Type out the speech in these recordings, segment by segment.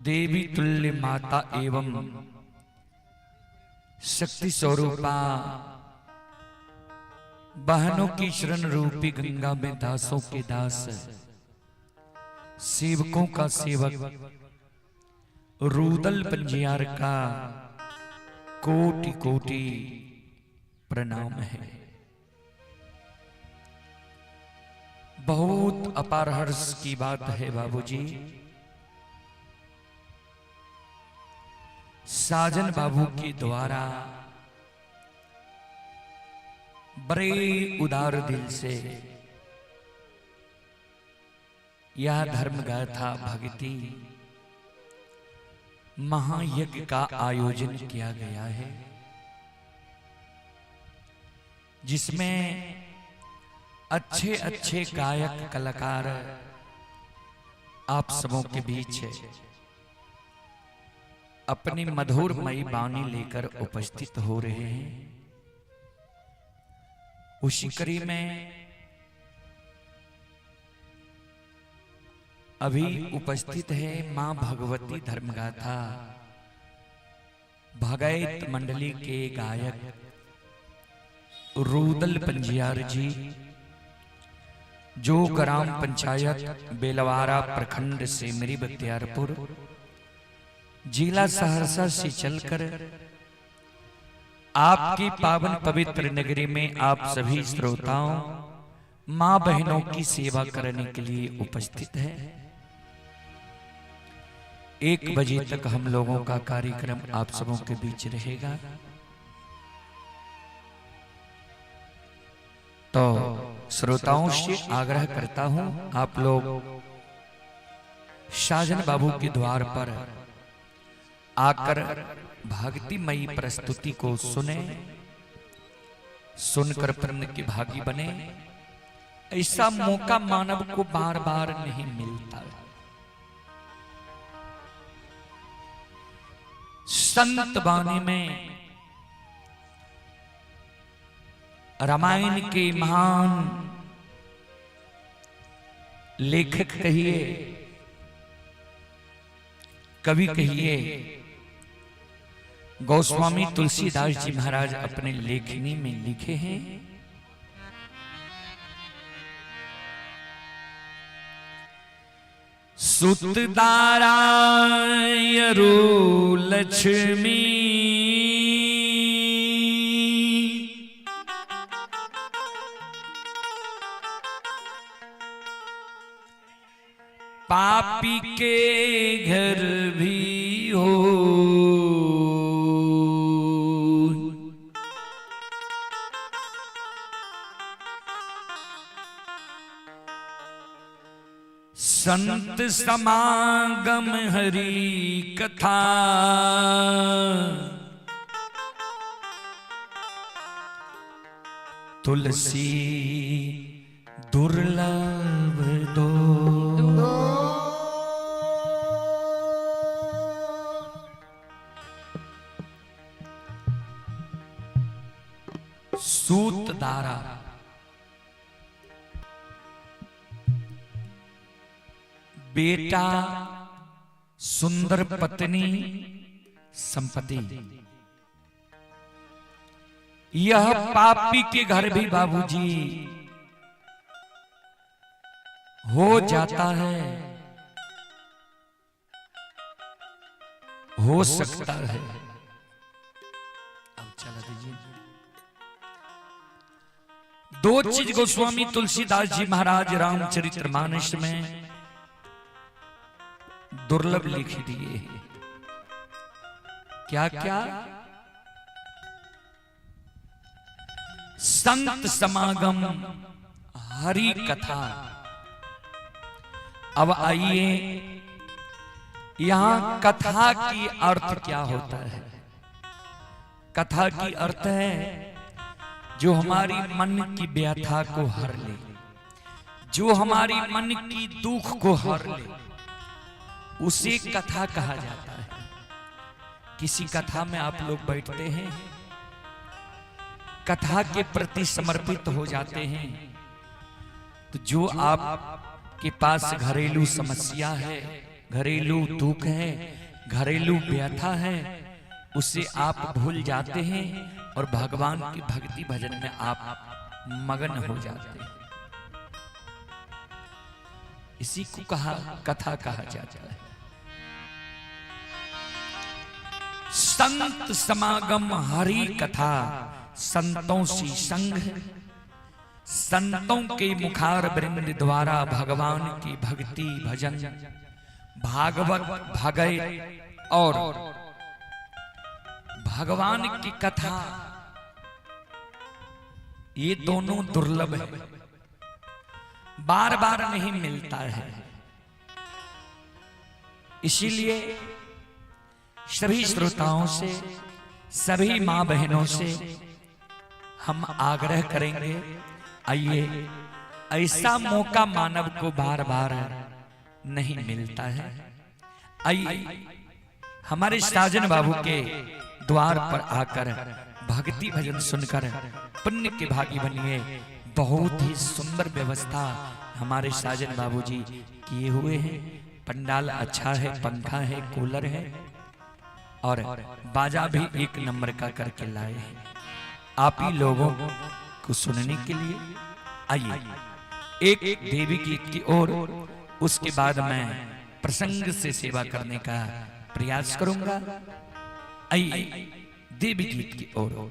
देवी तुल्य माता एवं शक्ति स्वरूपा बहनों की शरण रूपी गंगा में दासों के दास, सेवकों का सेवक रूदल पंजियार का कोटि कोटि प्रणाम है। बहुत अपार हर्ष की बात है बाबूजी, साजन बाबू के द्वारा बड़े उदार दिल से यह धर्म गाथा भक्ति महायज्ञ का आयोजन किया गया है, जिसमें अच्छे अच्छे गायक कलाकार आप सबों के बीच अपनी मधुरमयी वाणी लेकर उपस्थित हो रहे हैं। उसी कड़ी में अभी उपस्थित है मां भगवती धर्मगाथा भगैत मंडली के गायक रूदल पंजियार जी, जो ग्राम पंचायत बेलवारा, प्रखंड सेमरी बख्तियारपुर, जिला सहरसा से चलकर आपकी पावन पवित्र नगरी में आप सभी श्रोताओं मां बहनों की सेवा करने के लिए उपस्थित है। 1 बजे तक हम लोगों का कार्यक्रम आप सबों के बीच रहेगा। तो श्रोताओं से आग्रह करता हूं, आप लोग साजन बाबू के द्वार पर आकर भक्तिमयी प्रस्तुति को सुने, सुनकर पुण्य के भागी बने। ऐसा मौका मानव को बार बार नहीं मिलता। संत वाणी में रामायण के महान लेखक कहिए, कवि कहिए, गोस्वामी तुलसीदास जी महाराज अपने लेखनी में लिखे हैं। सुतदारायरु लक्ष्मी पापी के घर भी हो। संत समागम हरि कथा, तुलसी दुर्लभ दो। सूतदारा बेटा, सुंदर पत्नी, संपत्ति, यह पापी के घर भी बाबूजी हो जाता है, हो सकता है। अब चला दीजिए। दो चीज गोस्वामी तुलसीदास जी महाराज रामचरितमानस में दुर्लभ लिख दिए हैं। क्या क्या? संत समागम, हरि कथा। अब आइए, यहां कथा की अर्थ क्या होता है? कथा की अर्थ है जो हमारी मन की व्यथा को हर ले, जो हमारी मन की दुख को हर ले, उसे कथा कहा जाता है। किसी कथा में आप लोग बैठते हैं, कथा के प्रति समर्पित हो जाते हैं, तो जो आपके पास घरेलू समस्या है, घरेलू दुख है, घरेलू व्यथा है, उसे आप भूल जाते हैं और भगवान की भक्ति भजन में आप मगन हो जाते हैं। इसी को कहा कथा कहा जाता है। संत समागम हरि कथा, संतों सी संग, संतों के मुखार वृंद द्वारा भगवान की भक्ति भजन, भागवत भगवत और भगवान की कथा, ये दोनों दुर्लभ है, बार बार नहीं मिलता है। इसीलिए सभी श्रोताओं से, सभी माँ बहनों से हम आग्रह करेंगे, आइए, ऐसा मौका मानव को बार बार नहीं मिलता है। आइए हमारे साजन बाबू के द्वार पर आकर भक्ति भजन सुनकर पुण्य के भागी बनिए। बहुत ही सुंदर व्यवस्था हमारे साजन बाबूजी किए हुए हैं। पंडाल अच्छा है, पंखा है, कूलर है और बाजा भी एक नंबर का करके लाए हैं आप ही लोगों को सुनने के लिए। आइए एक देवी गीत की ओर, उसके बाद मैं प्रसंग से सेवा करने का प्रयास करूंगा। आइए देवी गीत की ओर।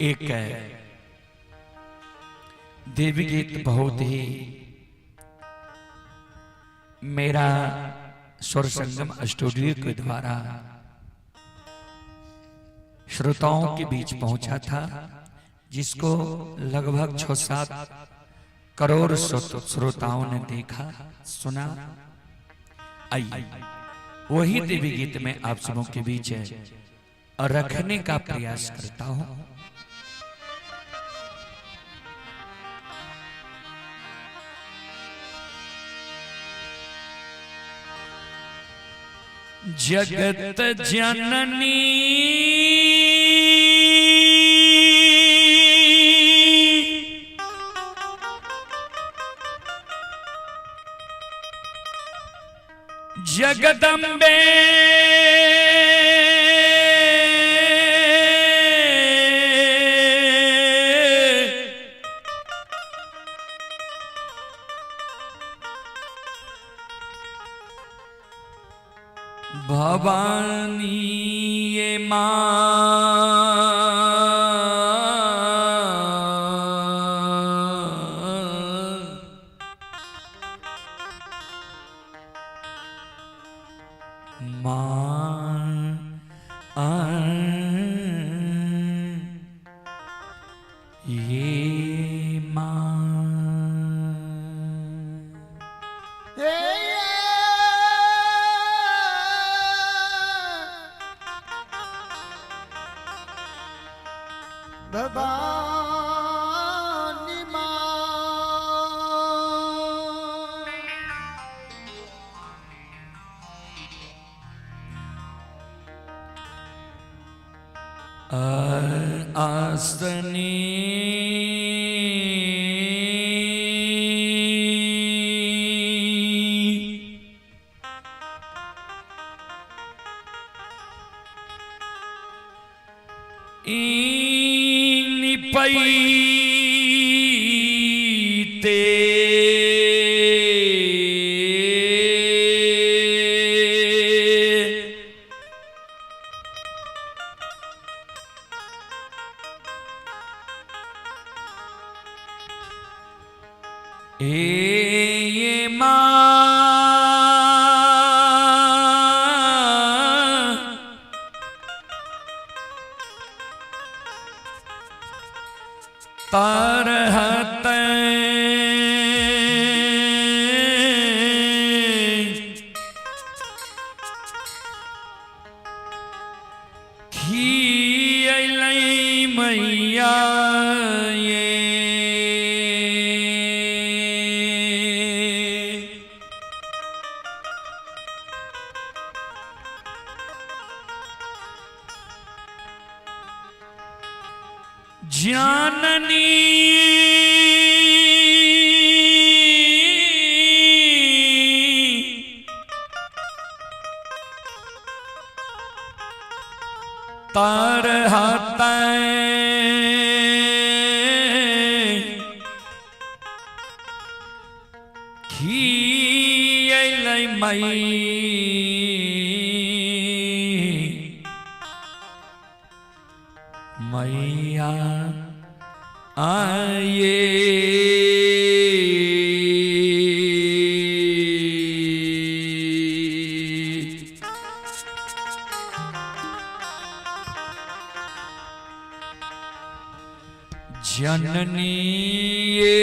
एक देवी गीत बहुत ही मेरा स्वर संगम स्टूडियो के द्वारा श्रोताओं के बीच पहुंचा था, जिसको लगभग 6-7 करोड़ श्रोताओं ने देखा सुना। आइए वही देवी गीत में आप सबों के बीच रखने का प्रयास करता हूं। जगत जननी जगदम्बे भवानी ये माँ माँ ये माँ। भवानी माँ आसनी निपैते हे माँ तरहत खियलै मैया ये जाननी तरहत खियलै मई मैया आये। जननी ये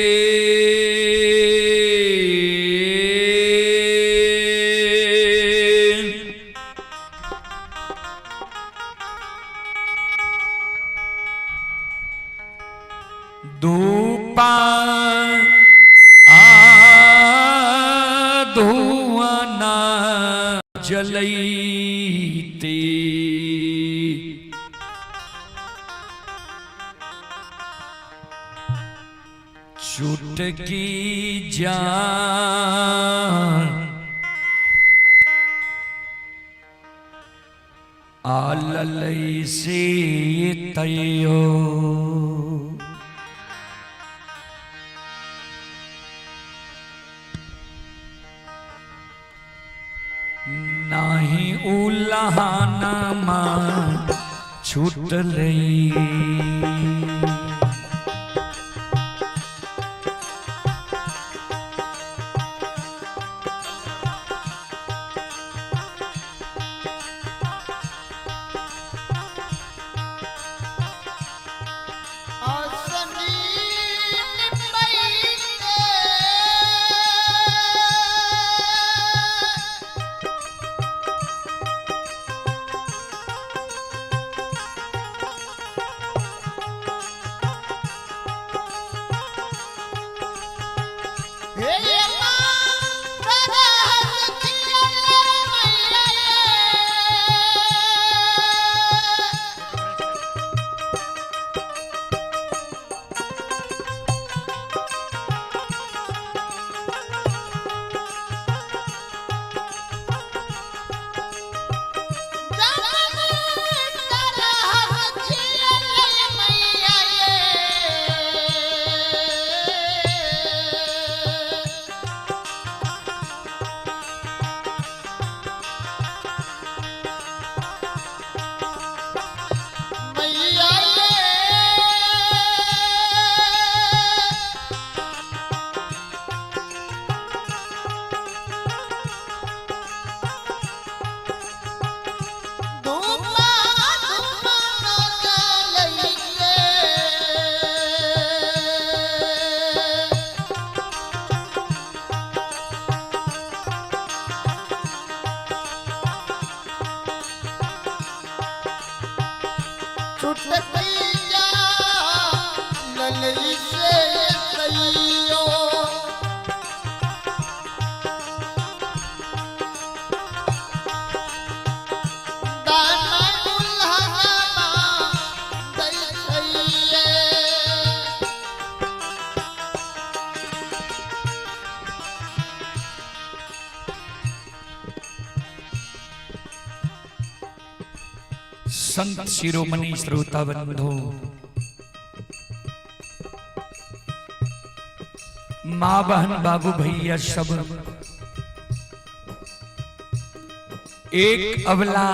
धूपा आ धुआना जलैते चुटकी जान आललई से तयो। नाही उलहाना मां छूटलई। आसनी निपैते हे मां मैया। धूमा धूमा जलैले। चुटकिया ललई से तैयो। दाना दुल्हना दै छैये। संत शिरोमणि श्रोता बंधु, माँ बहन बाबू भैया सब, एक अबला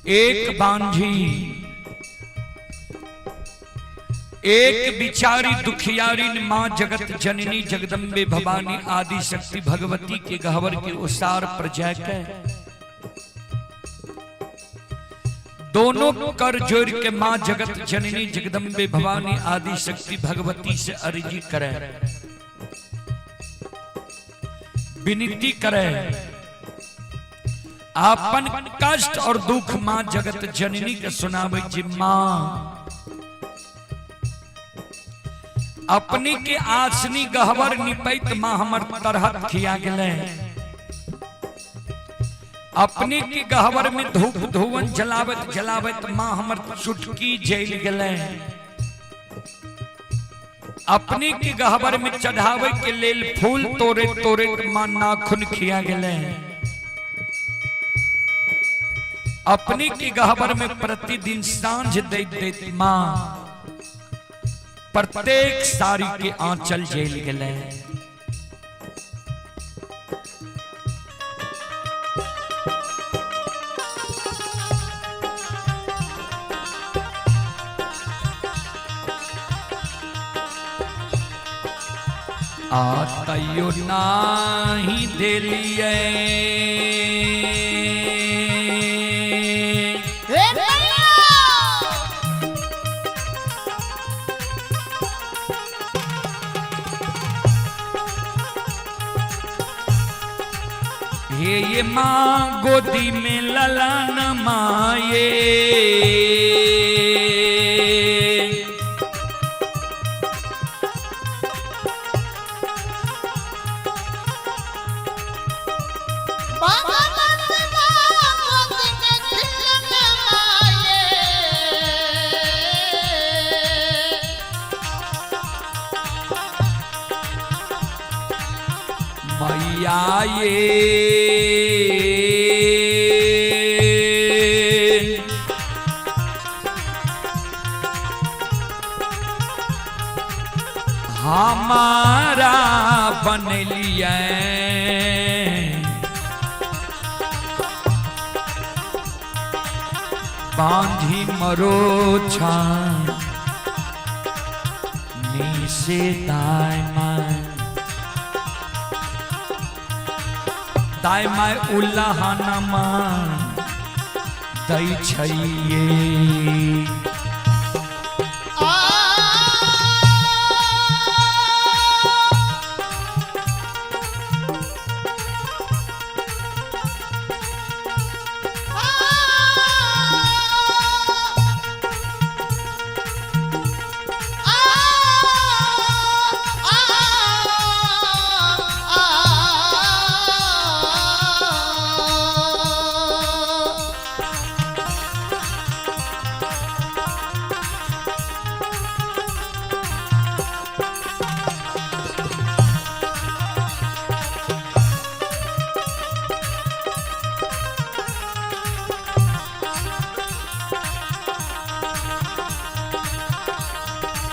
एक बांझी एक बिचारी दुखियारी माँ जगत जननी जगदम्बे भवानी आदि शक्ति भगवती के गहवर के उसार पर जाकर दोनों कर जोड़ के माँ जगत जननी जगदम्बे भवानी आदि शक्ति भगवती से अर्जी करे, विनती करे, आपन कष्ट और दुख माँ जगत जननी के सुनावे जी। माँ अपनी के आसनी गहवर निपैत माँ हमर तरहत खिया गेले। अपने के गहबर में धूप धुवन जलावत जलावत माँ हमर चुटकी जल गए। अपने के गहबर में चढ़ावे के लेल फूल तोड़े तोड़े माँ नाखून खिया गए। अपने के गहबर में प्रतिदिन सांझ दैत दैत माँ प्रत्येक साड़ी के आंचल जल गए। आ तैयो नाही देलियै। हे मैया। हे ये माँ गोदी में ललन माये, बाबा बंदना गोद में खिलन माये। मैया ये हमारा बनलिए, बांधी मरो निसे दाय माय दाय माय उल्लाहना मान दै छैये। आ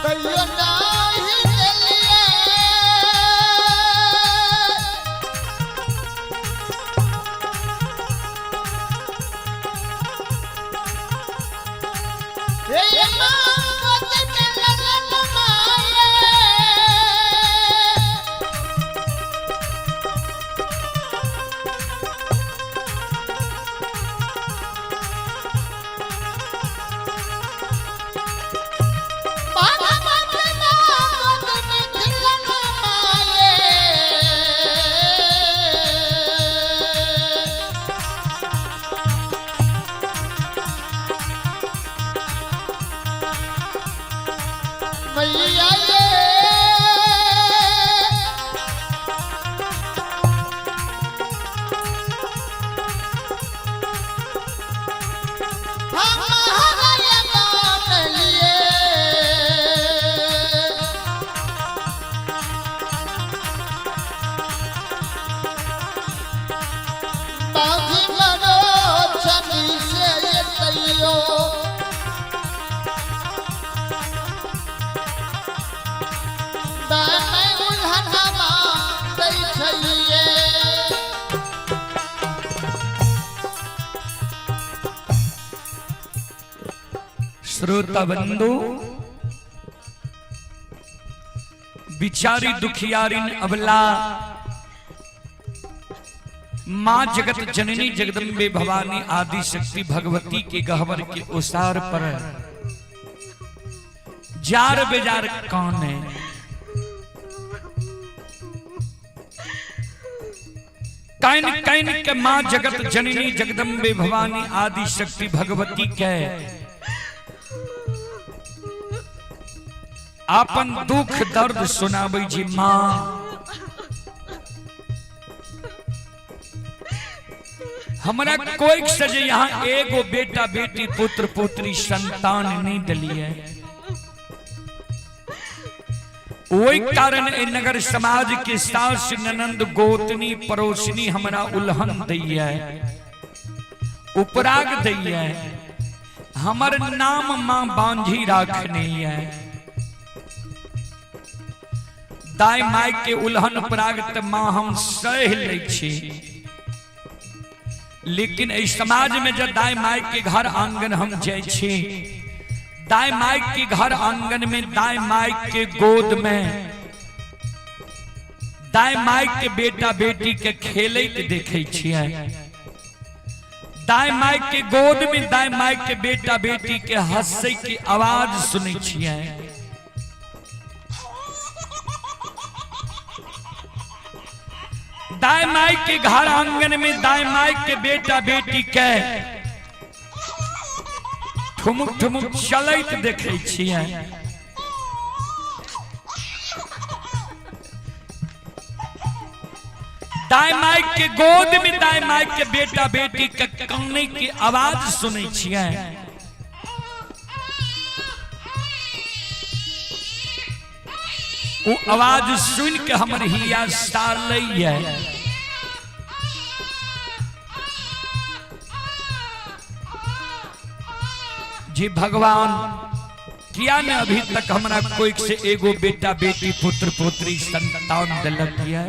तैयो नाही देलियै। हे माँ गोद में ललन माये। बाबा बंदना गोद में खिलन माये। मैया ये हम हमारे दान लिए। बाजी मरो छनी से ये तैयो। दाने उल्हनमा दै छैये। श्रोता बंधु, बिचारी दुखियारिन अबला माँ जगत जननी जगदम्बे भवानी आदि शक्ति भगवती के गहवर के ओसार पर जार बेजार कौन है? Can can के माँ जगत जननी जगदम्बे भवानी आदि शक्ति भगवती के आपन दुख दर्द सुनाबै जी माँ। हमरा कोई से जे यहाँ एगो बेटा बेटी पुत्र पुत्री संतान नहीं दिलिए, ओहि कारण ए नगर समाज के सास ननंद गोतनी पड़ोसनी हमरा उल्हन दैया, उपराग दैया, हमर नाम मां बांझी राखने है। दाई माई के उल्हन उपराग त मां हम सह लै छी, लेकिन एहि समाज में जब दाई माई के घर आंगन हम जाइ छी, दाई माई के घर आंगन में, दाई माई के गोद में, दाई माई के बेटा बेटी के खेलैत देखै छियै, दाई माई के गोद में दाई माई के बेटा बेटी के हंसै के आवाज सुनै छियै, दाई माई के घर आंगन में दाई माई के बेटा बेटी के ठुमुक ठुमुक चलैत देखै छियै, दाई माई के गोद में दाई माई के बेटा बेटी के कानै के आवाज सुनै छियै, ओ आवाज सुन के हमर हिया सालैया। जी भगवान किया ने अभी तक हमरा कोई से एगो बेटा बेटी पुत्र पुत्री संतान दिलक है?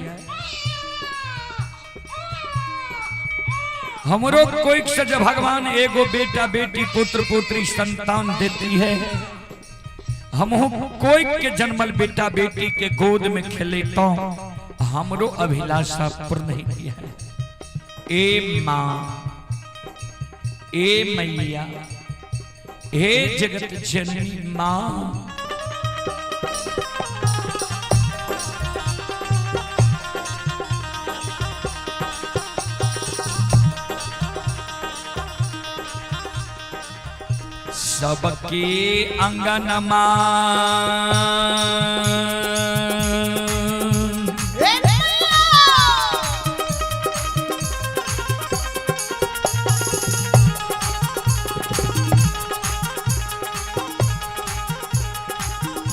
हमरो कोई से जब भगवान एगो बेटा बेटी पुत्र पुत्री संतान देती है, हमहू कोई के जन्मल बेटा बेटी के गोद में खेले तो हमरो अभिलाषा पूर्ण नहीं है। ए माँ, ए मैया, हे जगत जननी माँ, सबके अंगनमा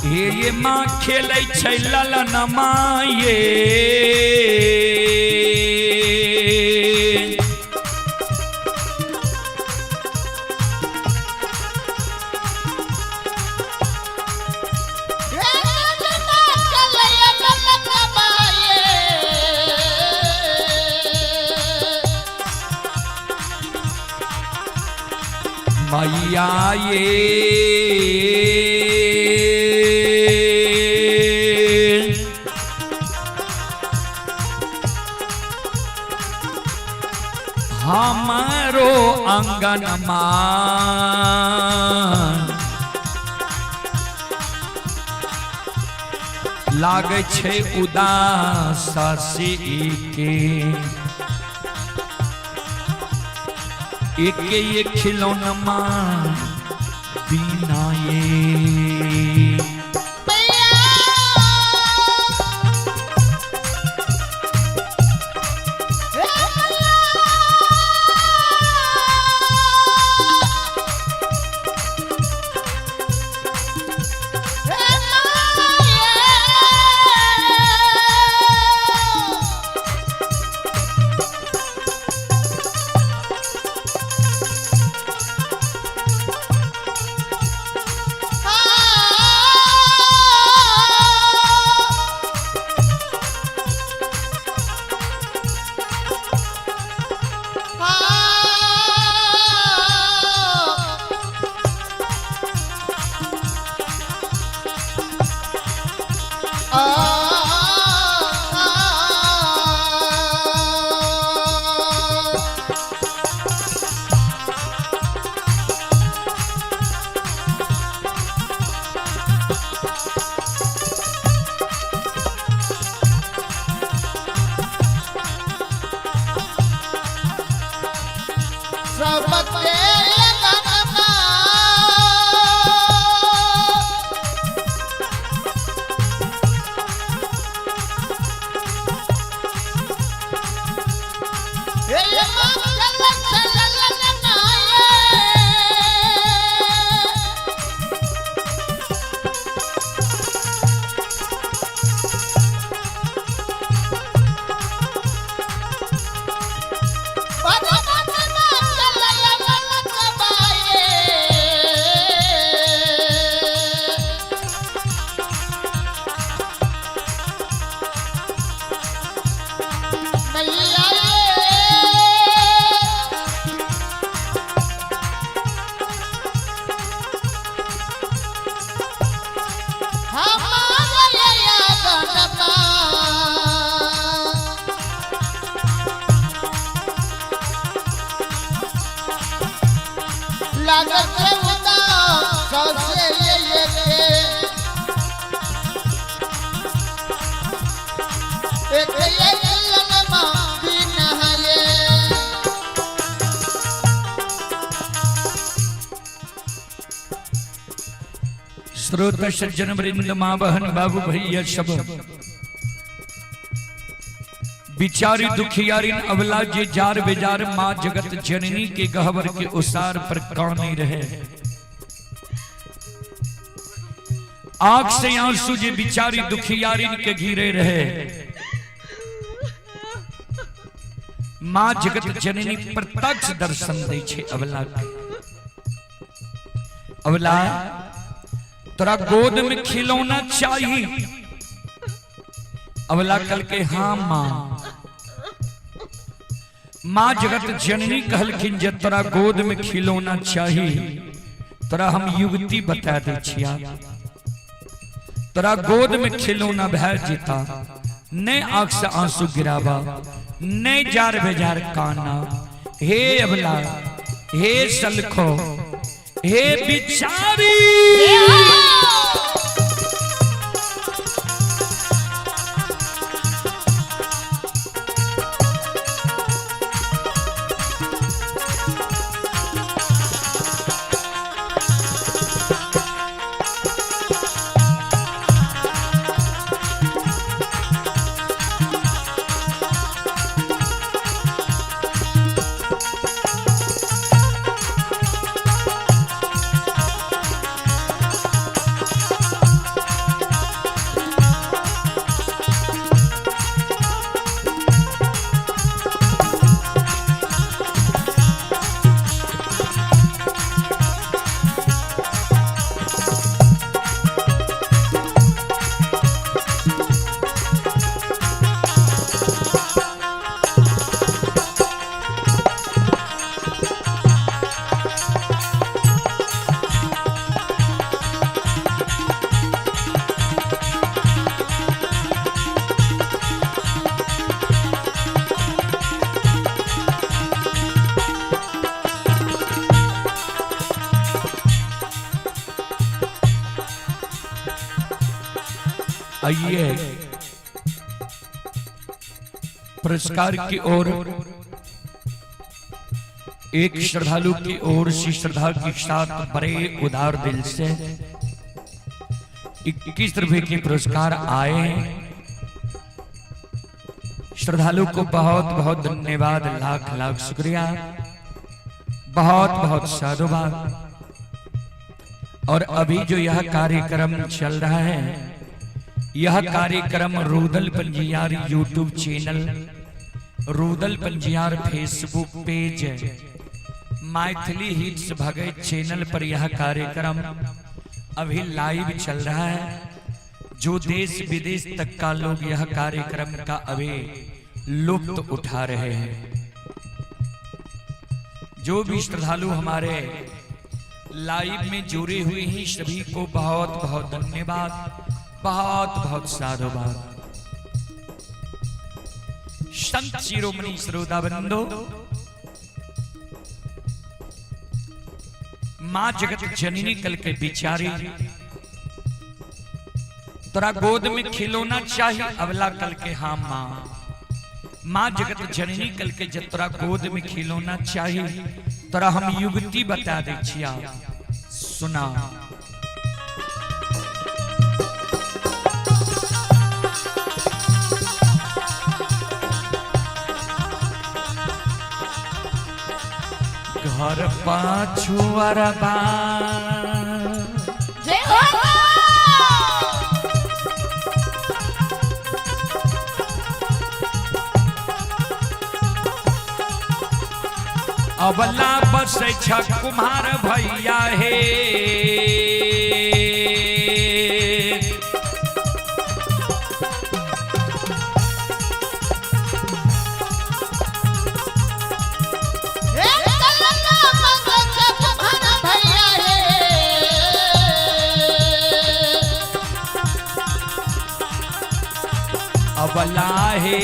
हे ये माँ खेलै छै ललनमा ये, मैया ये, हमारो अंगनमा लागै छै उदास से एके एके ये खिलौनमा बिना ये। सबके अंगनमा हे मां चल लागत छै उदास सौंसे एके एक एक लनमा बिना ये। श्रोता सज्जन वृंद, माँ बहन बाबू भैया सब, बिचारी दुखियारी अवला जे जार बेजार माँ जगत जननी के गहवर के उसार पर काने रहे, आंख से आंसू जे बिचारी दुखियारी के घिरे रहे, माँ जगत जननी प्रत्यक्ष दर्शन दै छै अवला के। अवला तोरा गोद में खिलौना चाहिए। अवला कल के हाँ माँ। माँ जगत जननी कहलखिन जे तोरा गोद में खिलौना चाहिए, तोरा हम युवती बता दै छिया, तोरा गोद में खिलौना भै जेता, ने आंख से आंसू गिरावा, ने जार बेजार काना। हे अबला, हे सलखो, हे बिचारी, आइए पुरस्कार की ओर एक श्रद्धालु की ओर से श्रद्धा के साथ बड़े उदार दिल से 21 रुपए के पुरस्कार आए। श्रद्धालु को बहुत बहुत धन्यवाद, लाख लाख शुक्रिया, बहुत बहुत साधुवाद। और अभी जो यह कार्यक्रम चल रहा है, यह कार्यक्रम Rudal Panjiyar YouTube channel, Rudal Panjiyar Facebook page, Maithili hits Bhagat channel पर यह कार्यक्रम अभी लाइव चल रहा है। जो देश विदेश तक का लोग यह कार्यक्रम का अभी लुत्फ उठा रहे हैं। जो भी श्रद्धालु हमारे लाइव में जुड़े हुए हैं, सभी को बहुत बहुत धन्यवाद, बहुत बहुत साधुवाद। संत शिरोमणि श्रोता बंधो, मां जगत जननी कल के बिचारी तोरा गोद में खिलौना चाहिए। अवला कल के हाँ मां। मां जगत जननी कल के जब तोरा गोद में खिलौना चाहिए, तोरा हम युवती बता दे छिया, सुना। घर पाछू अरबा जय हो। अबला बस छ कुम्हार भैया हे, हे कलंगा बस छ कुम्हार भैया हे। अबला हे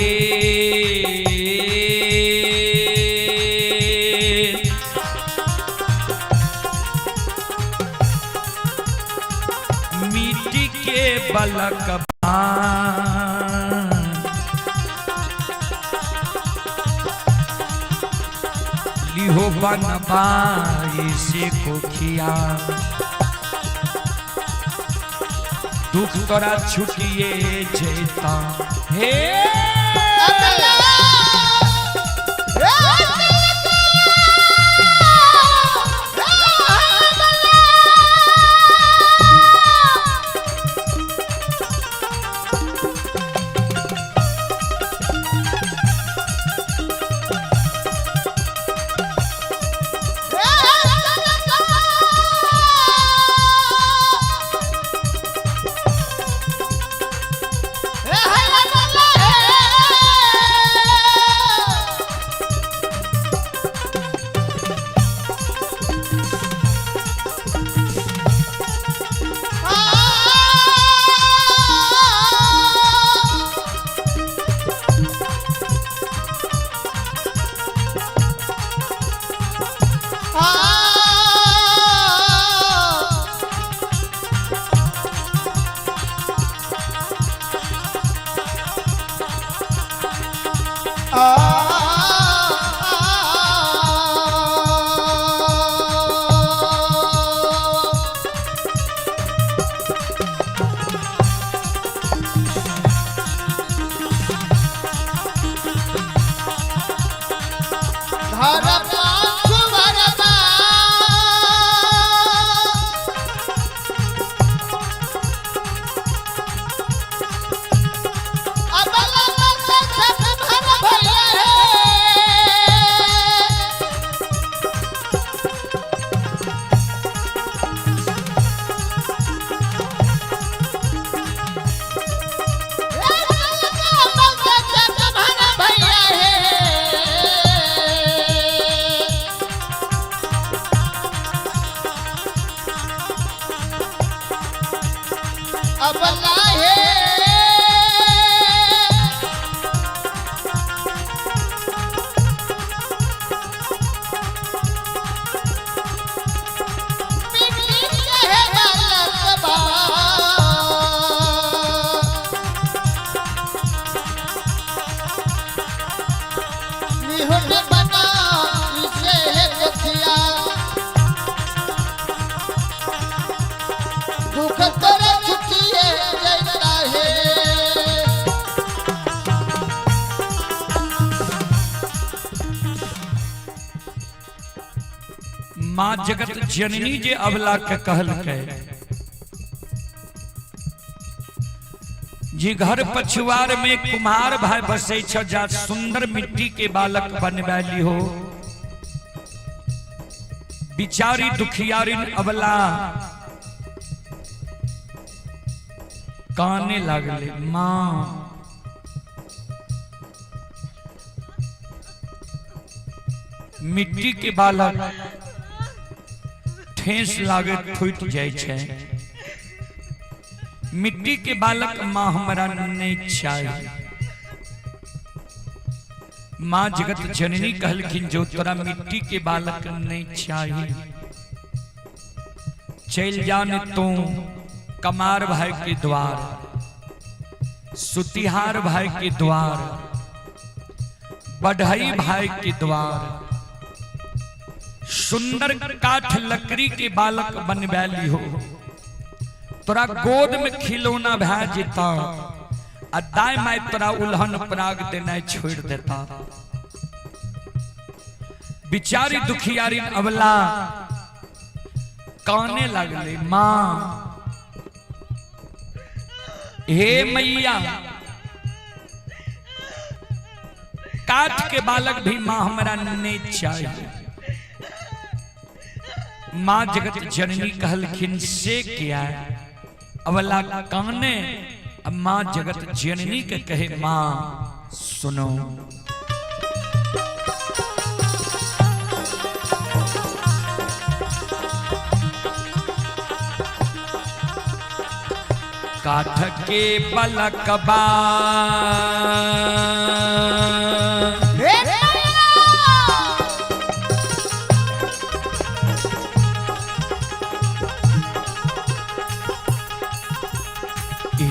बलकबा, लिहो बनबाई से कोखिया, दुख तोरा छुटिए जेता हे। माँ जगत जननी जे अबला के कहलकै जी घर पछुआर में कुम्हार भाई बसै छ, जा सुंदर मिट्टी के बालक बनवा लिहो। बिचारी दुखियारिन अबला काने लागले, माँ मिट्टी के बालक ठेस लागे फूट जाय छै, मिट्टी के बालक माँ हमरा नहीं चाहिए। माँ जगत जननी कहलखिन जो तोरा मिट्टी के बालक नहीं चाहिए, चल जाने तू कमार भाई के द्वार, सुतिहार भाई के द्वार, बढ़ई भाई के द्वार, सुंदर काठ लकड़ी के बालक बनवा लिहो, तोरा गोद में खिलौना भए जेता आ दाई माई तोरा उल्हन पराग देना छोड़ देता। बिचारी दुखियारी अबला काने लगले, माँ हे मैया काठ के बालक भी माँ हमरा नहीं चाहिए। माँ जगत जननी कहलखिन से क्या? अबला काने, अब माँ जगत जननी के कहे माँ सुनो, काठ के बलकबा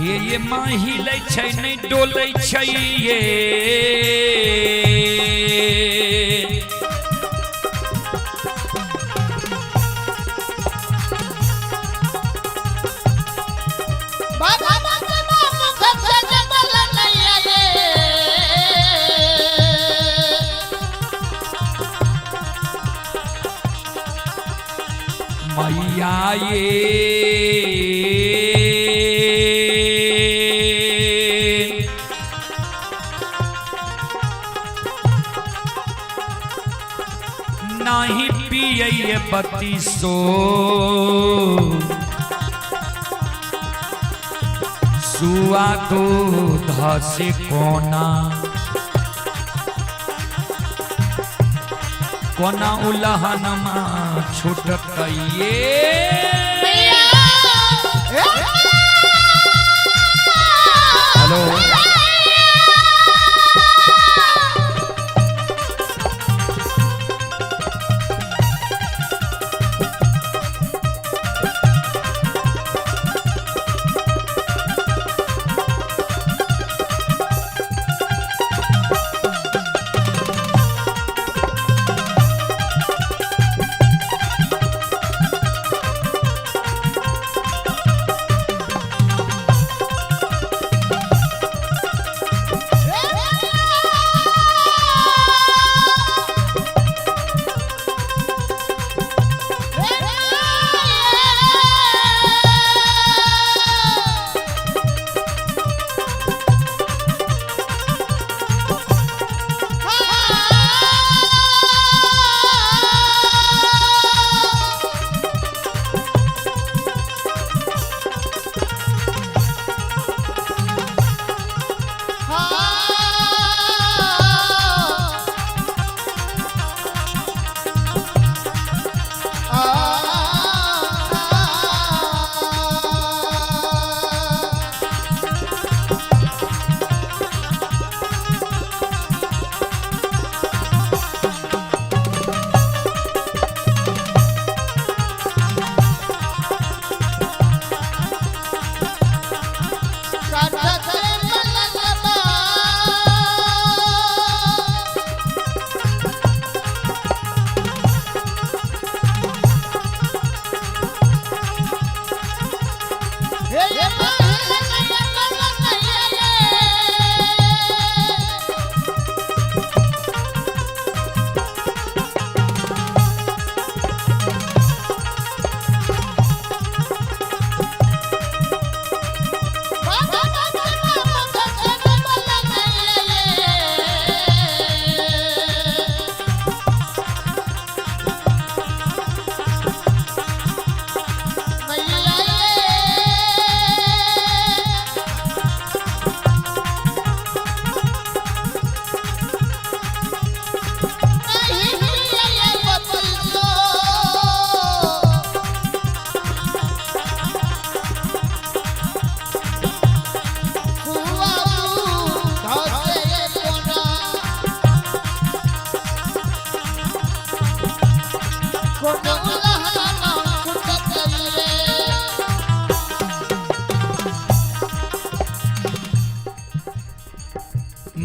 हे ये माँ हिलै छै नहि डोलै छै ये। मैया ये नाही पियै बत्तीसो सुआ दूध से कोना कोना उलहनमा छूटत ये। हेलो।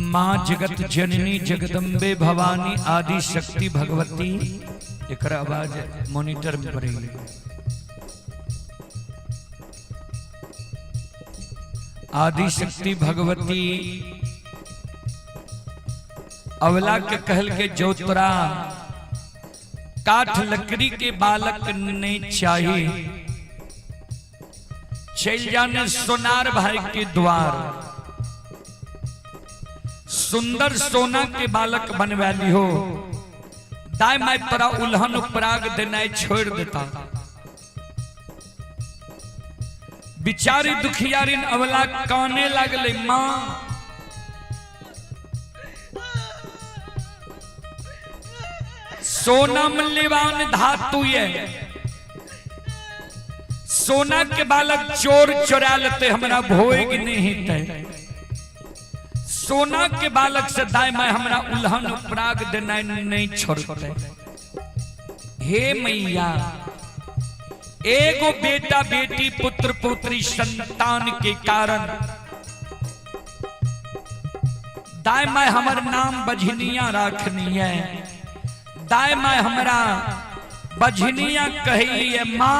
माँ जगत जननी जगदम्बे भवानी आदि शक्ति भगवती। एकर आवाज मॉनिटर में पड़ेगी। आदि शक्ति भगवती अवला के कहल के जोतरा काठ लकड़ी के बालक नहीं चाहिए, चल जाने सोनार भाई के द्वार, सुंदर सोना के बालक बनवा लिहो। दाय my तोरा उल्हन उपराग देना छोड़ देता। बिचारी दुखियारिन अवला काने लागले, मां सोनम लिवान धातु ये सोना के बालक चोर चोरा लेते, हमरा भोग नहीं ते। सोना के बालक से दाय मैं हमरा उल्हन उपराग देना नहीं छोड़ते। हे मैया, एगो बेटा बेटी पुत्र पुत्री संतान के कारण दाय my हमर नाम बझनिया राखनी है, दाय my हमरा बझनिया कहिए माँ।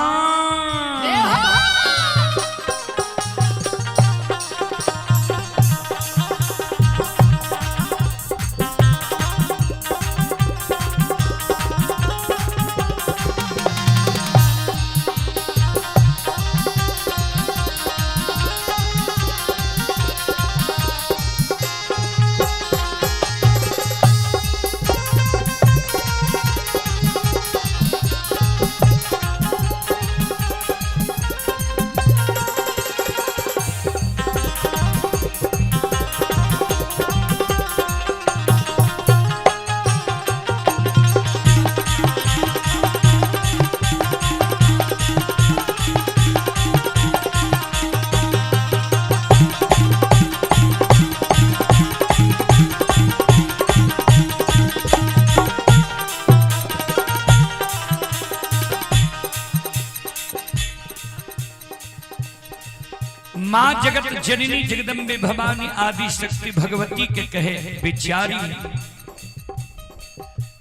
माँ जगत जननी जगदम्बे भवानी आदि शक्ति भगवती के कहे बिचारी,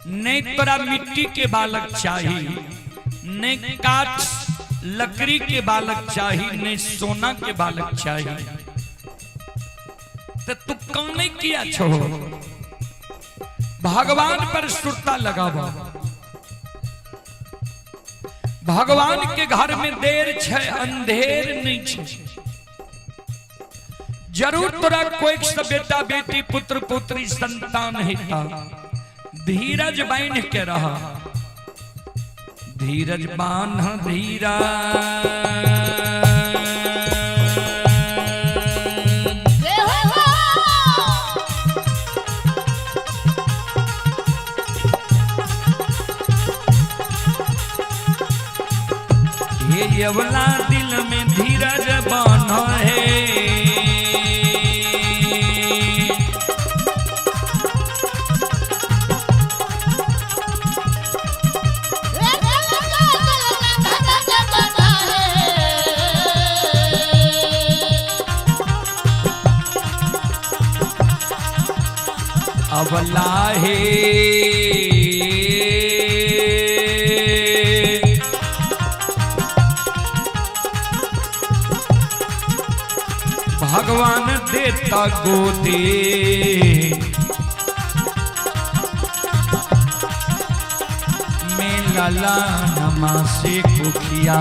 नहीं तोरा मिट्टी के बालक चाहिए, नहीं काठ लकड़ी के बालक चाहिए, नहीं सोना के बालक चाहिए, तो तू कौन किया छो? भगवान पर सुरता लगावा। भगवान के घर में देर छे अंधेर नहीं छे। जरूर तोरा कोई से बेटा बेटी पुत्र पुत्री संतान हेता, धीरज बांध के रहा, धीरज बांध धीरा। हे यवला दिल में धीरज बांध है, अवला हे भगवान देता गोदे, में लाला नमा से कुखिया,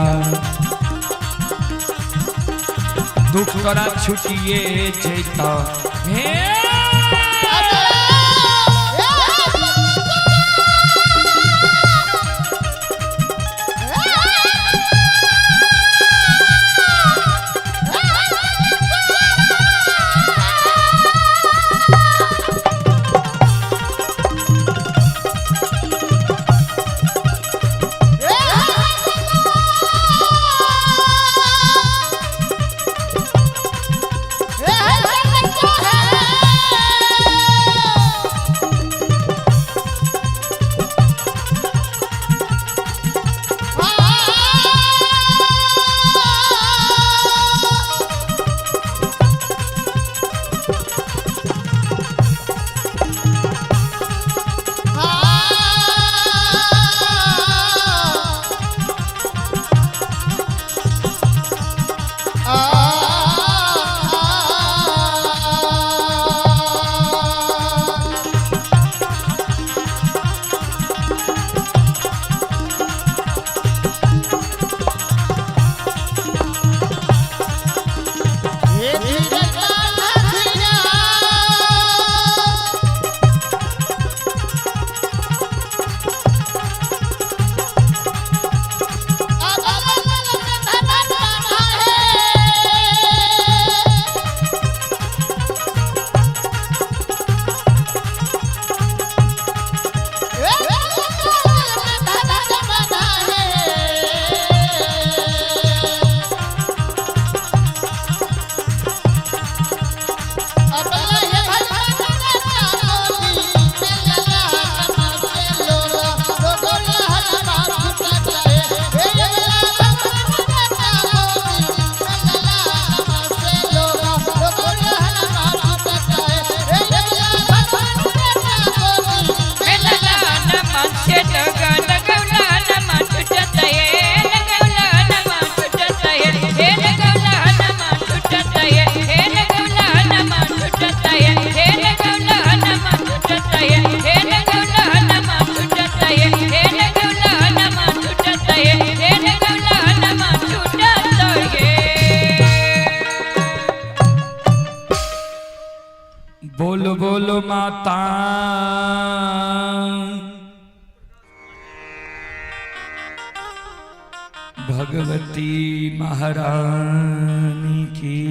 दुख तोरा छुटिए जैता। हे Yeah. भगवती महारानी की।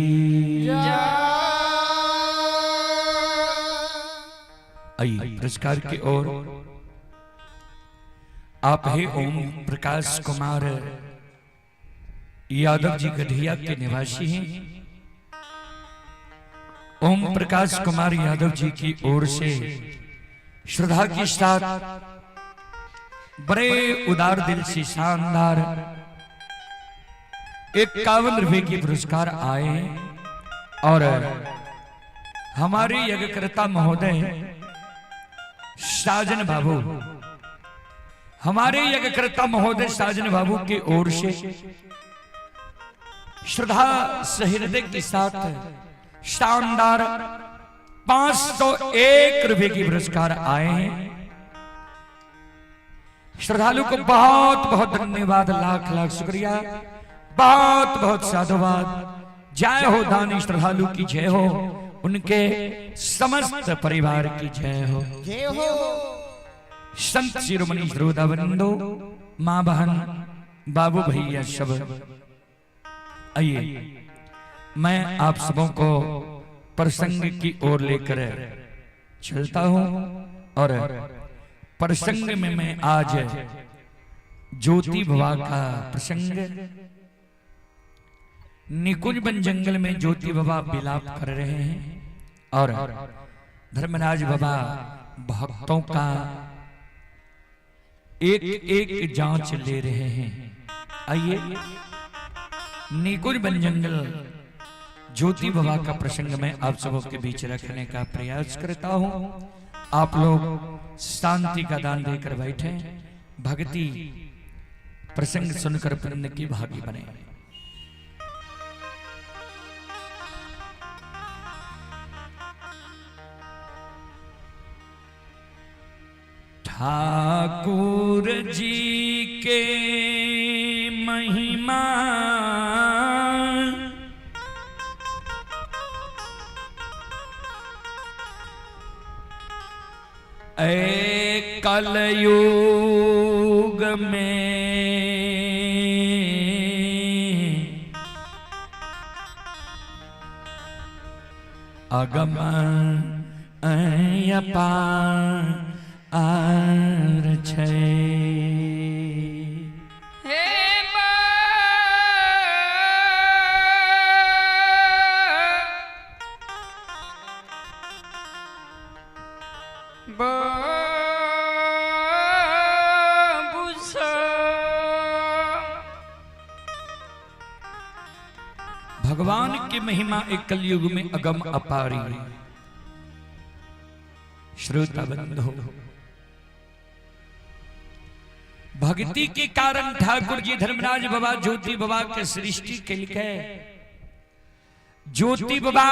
आइए पुरस्कार की ओर आप है ओम प्रकाश कुमार यादव जी गढ़िया के निवासी हैं। ओम प्रकाश कुमार यादव जी की ओर से श्रद्धा के साथ बड़े उदार दिल से शानदार 51 रुपए के पुरस्कार आए हैं। और हमारे यज्ञकर्ता महोदय साजन बाबू, हमारे यज्ञकर्ता महोदय साजन बाबू की ओर से श्रद्धा सहृदय के साथ शानदार 501 रुपए की पुरस्कार आए हैं। श्रद्धालु को बहुत बहुत धन्यवाद, लाख लाख शुक्रिया, बहुत बहुत साधुवाद। जय हो दानी श्रद्धालु की जय हो, उनके समस्त परिवार की जय हो। जय हो। संत शिरोमणि श्रोता बंधु, माँ बहन बाबू भैया सब, आइए मैं आप सबों को प्रसंग की ओर लेकर चलता हूं। और प्रसंग में मैं आज ज्योति बाबा का प्रसंग, निकुंज वन जंगल में ज्योति बाबा विलाप कर रहे हैं और धर्मराज बाबा भक्तों का एक एक जांच ले रहे हैं। आइए निकुंज वन जंगल ज्योति बाबा का प्रसंग मैं आप सबों के बीच रखने का प्रयास करता हूं। आप लोग शांति का दान देकर बैठे, भक्ति प्रसंग सुनकर पुण्य की भागी बने। ठाकुर जी के महिमा ए कलयुग में अगम अपार छै। हे भगवान की महिमा एक कलयुग में अगम अपारी। श्रोता बंधु, भक्ति के कारण ठाकुर जी धर्मराज बाबा ज्योति बाबा के सृष्टि के लिए ज्योति बाबा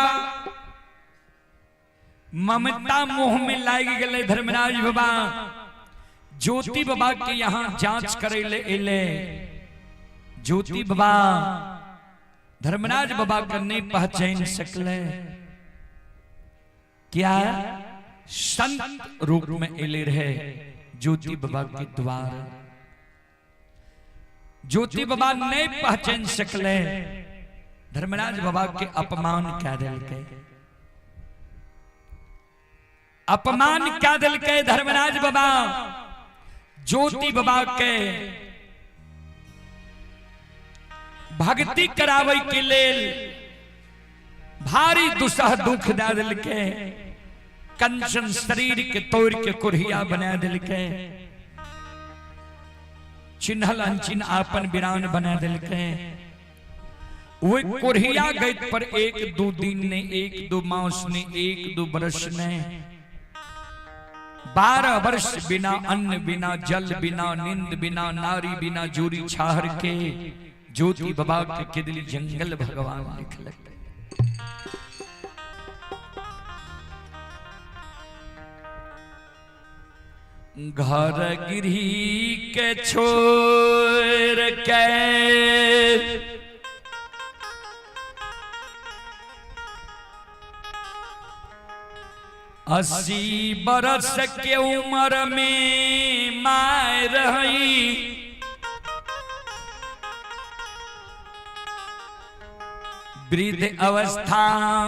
ममता मोह में लाग गए। धर्मराज बाबा ज्योति बाबा के यहां जांच करे ले एले। ज्योति बाबा धर्मराज बाबा के नहीं पहचान सकले, क्या संत रूप में एले रहे ज्योति बाबा के द्वार। ज्योति बाबा नहीं पहचान सकले, धर्मराज बाबा के अपमान क्या दिलके, अपमान क्या दिलके धर्मराज बाबा ज्योति बाबा के भक्ति करावे के लेल भारी दुसह दुख दे दिलके, कंचन शरीर के तोड़ के कुरहिया बना दिलके, चिन्हल अनचिन आपन बिरान बना दिलके। वो कुरहिया गई पर एक दो दिन ने, एक दो मास ने, एक दो वर्ष ने, 12 वर्ष बिना अन्न बिना जल बिना नींद बिना नारी बिना जोरी छाहर के ज्योति बाबा के किदली जंगल भगवान लिखलक। घर गिरी के छोड़ के 80 बरस के उम्र में my रही, वृद्ध अवस्था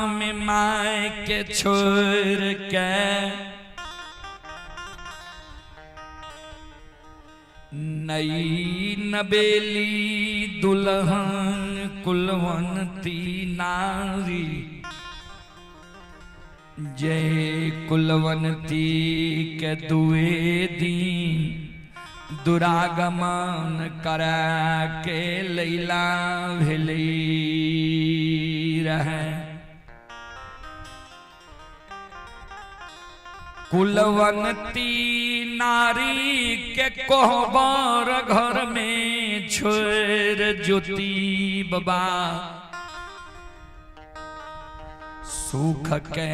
में माय के छोड़ के नई नबेली दुल्हन कुलवंती नारी, जय कुलवंती के दुए दिन दुरागमन करा के लैला भेली रहे। कुलवंती नारी के कोहबर घर में छोड़ ज्योति बाबा सुख के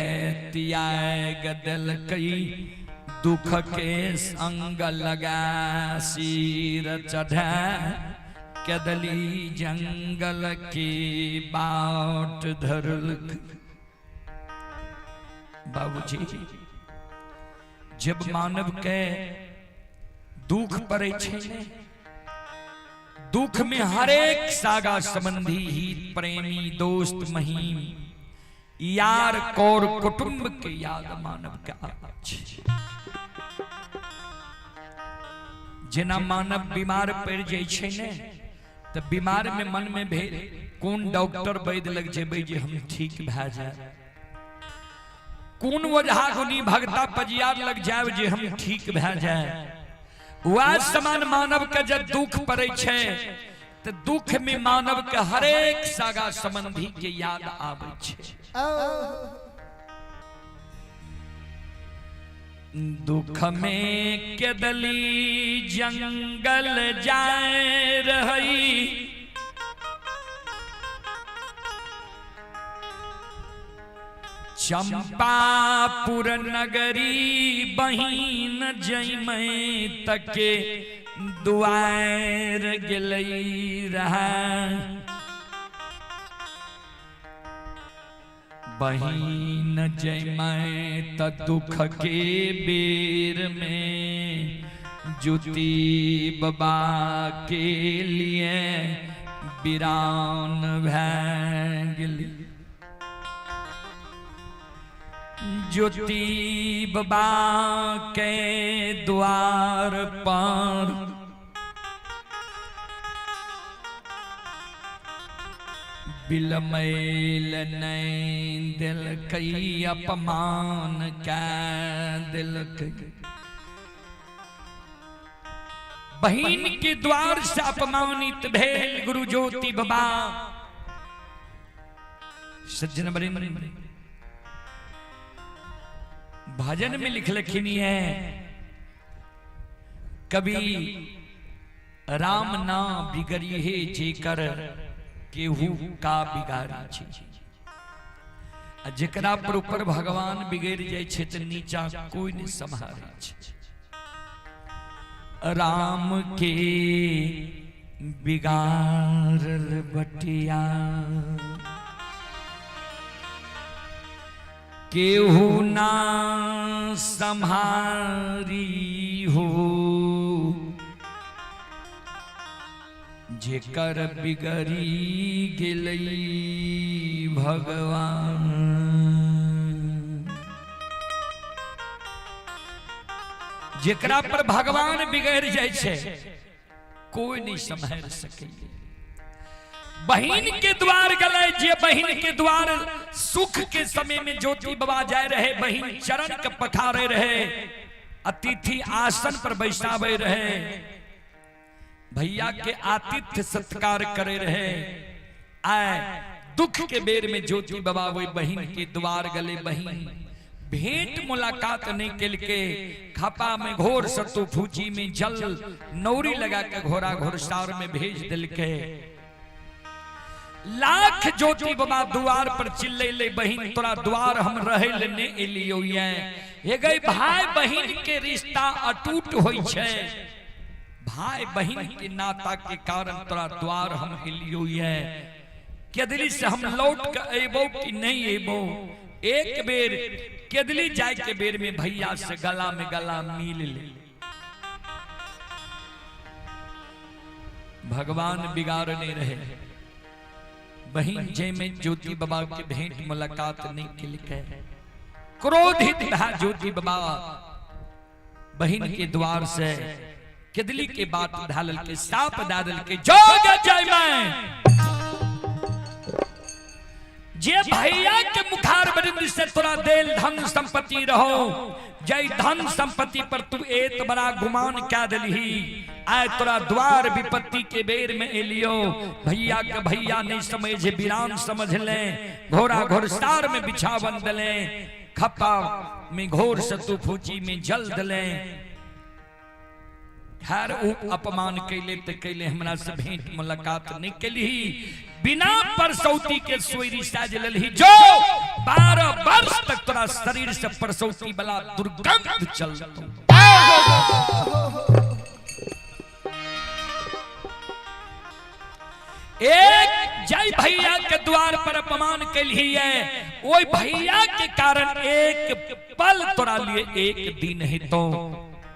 त्याग देलकै, दुख के संग लगा सिर चढ़ा केदली जंगल के बाट धरलक। बाबूजी जब मानव के दुख पड़े छै ने, दुख में हरेक सागा संबंधी हित प्रेमी दोस्त महीम यार कौर कुटुंब के याद मानव के आबै छै। जेना मानव बीमार पड़ जाइ छै ने, तऽ बीमार में मन में भेल कोन डॉक्टर वैद्य लग जेबै जे हम ठीक भए जाए, कोन ओझा गुनी भगता पजियार लग जाए जे हम ठीक भए जाए। वएह समान मानव के जब दुख पड़े छै तऽ दुख में मानव के हरेक सागा संबंधी के याद आबै छै। दुख में केदली जंगल जाए रही, चंपापुर नगरी बहिन जैमै तके दुआर गेलई रहा। बहिन जैमै त दुख के बेर में ज्योति बाबा के लिए वीरान भै गेली। ज्योति बाबा के द्वार पर बिलमैल नहीं दिलकै, अपमान कै दिलकै। बहिन के द्वार से अपमानित भेल गुरु ज्योति बाबा। सज्जन बड़े भजन में लिख लखनी है, कभी राम ना बिगड़ी है जेकर केहू का बिगाड़ी छे। आ जेकरा पर ऊपर भगवान बिगड़ जाय छे त नीचा कोई नहीं संभाले छे। राम के बिगाड़ल बटिया केहू ना संभारी हो, जेकर बिगड़ी गेलई भगवान। जेकरा पर भगवान बिगड़ जाय छे कोई नहीं संभाल सके। बहिन के द्वार गले, जे बहिन के द्वार सुख के समय में ज्योति बाबा जाए रहे, बहिन चरण के पखारे रहे, अतिथि आसन पर बैसावे रहे, भैया के आतिथ्य सत्कार करे रहे। आए दुख के बेर में ज्योति बाबा वही बहिन के द्वार गले, बहिन भेंट मुलाकात नहीं केलके, खपा में घोर सत्तू फूची में जल नौरी लगा के घोड़ा घोड़सार में भेज दिलके। लाख ज्योति बाबा द्वार पर चिल्ले बहिन तोरा द्वार हम रहे ले ने एलियो ये। हे गई भाई बहिन के रिश्ता अटूट होई छे, भाई बहिन के नाता के कारण तोरा द्वार हम एलियो ये। केदली से हम लौट के अबो कि नहीं अबो। एक बेर केदली जाए के बेर में भैया से गला में गला मिल ले। भगवान बिगाड़ नहीं रहे, बहिन जाहिमे ज्योति बाबा के भेंट मुलाकात नहीं केलकै, क्रोधित भए ज्योति बाबा बहिन के द्वार से केदली के बात धालल के साप दा देलकै, जोग जय मैं जे भैया के मुखार बरिंद से तोरा देल धन संपत्ति रहो, जय धन संपत्ति पर तू एत बड़ा गुमान क्या दिलही, आय तोरा द्वार विपत्ति के बेर में एलियो, भैया के भैया नहीं समझे वीरान समझ ले, घोड़ा घोड़सार में बिछावन दले, खप्पा में घोर से तू फूची में जल दले। खैर उ अपमान कैले ते कैले, हमरा से भेंट मुलाकात नहीं कैली, बिना परसौती के सोयरी साज लेलही, जो 12 वर्ष तक तोरा शरीर से परसौती वाला दुर्गंध चलतो। एक जय भैया के द्वार पर अपमान कैलही है, ओई भैया के कारण एक पल तोरा लिए एक दिन है तो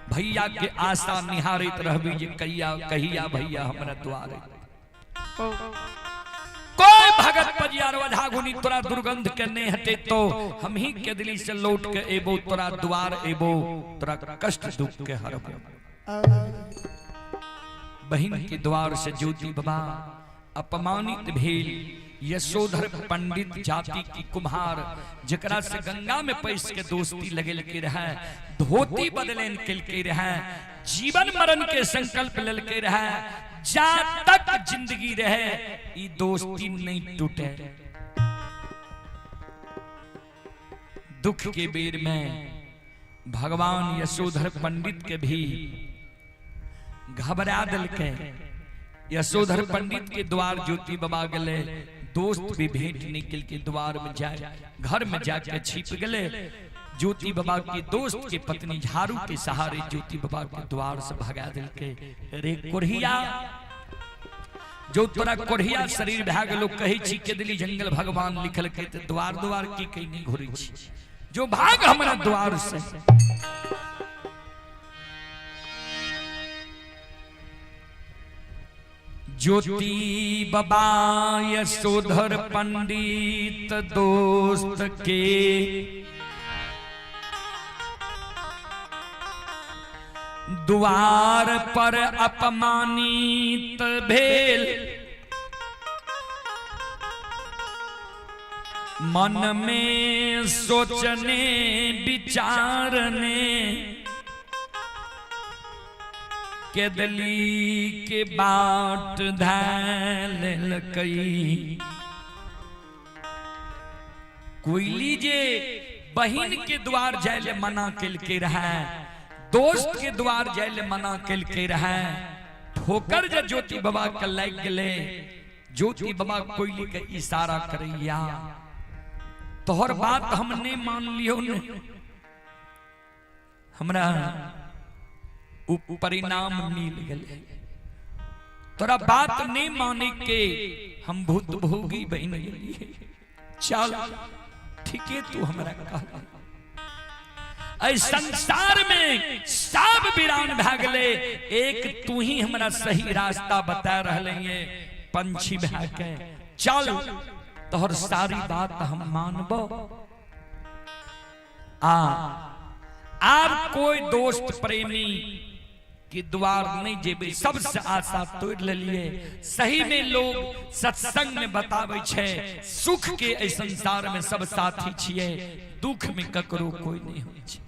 भैया के आशा निहारित रहबी जे कहिया कहिया भैया हमरा द्वार कोई भगत पजियार वझागुनी तोरा दुर्गंध के नहीं हटे तो हम ही के दिली से लौट के एबो तोरा द्वार एबो तोरा कष्ट दुख के हरबो। बहिन के द्वार से ज्योति बाबा अपमानित भेल यशोधर पंडित जाति की कुम्हार, जकरा से गंगा में पैस के दोस्ती लगेल के रहे, धोती बदलेन के रहे, जीवन मरण के संकल्प ललके रहे, जा तक जिंदगी रहे ई दोस्ती नहीं टूटे। दुख के बेर में भगवान यशोधर पंडित के भी घबरा दिलके। यशोधर पंडित के द्वार ज्योति बाबा गले, दोस्त भी भेंट निकल के द्वार में जाए घर में जाके छिप गले। ज्योति बाबा के दोस्त के पत्नी झाड़ू के सहारे ज्योति बाबा के द्वार से भगा दिलके। रे कोढ़िया, जो तोरा कोढ़िया शरीर भए गेलो, कहै छी के दिली जंगल भगवान लिखल के ते द्वार द्वार की कहीं नहीं घुरै छी, जो भाग हमरा द्वार से। ज्योति बाबा यशोधर पंडित दोस्त के द्वार पर अपमानित भेल, मन में सोचने विचारने केदली के बाट धैलकई। कोयली जे बहिन के द्वार जाय मना केलके रहे, दोस्त के द्वार जाय मना केलके रहे, ठोकर जे ज्योति बाबा के लागि गेले, ज्योति बाबा कोयली के इशारा करैया, तोहर बात हम नहीं मान लियो ने, हमरा परिणाम मिल गए, तोरा बात नहीं माने के हम भूत भोगी बन गेलिए, चल ठीके तू हमरा कह। ऐ संसार में सब वीरान भए गेले, एक तू ही हमरा सही रास्ता बता रहले है पंछी भए के, चल तोहर सारी बात हम मानबो। आ आब कोई दोस्त प्रेमी के द्वार नहीं जेबे, सबसे आशा तोड़ लेलिए। सही में लोग सत्संग में बताबै छै सुख के एहि संसार में सब साथी छिए, दुख में ककरो कोई नहीं होइ छै।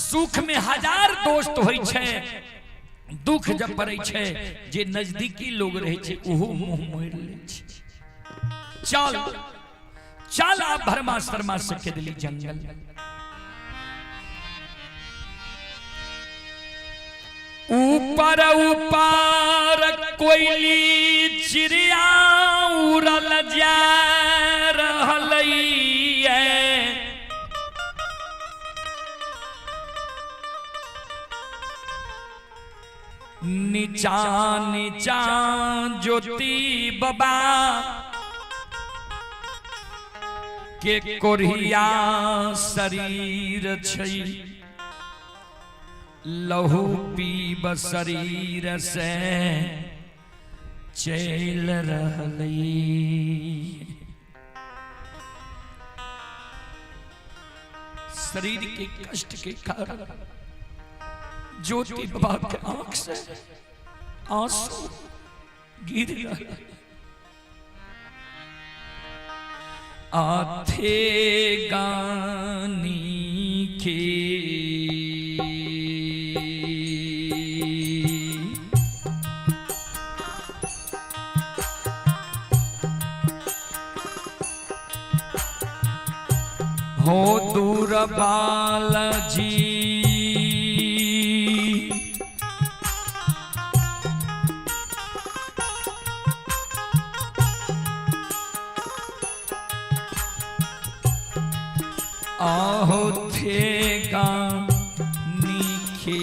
सुख में हजार दोस्त होइ छै, दुख जब पड़ै छै जे नजदीकी लोग रहै छै ओहो मुंह मोड़ लै छै। चल चल आप भरमा शर्मा से के दिली जंगल। ऊपर ऊपर कोयली चिड़िया उड़ल जा रहलैये, नीचा नीचा ज्योति बाबा के कोढ़िया शरीर छै, लहू पीब शरीर से चलि रहलै। शरीर के कष्ट के कारण ज्योति बाबा के आंख से आंसू गिर रहे। आथे गानी के हो दूर बालाजी आहो थे गानी के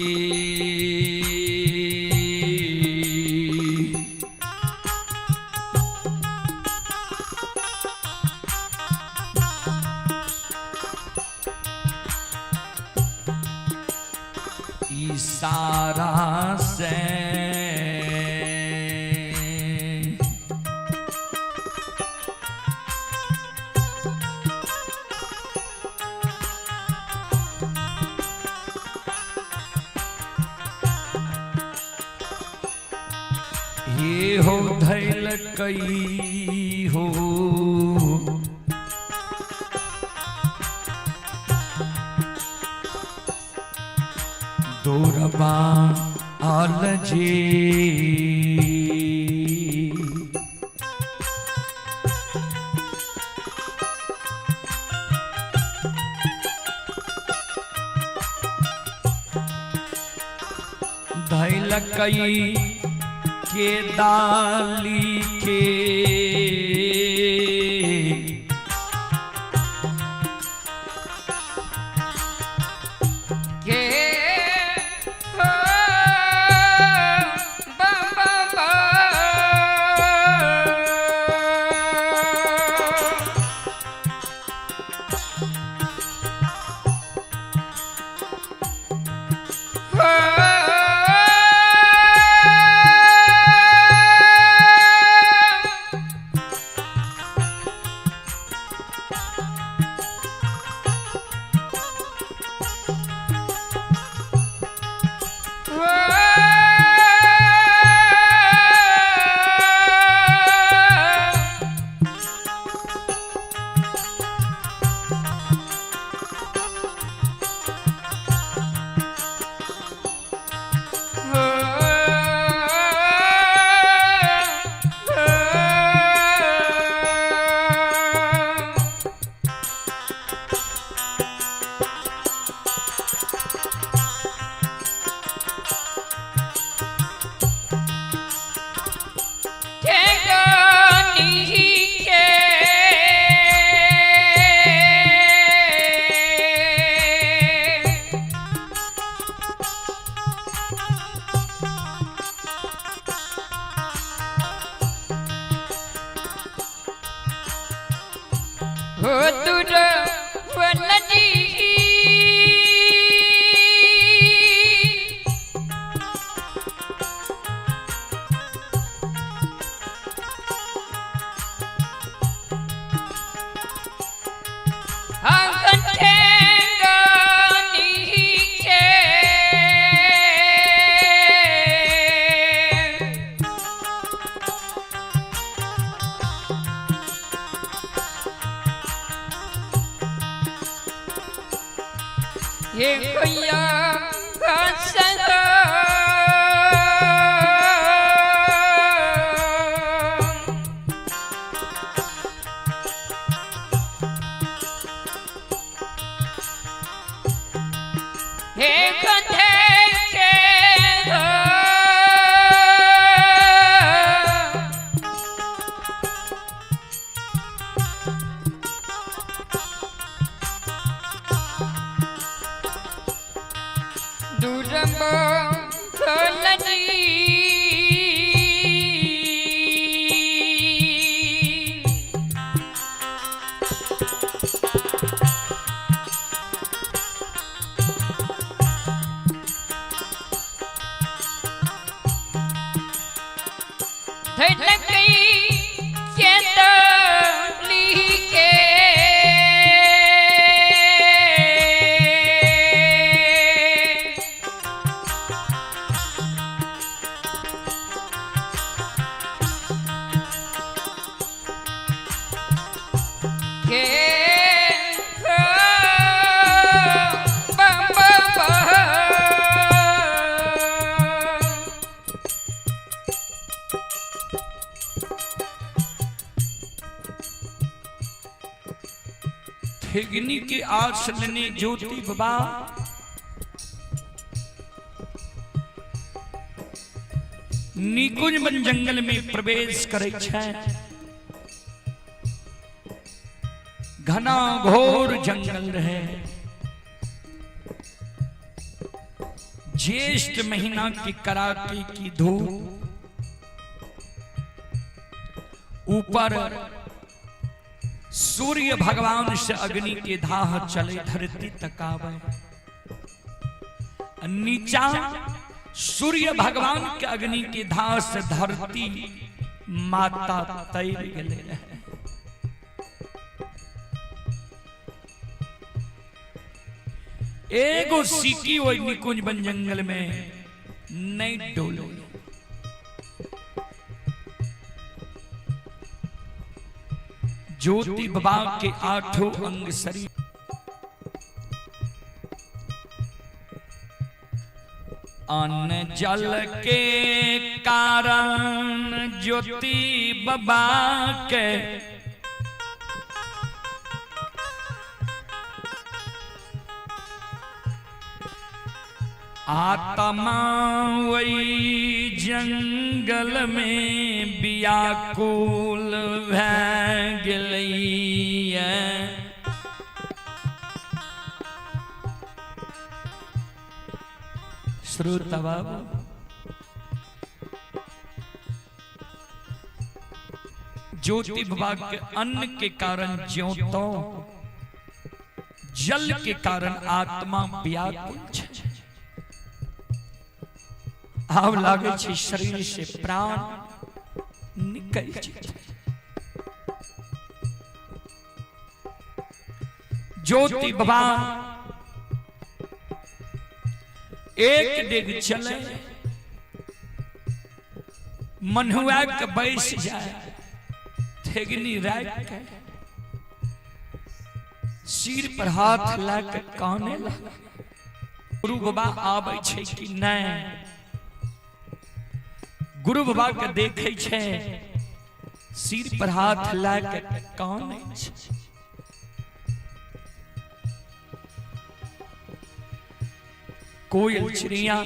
इशारा से ये हो धैल कई हो दूरबा आल जी। धैल कई के दाली के के हो बम बम। हो तुर वनजी। ये कोया हसना। हे कंधे के हो दुरंबो खोलनी। धड़कै चेतली के के हो बम बम। ठेगनी के आस लेने ज्योति बाबा निकुंज वन जंगल में प्रवेश करे छै। घना घोर जंगल रहे। ज्येष्ठ महीना की कड़ाके की धूप, ऊपर सूर्य भगवान से अग्नि के धाह चले धरती तक आवे, नीचा सूर्य भगवान के अग्नि के धाह से धरती माता तैर गेले रहे। एगो सिकी ओहि निकुंज वन जंगल में नहीं डोलो। ज्योति बाबा के आठों अंग शरीर अन्न जल के कारण ज्योति बाबा के आत्मा वही जंगल में बियाकुल भै गेलैया। श्रोता बाबू, ज्योति बाबा के अन्न के कारण ज्यों तो जल के कारण आत्मा व्याकुल छै। आब लागे छै शरीर से प्राण निकल जेतै। ज्योति बाबा एक डेग चले, मनुआ के बैस जाए, ठेगनी राख के सिर पर हाथ ला के काने लगा। गुरु बाबा आबै छै कि नहीं? गुरु बाबा के देखे छै, सिर पर हाथ ला के काने छै। कोयल चिड़िया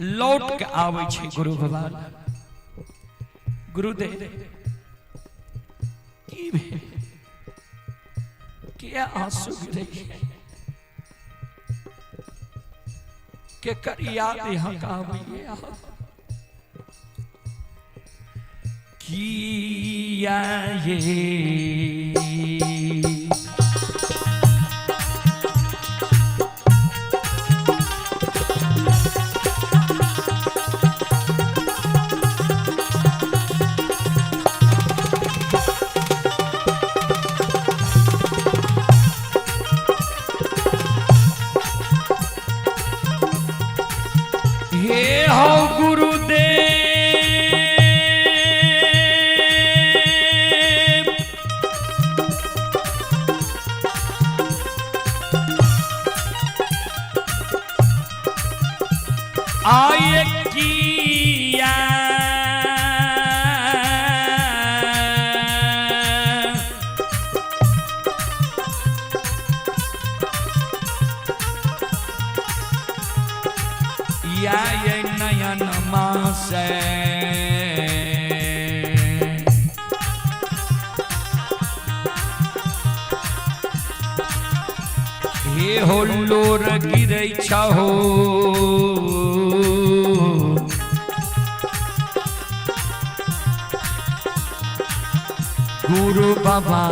लौट के आबै छै गुरु बाबा लग। गुरुदेव की भेल, किया आंसू गिरे, केकर याद यहाँ का आबैया? किया ये हे हो गुरुदेव, आय किया या ये नयन मासे हे हो लोर गिरै छहो, गुरु बाबा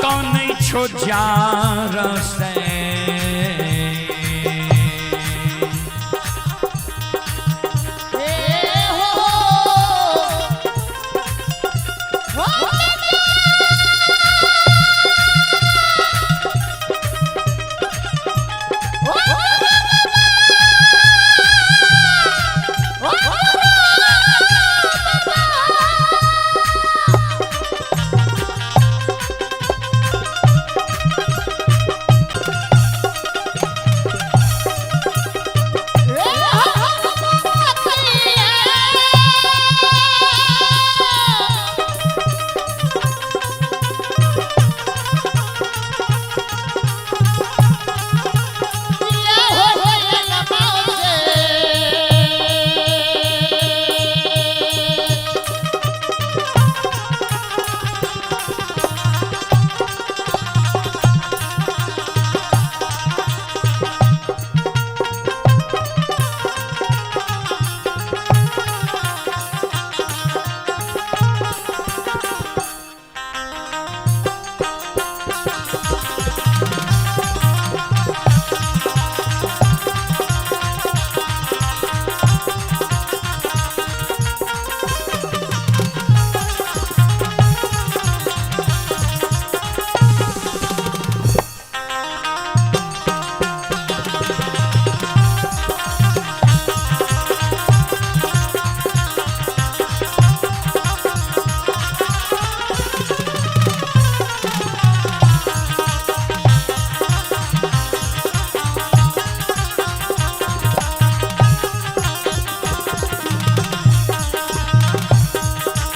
कानै छो। पूछो जार से।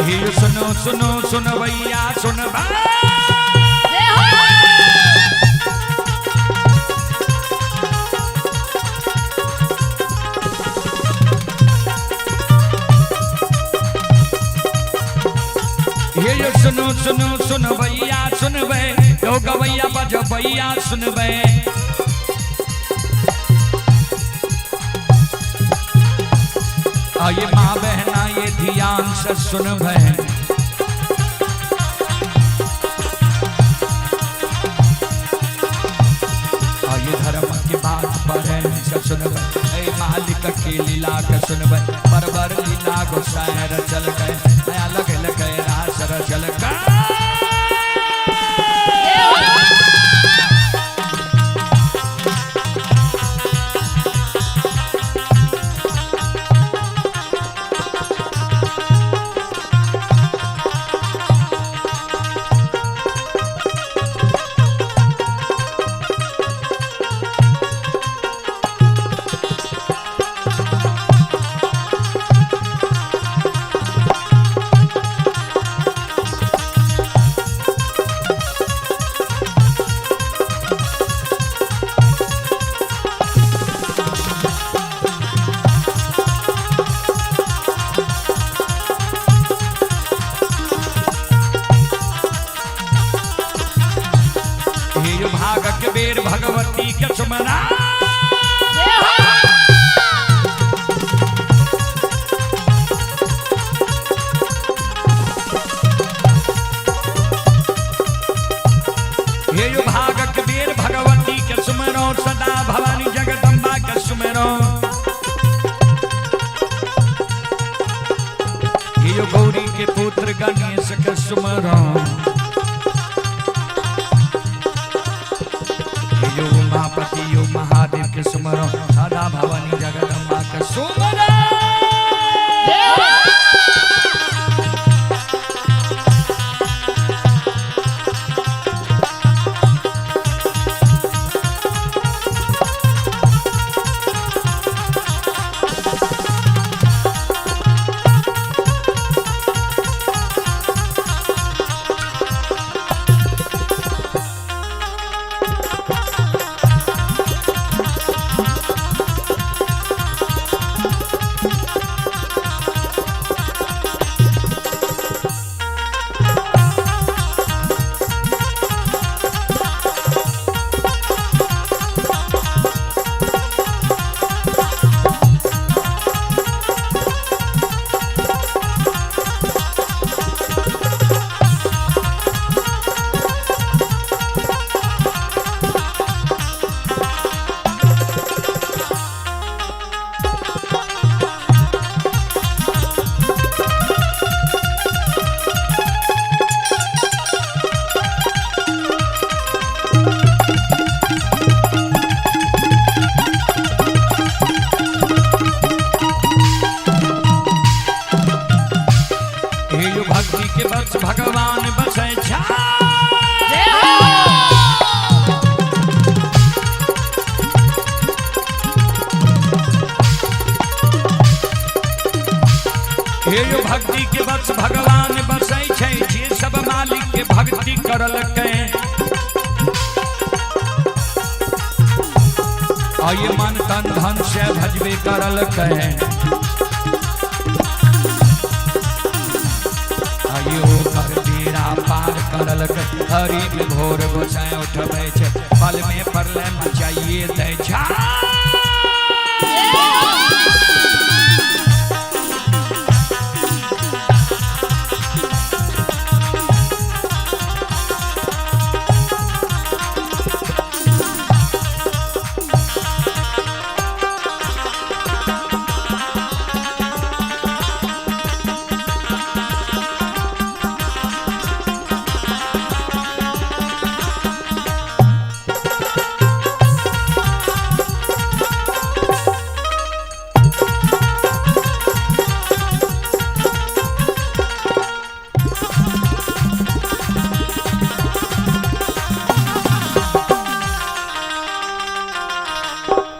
हे सुनो सुनो सुनो भैया सुन हे सुनो सुनो सुन भैया सुनबे यो गवैया बज भैया सुनबे। आये माँ बहना ये ध्यान से सुनबे। आये धर्म की बात पर से सुनबे। ए मालिक की लीला के सुनबे। बरबर लीला गोसाई रचल गए नया लगे लगे रास रचल गए। भागक बेर भगवती के सुमरा। हे यो भागक बेर भगवती के सुमरो सदा भवानी जगदम्बा के सुमरो। हे यो गौरी के पुत्र गणेश के सुमरो। यो उमापति यो महादेव के सुमरो सदा भवानी जगदम्बा के सुमरो। भक्ति करलकै। आये मन तन धन से भजबे करलकै। आयो कर बेड़ा पार करलकै। हरि में भोर गोसाई उठबै छै, पल में परले मचाइए दै छै।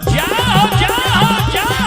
जाओ जाओ जाओ।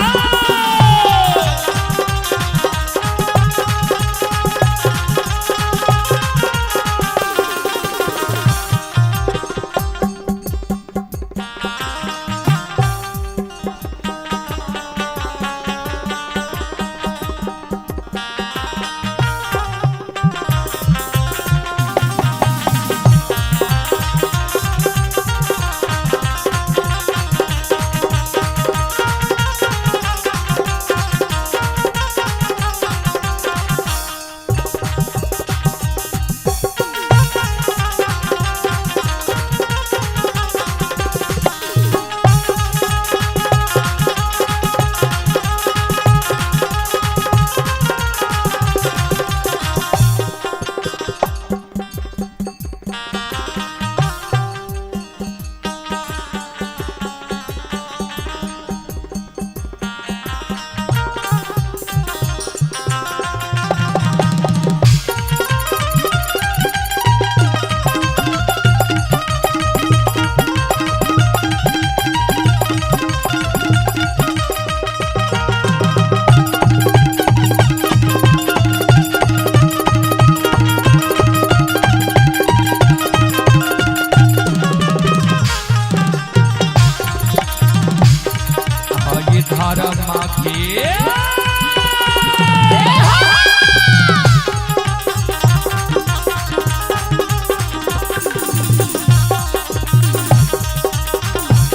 ये धर्म के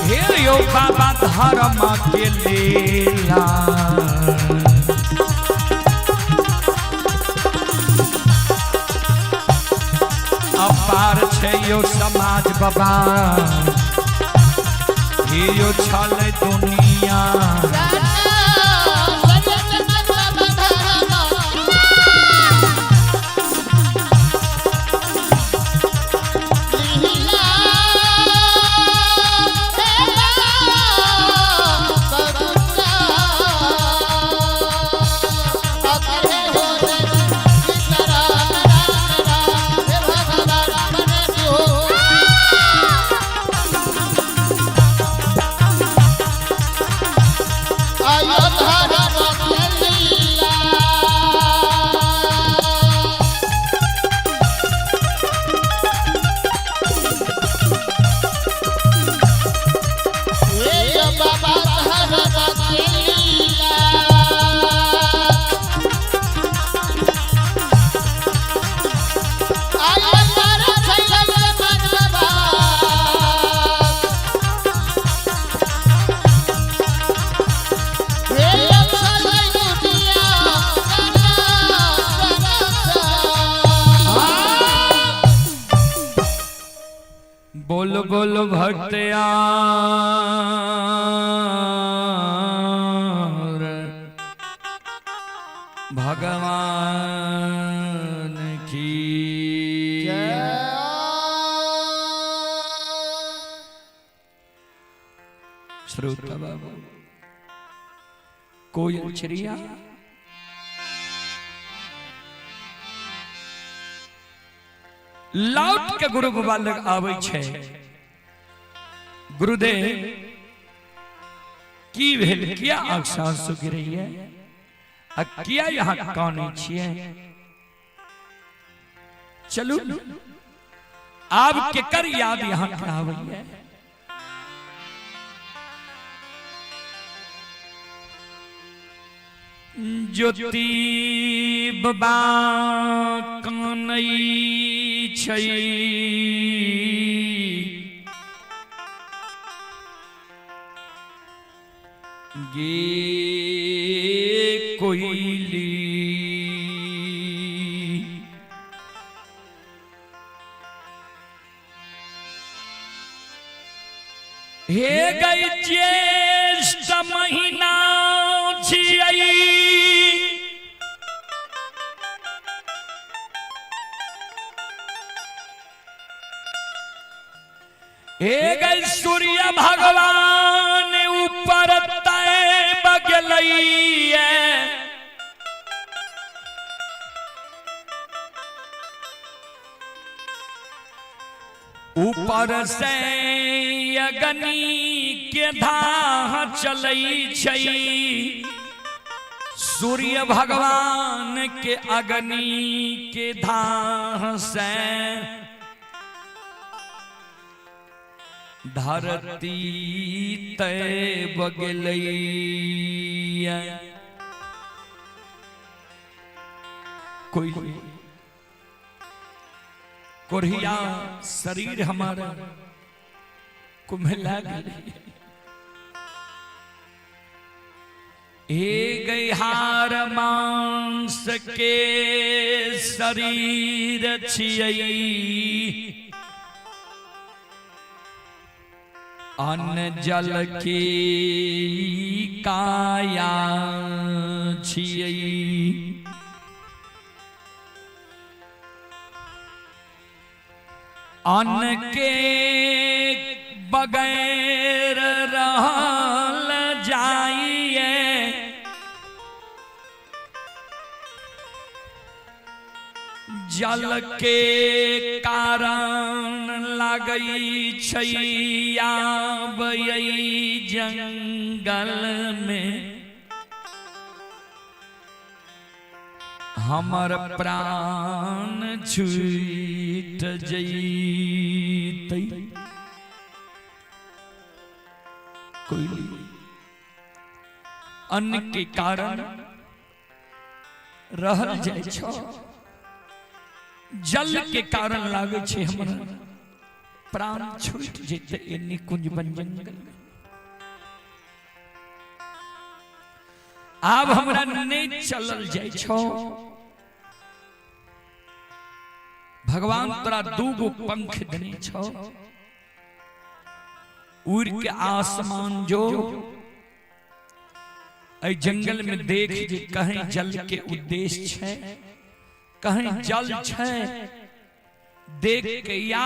हे यो बाबा धर्म के लीला। अपार छै यो समाज बाबा, हे यो छल दुनिया। बोल बोल भक्तियार भगवान की। श्रोता बाबू कोयल चिड़िया लौट के गुरु बाबा लग आबै छै। गुरुदेव की भेल, किया आंसू गिरैये आ किया यहाँ कानै छियै? चलू आब केकर याद यहाँ के आबैया? ज्योति बाबा कानै छै, गे कोइली, हे गई ज्येष्ठ महीना छियै, हे गई सूर्य भगवान ऊपर तय बगलैया, ऊपर से अग्नि के धाह चलै छै, सूर्य भगवान के अग्नि के धाह से धरती तय बगलैया। कोई कोढ़िया शरीर हमारा कुम्हला गेलै। हे गई हार मांस के शरीर छियै, अन्न जल के काया छियै, अन्न के बगैर रहल जाइए, जल के कारण लगै छै आबै जंगल में हमर प्राण छूट जैतै। कोई अन्न के कारण रहल जाइ छौ, जल के कारण लागै छै हमर प्राण छूट जैतै ए निकुंज बन जंगल में। आब हमरा नहीं चलल जाइ छौ। भगवान तोरा दूगो पंख देने छौ, उड़ के आसमान जो एहि जंगल में देख जे कहीं जल के उद्देश्य छै, कहीं जल छै, देख के या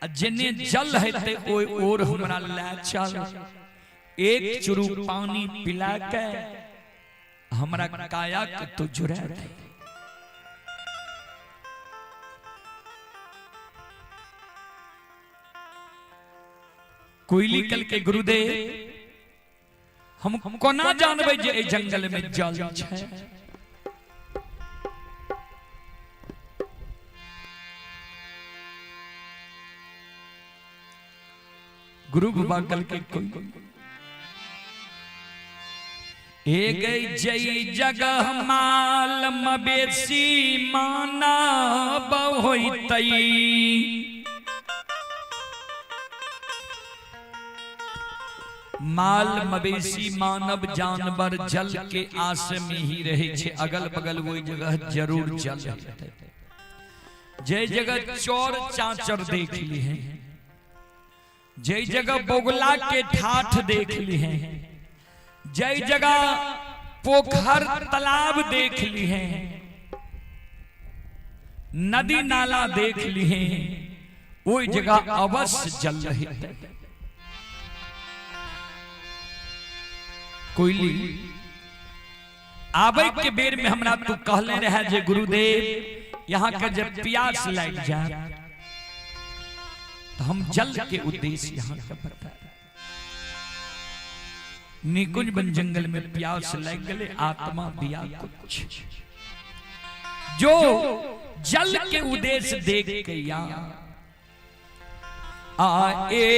आ जेने जल हेतै ओहि ओर हमरा लए चल, एक चुरू पानी पिला के हमरा काया के तो जुड़ा दे। कोयली कल के गुरुदेव हम कोना जानबै जे एहि जंगल में जल छै? गुरु बाबा कल के कोई एक जई जगह माल मवेशी माना होइतई, माल मवेशी मानव जानवर जल के आस में ही रहे छे, अगल बगल वही जगह जरूर जल हेतै। जे जगह चोर चाचर देख ली है, जे जगह बगुला के ठाठ देख ली है, जे जगह पोखर तालाब देख ली है, नदी नाला देख ली है, वही जगह अवश्य जल हेतै। कोयली आबै के बेर में हमरा तू कहले रहे जे गुरुदेव यहाँ के जब प्यास लग जाए तो हम जल के उद्देश्य यहाँ का बता। निकुंज बन जंगल में प्यास लग गए, आत्मा दिया कुछ जो जल के उद्देश्य देख के या आ एका।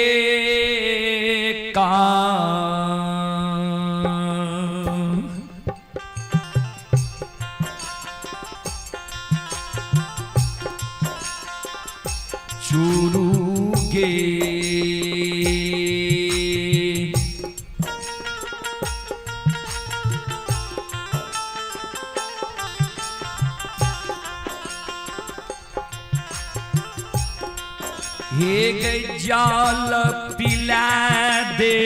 चूरू गे हे गे जाल पिला दे।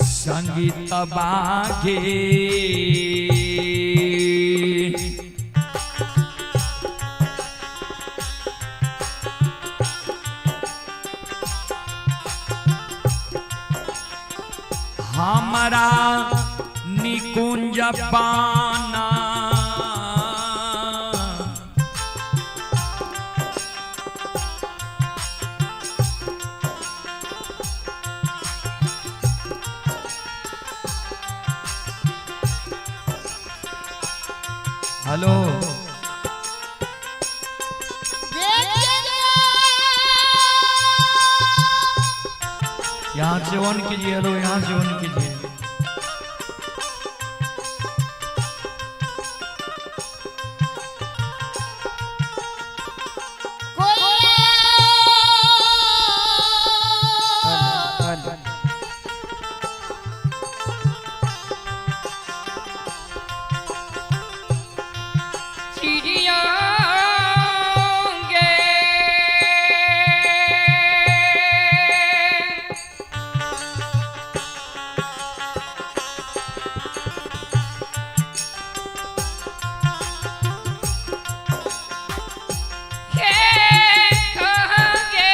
संगीत बागे हमारा निकुंज पाना। हेलो यहाँ से ऑन कीजिए, हेलो यहाँ से ऑन कीजिए। चिड़िया गे हे कहाँ गे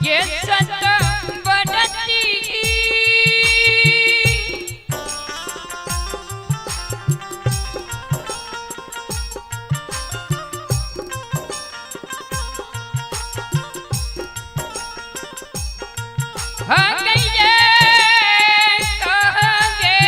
ये सत बनती हाँ गई ये कहाँ गे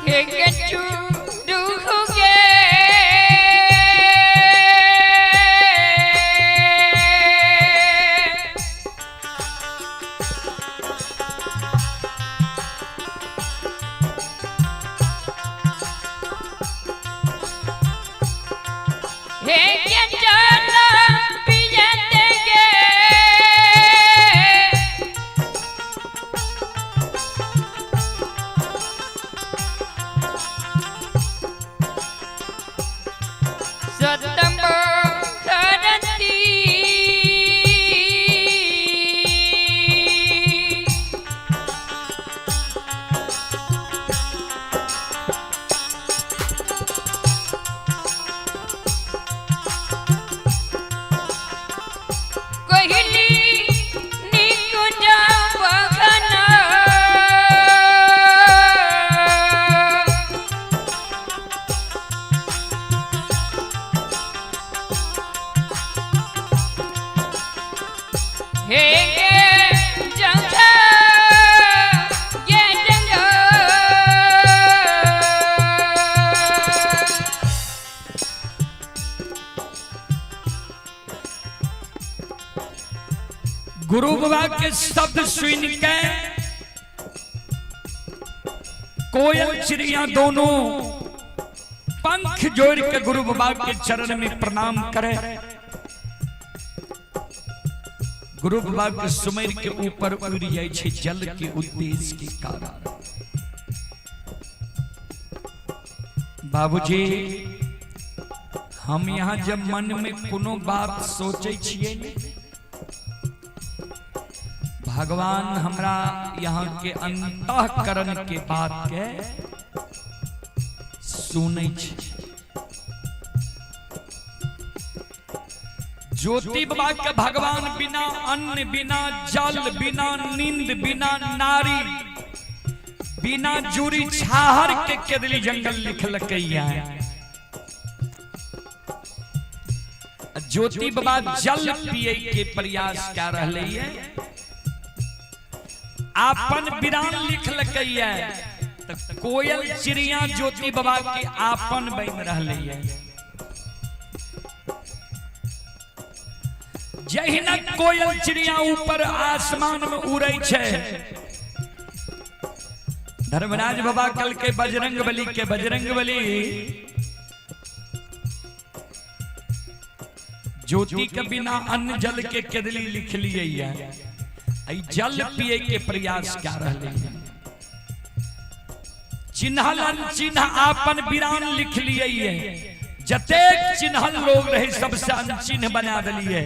गे सतम धरती कोहिली निकुंज बघना हे जंघ ये जंघ गुरु बाबा के शब्द सुन के कोयल चिड़िया दोनों पंख जोड़ के गुरु बाबा के चरण में प्रणाम करे। गुरु बाबा के सुमेर के ऊपर उड़ जाए छे जल के उद्देश्य के कारण। बाबूजी हम यहाँ जब मन में कोनो बात सोचे छियै ने, भगवान हमरा यहाँ के अंतःकरण के बात के सुनै छै। ज्योति बाबा के भगवान बिना अन्न, बिना जल, बिना नींद, बिना नारी, बिना जुरी छाहर के केदली जंगल लिखलकैया। ज्योति बाबा जल पिए के प्रयास कर रहे है, आपन बिरान लिखलकैया तो कोयल चिड़िया ज्योति बाबा के आपन बन रहे है। जहिना कोयल चिड़िया ऊपर आसमान में उड़ै छै, धर्मराज बाबा कल के बजरंग बली के बजरंग बली ज्योति के बिना अन्न जल के केदली लिख लिए है, जल पिए के प्रयास कर रहे हैं। चिन्हल अनचिन्ह आपन बिरान लिख लिए है, जतेक चिन्हल लोग रहे सबसे अनचिन्ह बना दिलिए।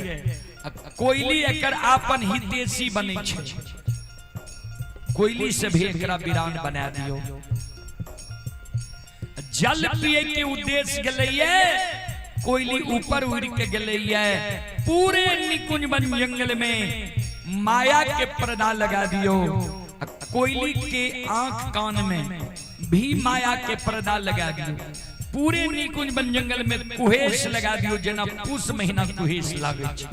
कोयली एकर आपन हितेशी बनै छै, कोयली से भी एकरा बिरान बना दियो। जल पिए के उद्देश्य गेलैये, कोयली ऊपर उड़ के गेलैये, पूरे निकुंज वन जंगल में माया के पर्दा लगा दियो। कोयली के आंख कान में भी माया के पर्दा लगा दियो, पूरे निकुंज वन जंगल में कुहेस लगा दियो, जेना पूस महीना कुहेस लागे छै।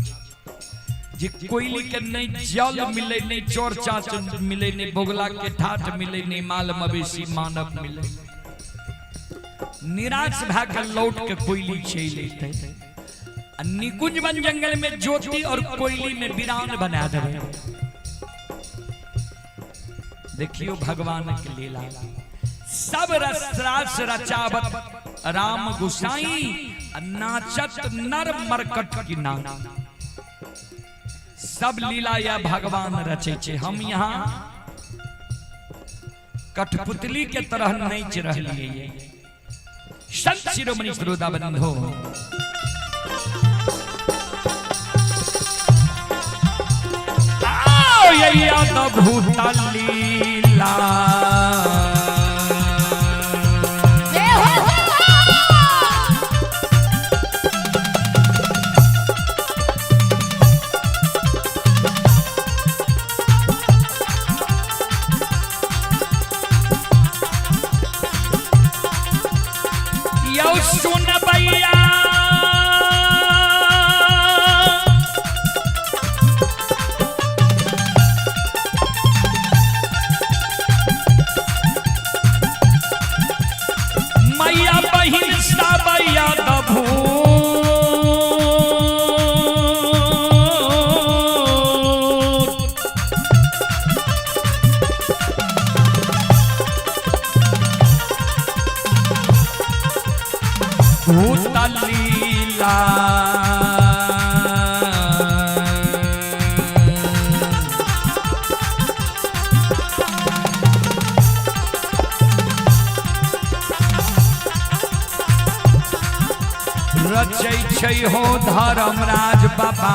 जे कोयली के नहीं जल मिले, नहीं चोर चाच मिले, नहीं बोगला के ठाठ मिले, नहीं माल मवेशी मानव मिले, निराश भए के लौट के कोयली चलि अयतै। निकुंज वन जंगल में ज्योति और कोयली में बिरान बना देबै। देखियो भगवान के लीला, सब रस रास रचावत राम गुसाई, नाचत नर मरकट की नाम। सब लीला या भगवान रचे छे। हम यहाँ कठपुतली के तरह नाच रहिए। संत शिरोमणि श्रोता बंधो, आओ अद्भुत लीला। यौ सुन भैया, मैया बहिन सबैया दभू भूत लीला। रचै छै हो धर्मराज बाबा,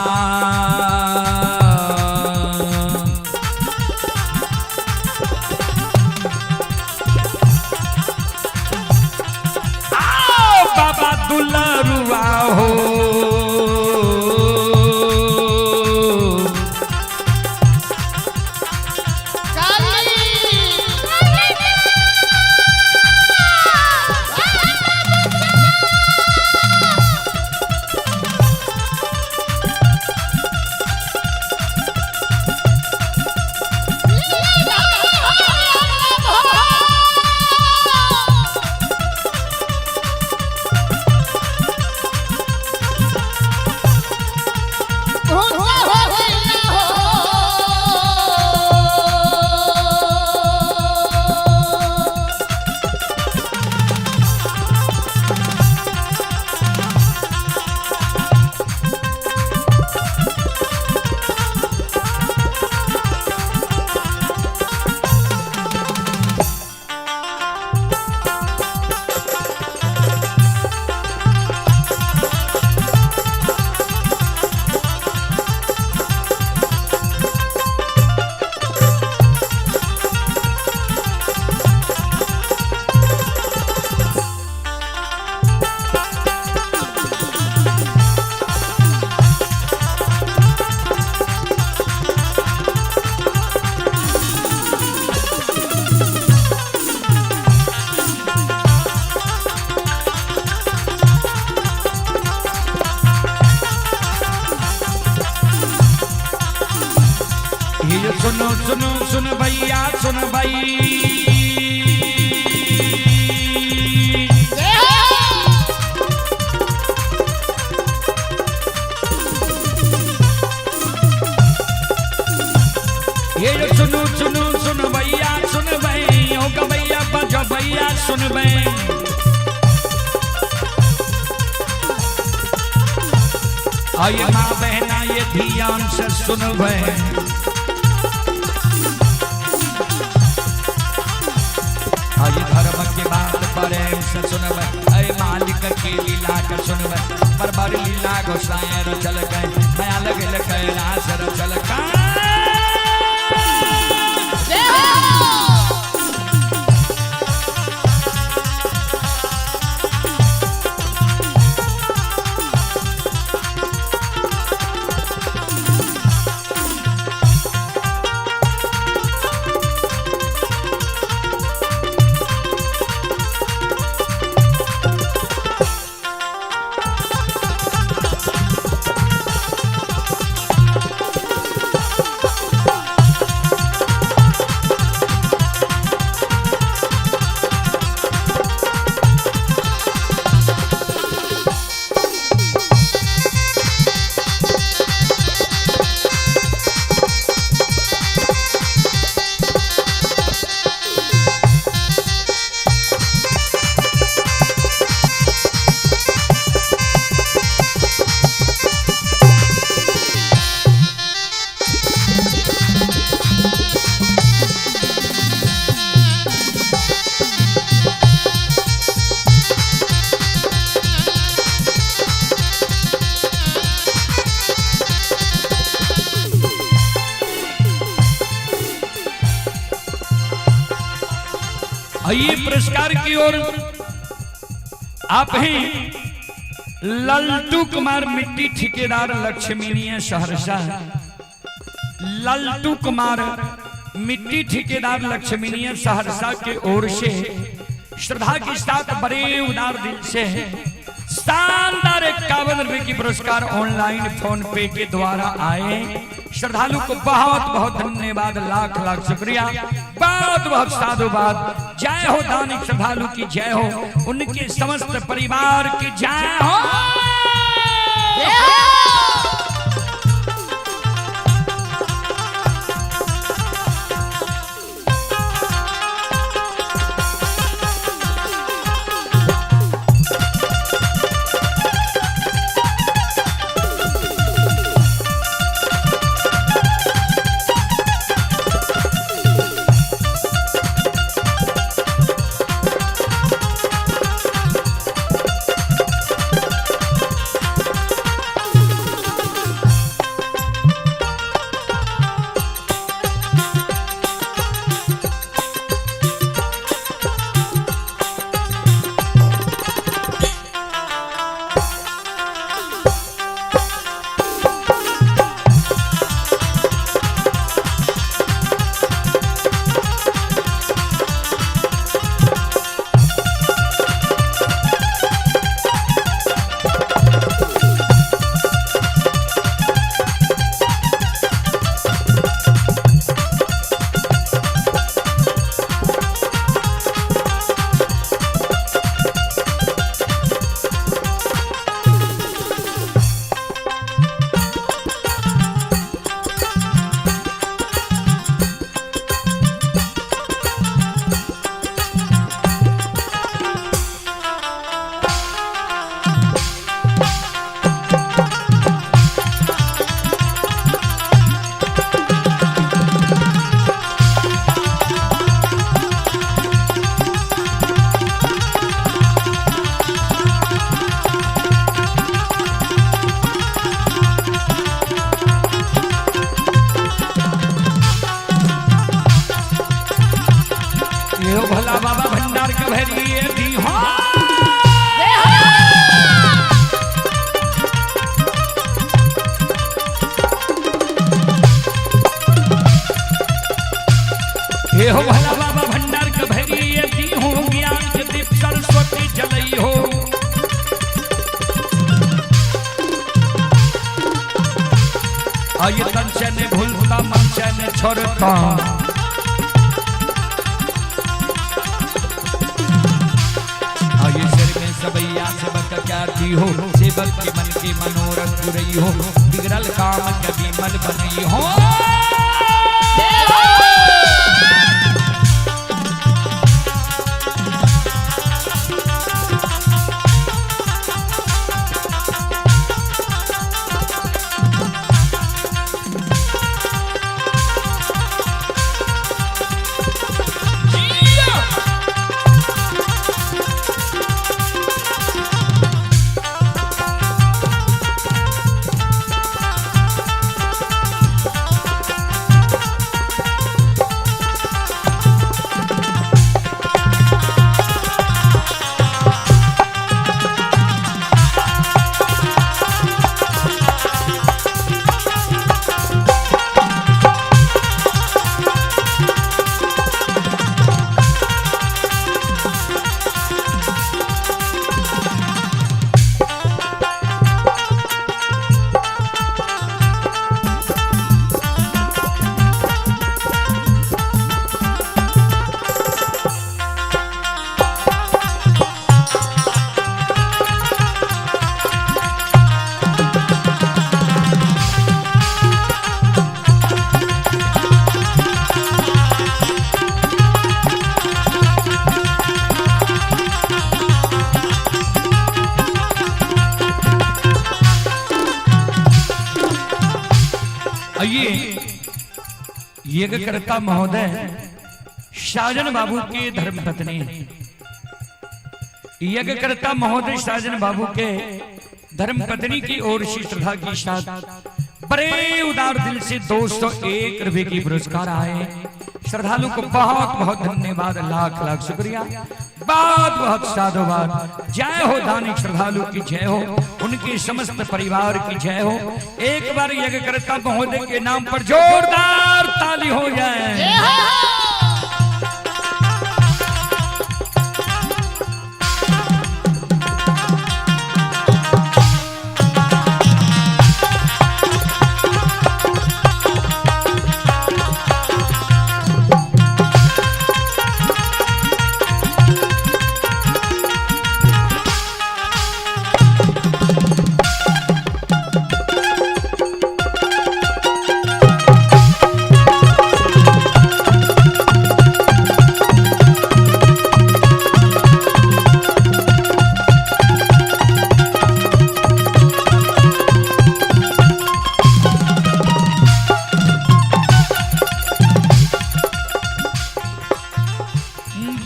आओ बाबा दुलरुआ हो। सुनो सुन भैया सुन भाई। ये सुनो सुनो सुन भैया सुन भाई, ओ गवैया बजो भैया सुन भाई। आइए माँ बहना ये ध्यान से सुन भाई। आइए धर्म के बात प्रेम से सुन भाई, अरे मालिक की लीला का सुन भाई। पर बर लीला गोसाई रचल गए, माया लगल कैलाश रचल गए। आइए पुरस्कार की ओर आप हैं लल्टू कुमार मिट्टी ठेकेदार लक्ष्मीनिया सहरसा। लल्टू कुमार मिट्टी ठेकेदार लक्ष्मीनिया सहरसा के ओर से श्रद्धा के साथ बड़े उदार दिल से शानदार 51 रुपए की पुरस्कार ऑनलाइन फोन पे के द्वारा आए। श्रद्धालु को बहुत बहुत धन्यवाद, लाख लाख शुक्रिया, बहुत बहुत साधुवाद। जय हो दानिक श्रद्धालु की जय हो, उनके समस्त परिवार की जय हो। यो भोला बाबा भंडार के भरिए दी हो। ये हो भोला बाबा भंडार के भरिए दी हो, ज्ञान के दीप सरस्वती जलई हो। आये तन से ने भूलता मन से ने छोड़ता, दयाती हो, सेवक के मन के मनोरथ पुरई हो, बिगड़ल काम के विमल बनई हो। आइए यज्ञकर्ता महोदय साजन बाबू के धर्मपत्नी, यज्ञकर्ता महोदय साजन बाबू के धर्मपत्नी की ओर से श्रद्धा के साथ बड़े उदार दिल से 201 रुपए की पुरस्कार आए। श्रद्धालु को बहुत बहुत धन्यवाद, लाख लाख शुक्रिया, बहुत बहुत साधुवाद। जय हो दानी श्रद्धालु की जय हो, उनके समस्त परिवार की जय हो। एक बार यज्ञकर्ता महोदय के नाम पर जोरदार ताली हो जाए।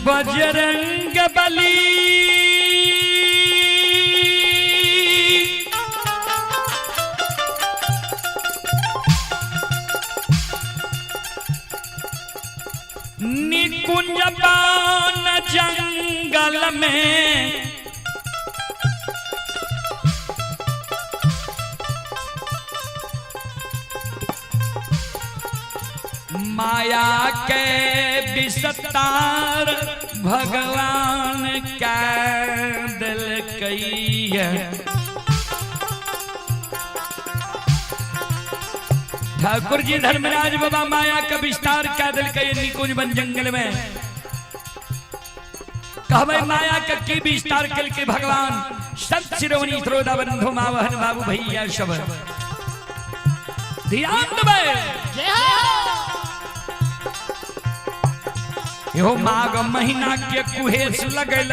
बजरंग बली निकुंज बान जंगल में माया के विस्तार भगवान का दिल कई है। ठाकुर जी धर्मराज बाबा माया का विस्तार का दिल कई निकुंज वन जंगल में। कहबे माया का की विस्तार कल के भगवान संत शिरोमणि श्रोता बंधु मावहन बाबू भैया सब ध्यान देबै। यो माघ महीना के कुहेस लगल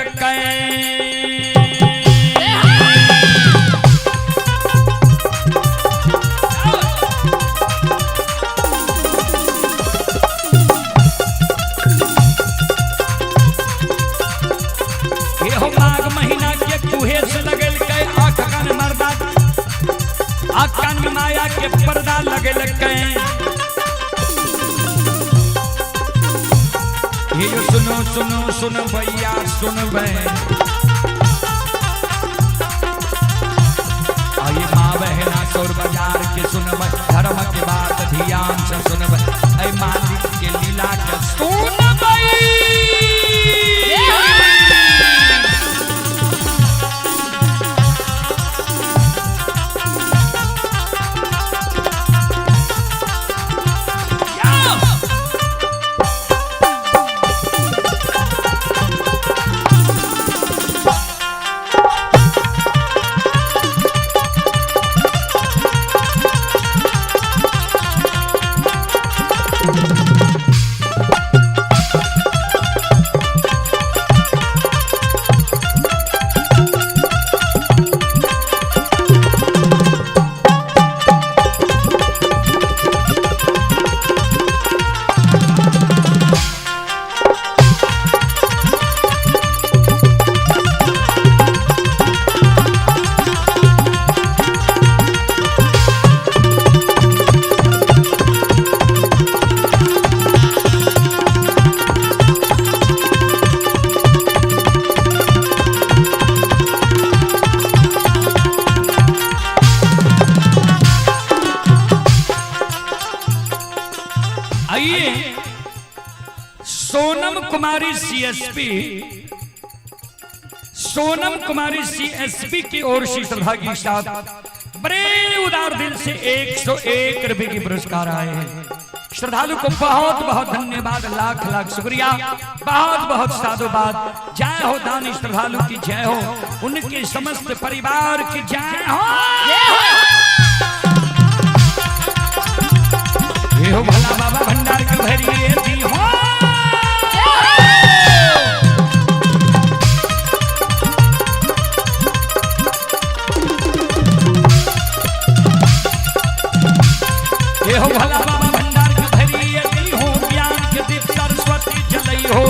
यो माघ महीना के कुहेस लगल आँख कान मर्दा आँख कान में माया के पर्दा लगल। ये सुनो सुनो सुन भैया सुन बे आइए माँ बहना सौर बाजार के सुन बे, धर्म के बात ध्यान से सुन बे, ऐ मालिक के लीला के सुन बे। सोनम कुमारी सीएसपी, सोनम कुमारी सीएसपी की ओर से श्रद्धा के साथ बड़े उदार दिल से 101 रुपए के पुरस्कार आए हैं। श्रद्धालु को बहुत बहुत धन्यवाद, लाख लाख शुक्रिया, बहुत बहुत साधुवाद। जय हो दानी श्रद्धालु की जय हो, उनके समस्त परिवार की जय हो। ये हो भला बाबा भंडार के भरिए दी हो। ये हो भला बाबा भंडार के भरिए दी हो, ज्ञान के दीप सरस्वती जलई हो।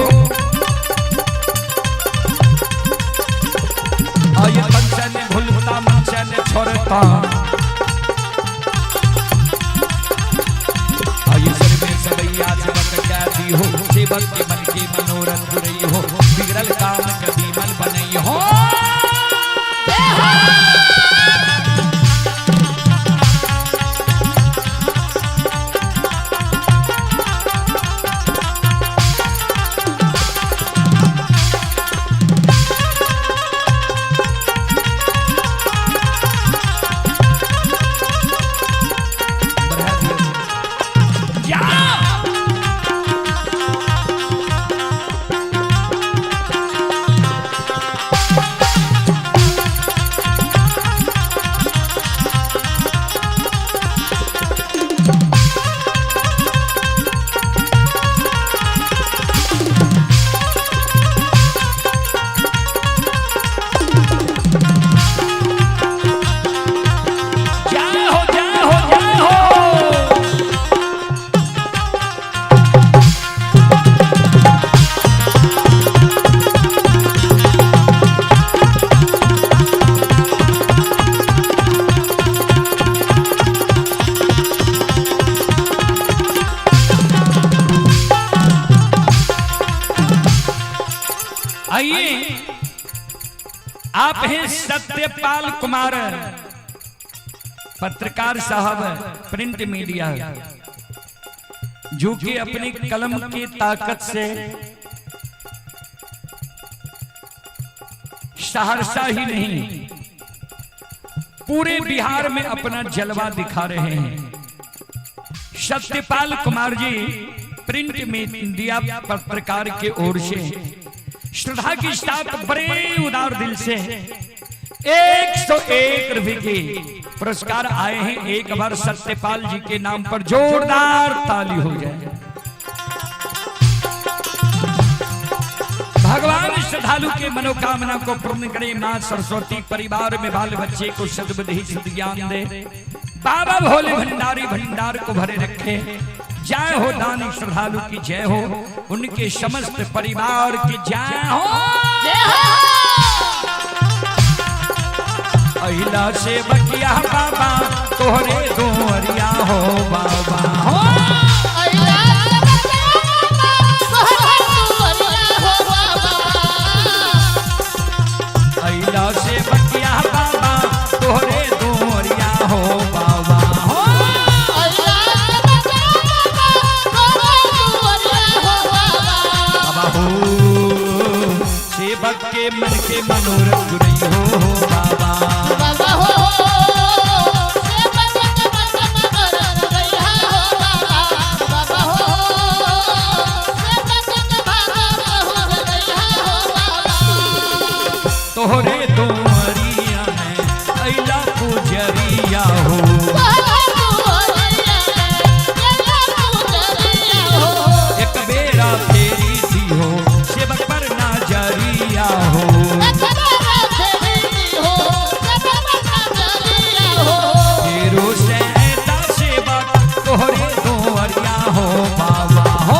आये पंचा ने भूलता मंचा ने छोड़ता, आये सर में सबैया सेवक कह दी हो, सेवक के मन के मनोरथ पुरई हो, बिगड़ल काम कभी मन बनई हो। बढ़ा दिया। जा जय हो जय हो जय हो। आइए, आप हैं सत्यपाल कुमार, पत्रकार साहब, प्रिंट मीडिया, जो कि अपनी कलम की ताकत से सहरसा ही नहीं पूरे बिहार में अपना जलवा दिखा रहे हैं। सत्यपाल कुमार जी प्रिंट मीडिया पत्रकार के ओर से श्रद्धा के साथ बड़े उदार दिल से 101 रुपए के पुरस्कार आए हैं। एक बार सत्यपाल जी के नाम पर जोरदार ताली हो जाए। भगवान श्रद्धालु के मनोकामना को पूर्ण करे। मां सरस्वती परिवार में बाल बच्चे को सद्बुद्धि सद्ज्ञान दे। बाबा भोले भंडारी भंडार को भरे रखे। जय हो दानी श्रद्धालु की जय हो, उनके समस्त परिवार की जय हो। अहिला से बकिया बाबा तोहरे दोहरिया हो बाबा हो। अहिला से बकिया बाबा तोहरे दोहरिया हो बाबा हो। बाबा हो सेवक के मन के मनोरथ गुरई हो बाबा। तोहरे दोहरिया है अहिला पुजरिया हो। एक बेरा फेरी दी हो सेवक पर नजरिया हो। फेरो से ऐसा सेवक तोहरे दोहरिया हो बाबा हो।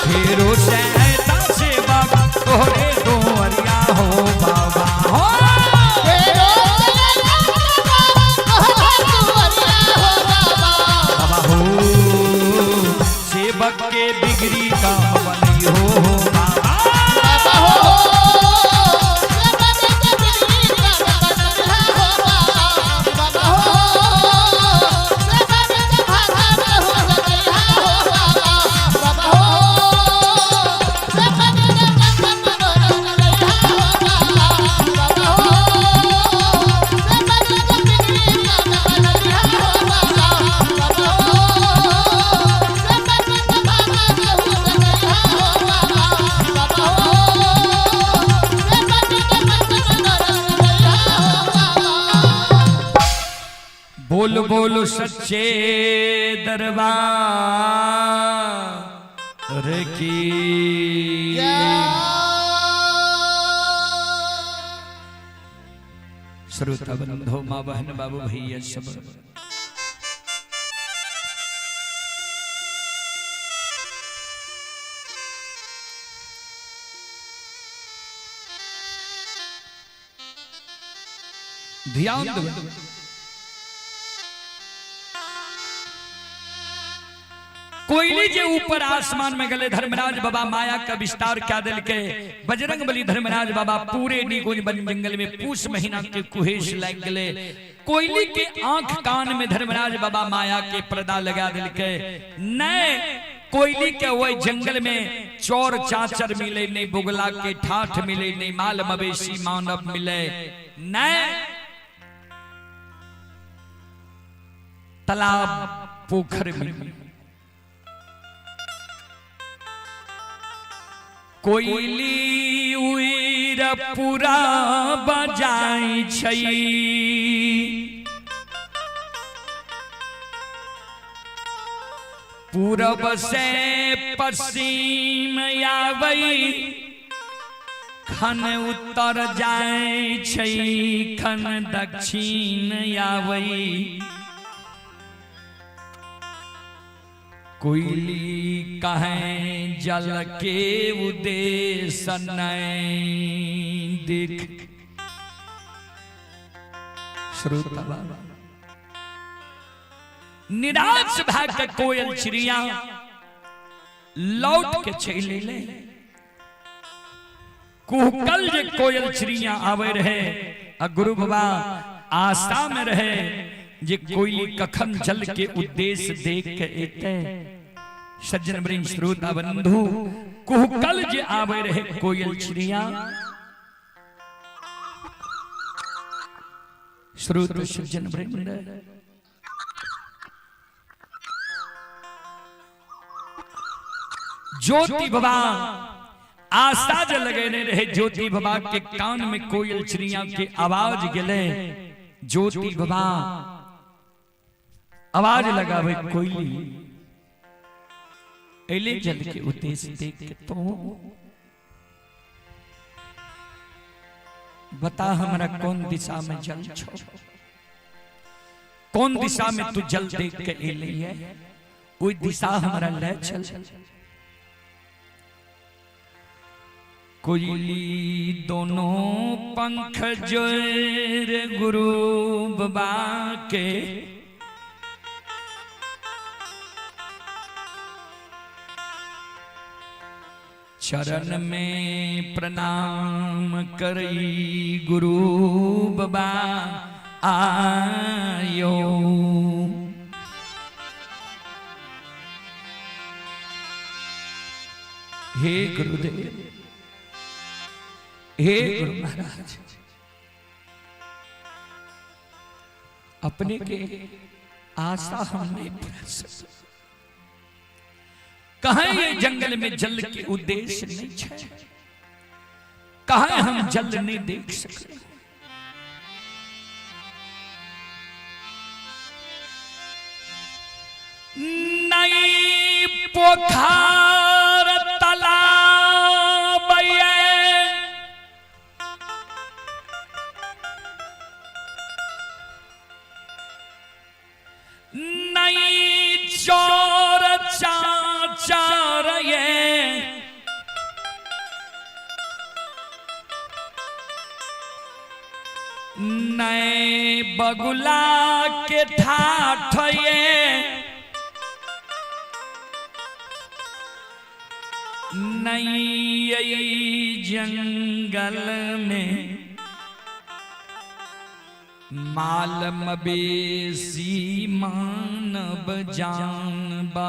फेरो से ऐसा सेवक तोहरे दोहरिया हो बाबा हो। बाबा हो सेवक के बिगड़ी काम बनी हो बाबा। बाबा हो। बोल बोल सच्चे दरबार की। श्रोता बंधो, माँ बहन, बाबू भैया सब, ध्यान दो। कोयली जे ऊपर आसमान में गले धर्मराज बाबा माया का विस्तार क्या दिल के बजरंग बली धर्मराज बाबा पूरे निकुंज वन जंगल में पूस महीना के कुहेश लग गले। कोयली के आंख कान में धर्मराज बाबा माया के पर्दा लगा दिल के। नए कोयली के वही जंगल में चोर चाचर मिले नहीं, बुगला के ठाठ मिले नहीं, माल मवेशी मानव मिले नए, तालाब पोखर मिले। कोयली उइर पूरा बजाई छै, पूरब से पश्चिम आबै, खन उत्तर जाय छै, खन दक्षिण आबै। कोयली कहे जल के उद्देश्य नहीं देख। श्रोता बाबा निराश भाग के कोयल चिड़िया लौट के चले ले। कुहकल जे कोयल चिड़िया आवे रहे आ गुरु बाबा आशा में रहे जे कोयली कखन जल के उद्देश्य देख के एते। सज्जन वृंद श्रोता बंधु, कुहकल जे आवे रहे कोयल चिड़िया, श्रोता सज्जन वृंद, ज्योति बाबा आशा जे लगेने रहे ज्योति बाबा के कान में कोयल चिड़िया के आवाज गेले। ज्योति बाबा आवाज लगावे, कोयली एले जल के उद्देश्य देख के, तो बता हमरा कौन दिशा में जल छो, कौन दिशा में तू जल देख के एले है, ओई दिशा हमरा ले चल। कोयली दोनों पंख जोर गुरु बाबा के चरण में प्रणाम करई गुरु बाबा आयो। हे गुरुदेव, हे गुरु महाराज, अपने के आशा हम नहीं पूरा सके। कहाँ ये जंगल में जल के उद्देश्य नहीं छे, कहाँ हम जल नहीं देख सकते। नहीं पोखर तालाब ये, नहीं चोर चाचर ये, नए बगुला के ठाठ ये, नहीं जंगल में माल मवेशी मानव जानवर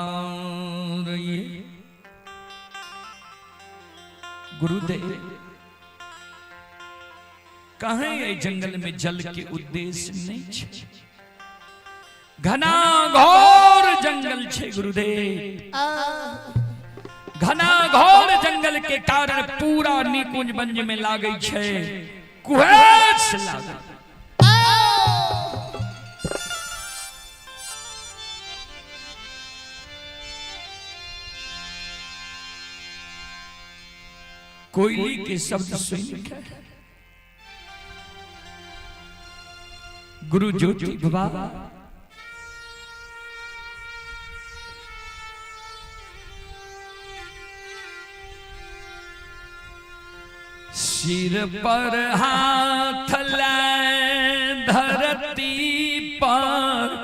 ये। गुरुदेव कहें ये जंगल में जल के उद्देश्य नहीं छे, घना घोर जंगल छे गुरुदेव। घना घोर जंगल के कारण पूरा निकुंज बंज में लागै छे कुहेस लागै। कोयली के शब्द सुन के गुरु ज्योति बाबा सिर पर हाथ लाए धरती पर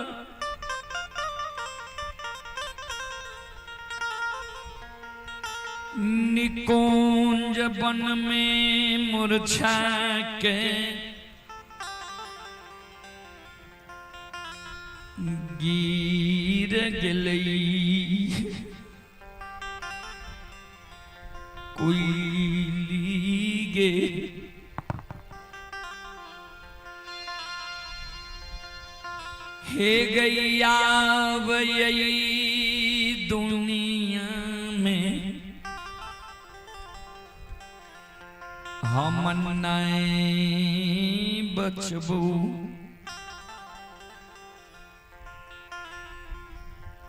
निकुंज वन में मूर्छा के गिर गेलई कोयली गे। हे गैया दुनिया में हम नहीं बचबू,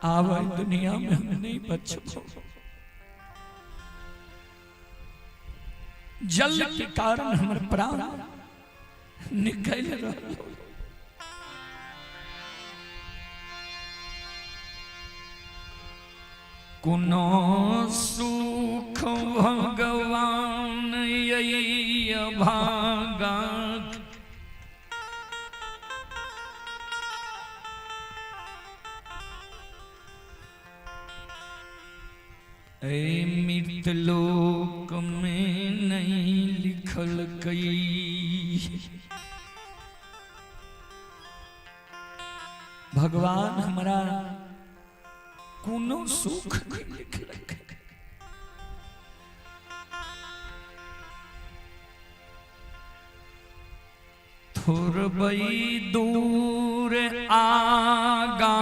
आवे दुनिया में हम नहीं बचबू। जल के कारण हमर प्राण निकल रहा। कोनो सुख भगवान यही भागा ए मृत लोक में नहीं लिखल कई। भगवान हमारा कोनो सुख नहीं लिखलक। थोड़बई दूर आगा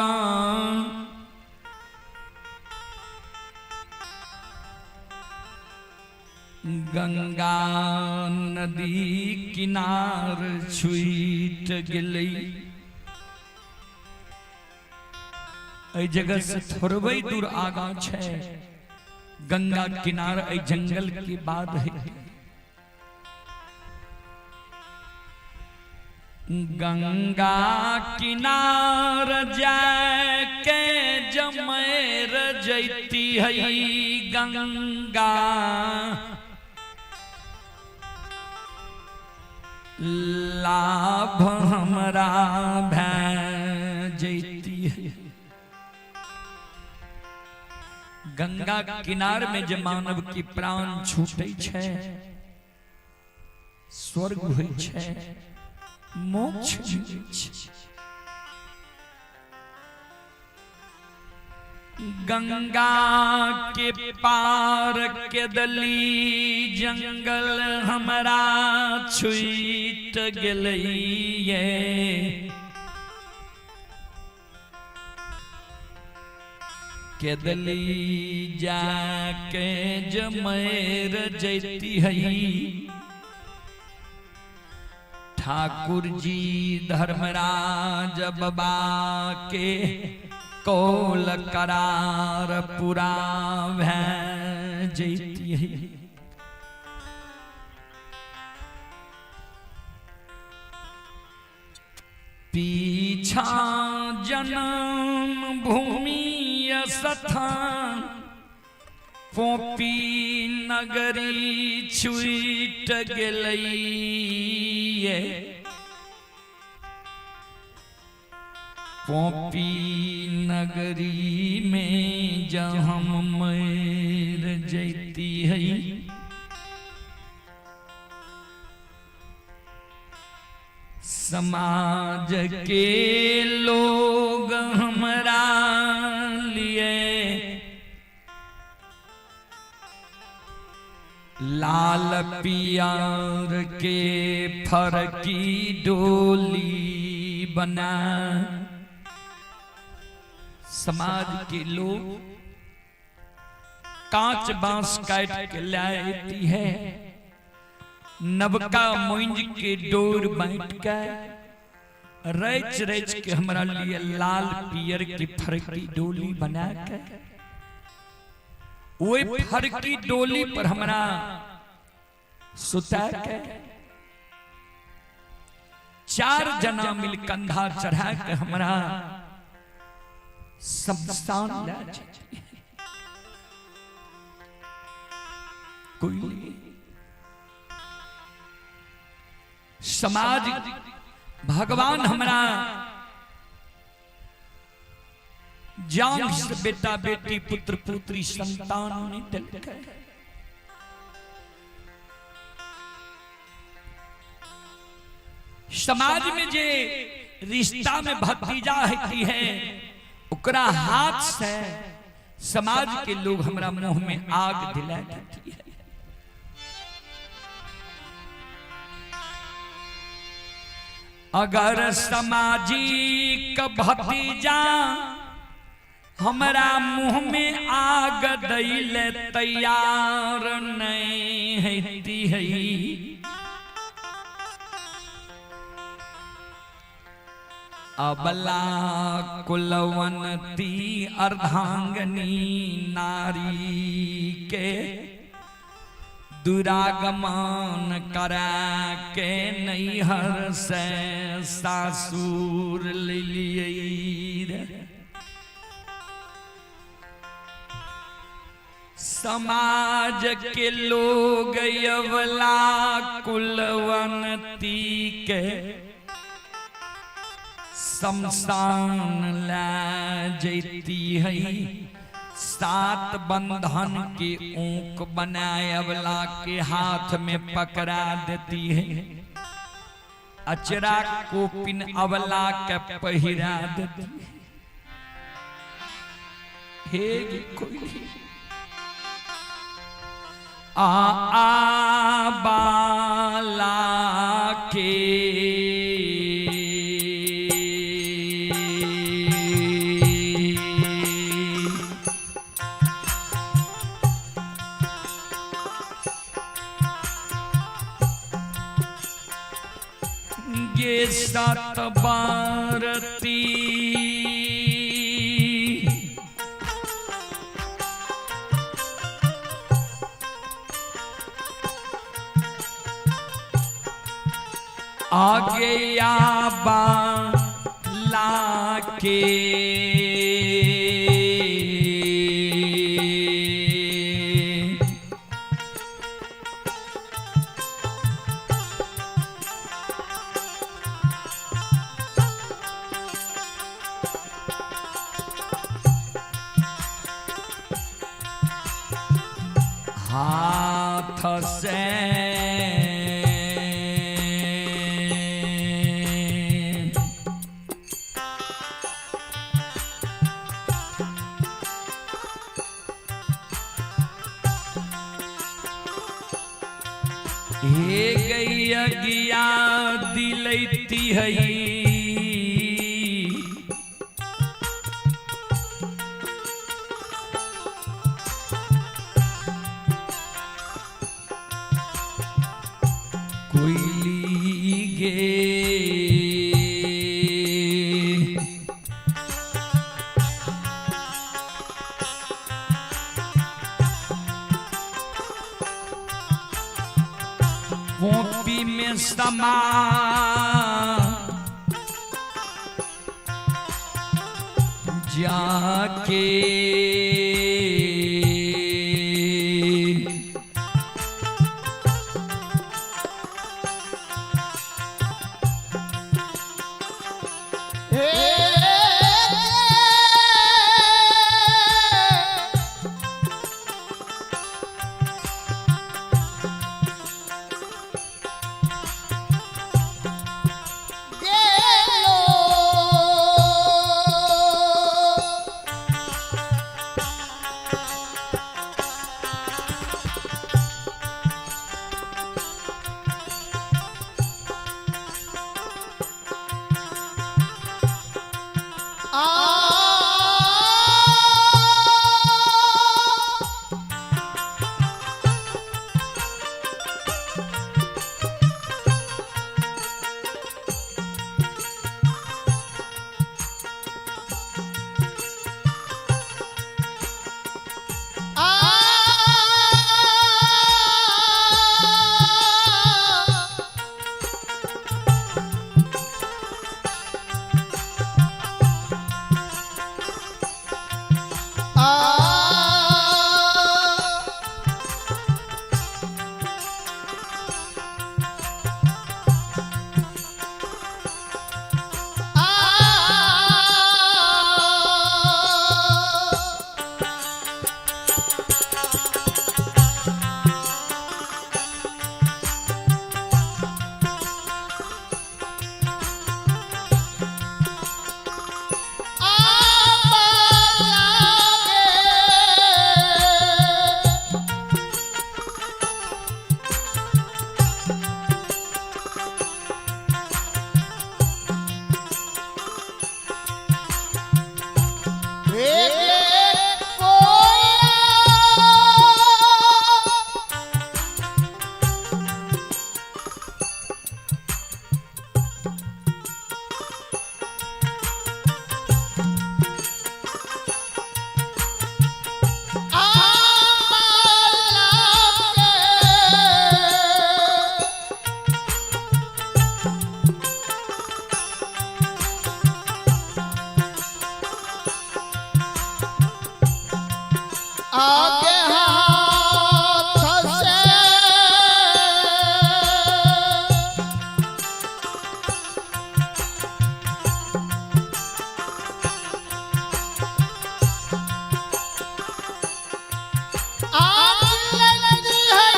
गंगा नदी किनार छूट गेलै। एहि जगह से थोड़बे दूर आगा छै गंगा किनार, एहि जंगल के बाद है। गंगा किनार जाके जमेर जैती है गंगा, लाभ हमरा भै जैती है। गंगा किनार में जे मानव की प्राण छूटे छै, स्वर्ग होइ छै, मोक्ष मिलै छै। गंगा के पार के दली जंगल हमरा छूट गेलै। केदली जाके जमेर जैती है ठाकुर जी धर्मराज बाबा के कौल करार पूरा भै जैती है। पीछा जन्म भूमि स्थान पोपी नगरी छूट गेलै। पोपी नगरी में जहाँ मर जैती है समाज के लोग हमरा लिए लाल पियर के फरकी डोली बना। समाज के लोग कांच बांस काट के लाती है, नवका मुंज के डोर बांट के रच रच के हमरा लिए लाल पियर की फरकी डोली बना के वही फरकी डोली पर हमरा सुता के चार जना मिल कंधा चढ़ा के हमरा शमशान ले जाती। कोई समाज भगवान हमरा जान से बेटा बेटी पुत्र पुत्री संतान नहीं देलकै। समाज में जे रिश्ता में भतीजा होती है ओकरा हाथ से समाज के लोग हमरा मुंह में आग दिला देती है। अगर समाजिक भतीजा हमरा मुंह में आग दैले तैयार नहीं होती है, अबला कुलवंती अर्धांगनी नारी के दुरागमन करा के नैहर से सासुर लिए रे। समाज के लोग अबला कुलवंती के शमशान ला जैती है, सात बंधन के ऊक बनाए अबला के हाथ में पकड़ा देती है, अचरा कोपिन अबला के पहिरा देती है। हे कोई आ आ बाला के ये सात बारती आगे या बाला के हाथ से हे गई अगिया दिलैती है, कोयली गे पोपी में समा जाके आ आ आ आगे हाथ से आग लगी है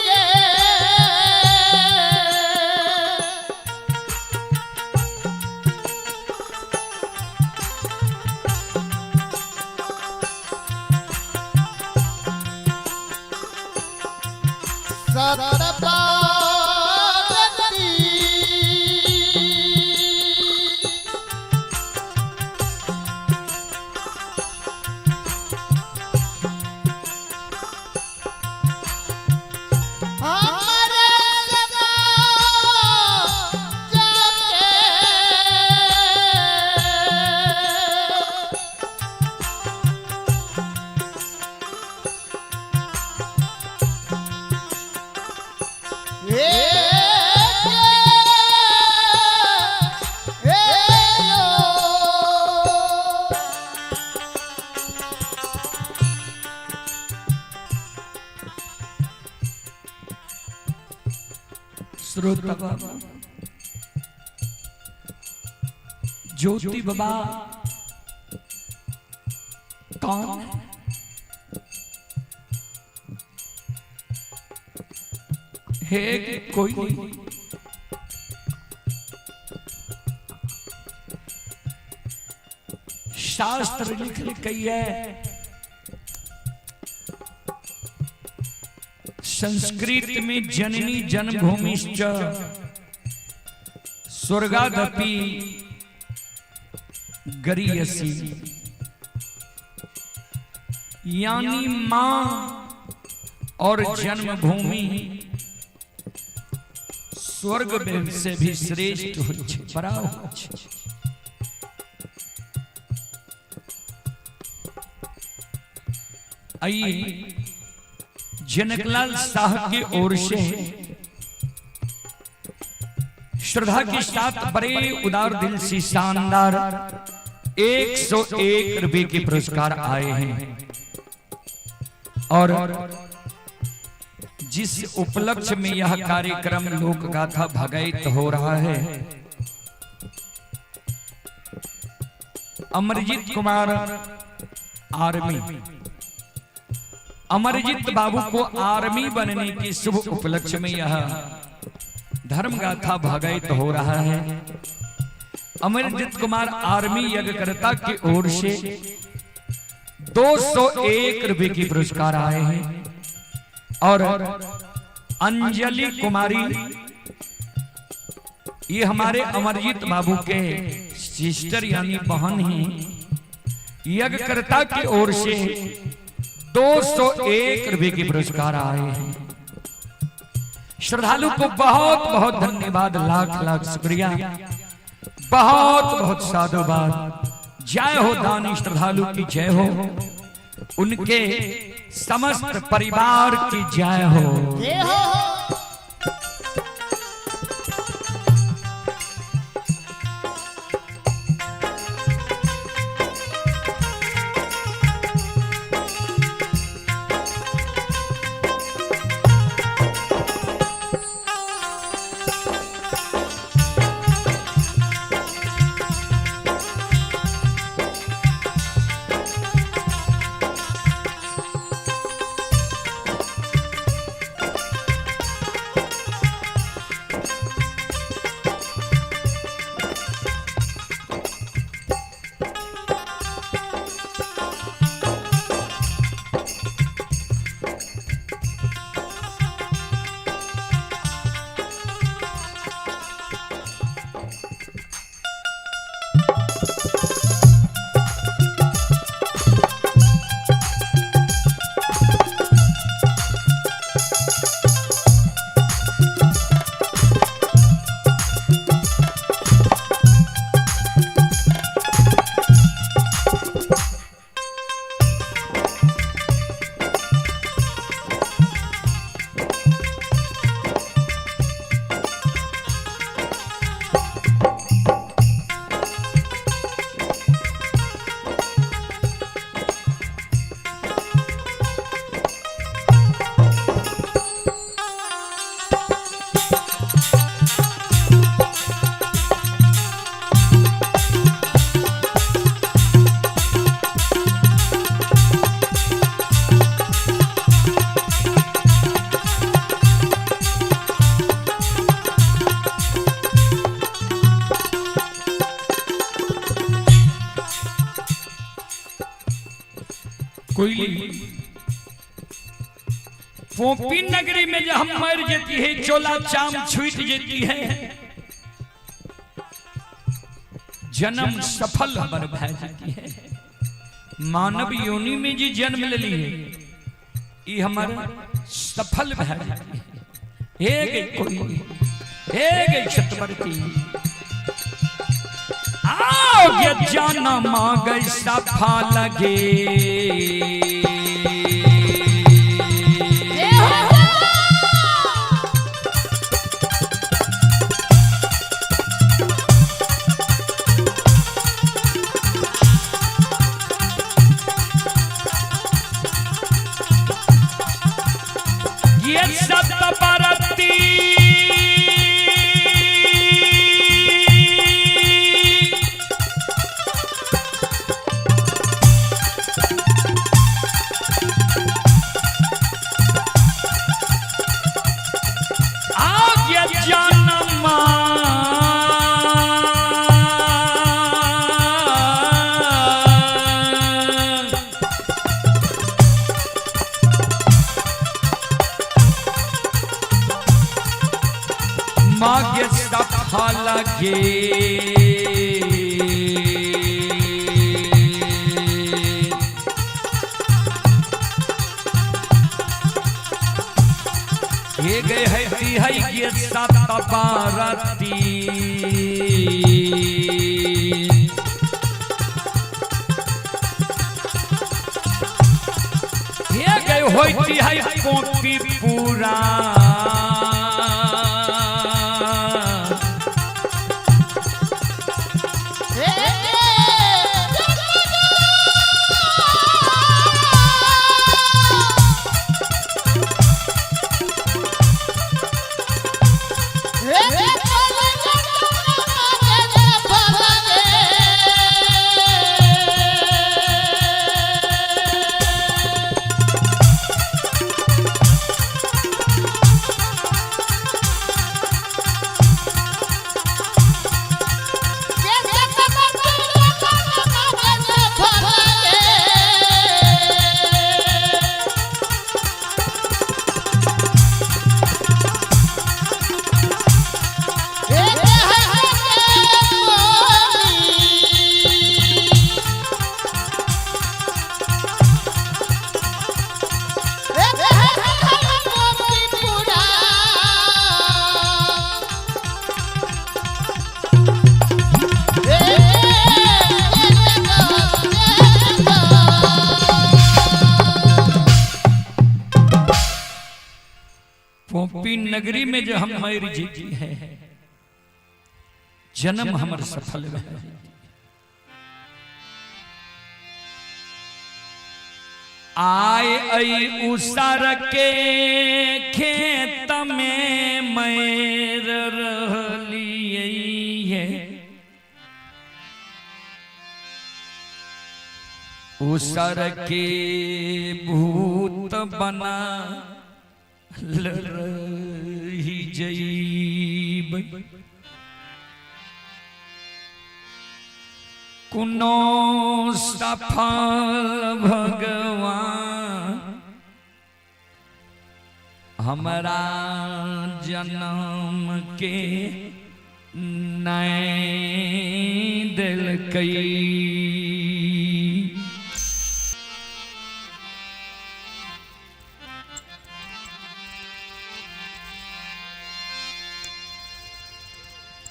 ये। सतपावती हमारे सदा जाके हे हे लो। श्रोता बाबा ज्योति बाबा कौन है? है कि कोई नहीं। शास्त्र लिख गई है, संस्कृत में जननी जन्मभूमिश्च स्वर्गादपि गरीयसी, यानी मां और जन्मभूमि स्वर्ग में से भी श्रेष्ठ होइ छै, बड़ा होइ छै। आई जनकलाल शाह की ओर से श्रद्धा के साथ बड़े उदार दिल से शानदार 101 रुपए के पुरस्कार आए हैं। और जिस उपलक्ष्य में यह कार्यक्रम लोक गाथा भगैत हो रहा है, अमरजीत कुमार आर्मी, अमरजीत बाबू को आर्मी बनने के शुभ उपलक्ष्य में यह धर्म गाथा भगैत हो रहा है। अमरजीत कुमार आर्मी यज्ञकर्ता की ओर से 201 रुपए के पुरस्कार आए हैं। और अंजलि कुमारी, ये हमारे अमरजीत बाबू के सिस्टर यानी बहन हैं, यज्ञकर्ता की ओर से 201 रुपए के पुरस्कार आए हैं। श्रद्धालु को बहुत बहुत धन्यवाद, लाख लाख शुक्रिया, बहुत बहुत साधुवाद। जय हो दानी श्रद्धालु की जय हो, उनके समस्त परिवार की जय हो। जय हो। कोयली पोपी नगरी में जब हम मर जेती है, चोला चाम छूट जेती है, जन्म सफल हमर भै जेती है। मानव योनि में जी जन्म लेली है, ई हमर सफल भै जेती है। हे गई कोयली, हे गई सतवरती, आओ गे जन्म गई सफा लगे। ये सतबरती आज्ञा जन्म मागे सफा लगे। ये गए है तिहाई के सत बारती, ये गए होती है कॉपी पूरा। पोपी नगरी में जो हम मर जी है, जन्म हमर सफल भए। आय ऐ उसर के खेत में मैर रहलियै है, उसर के भूत बना रही जईब। कुनो सफल भगवान हमरा जन्म के नहीं दिलकई।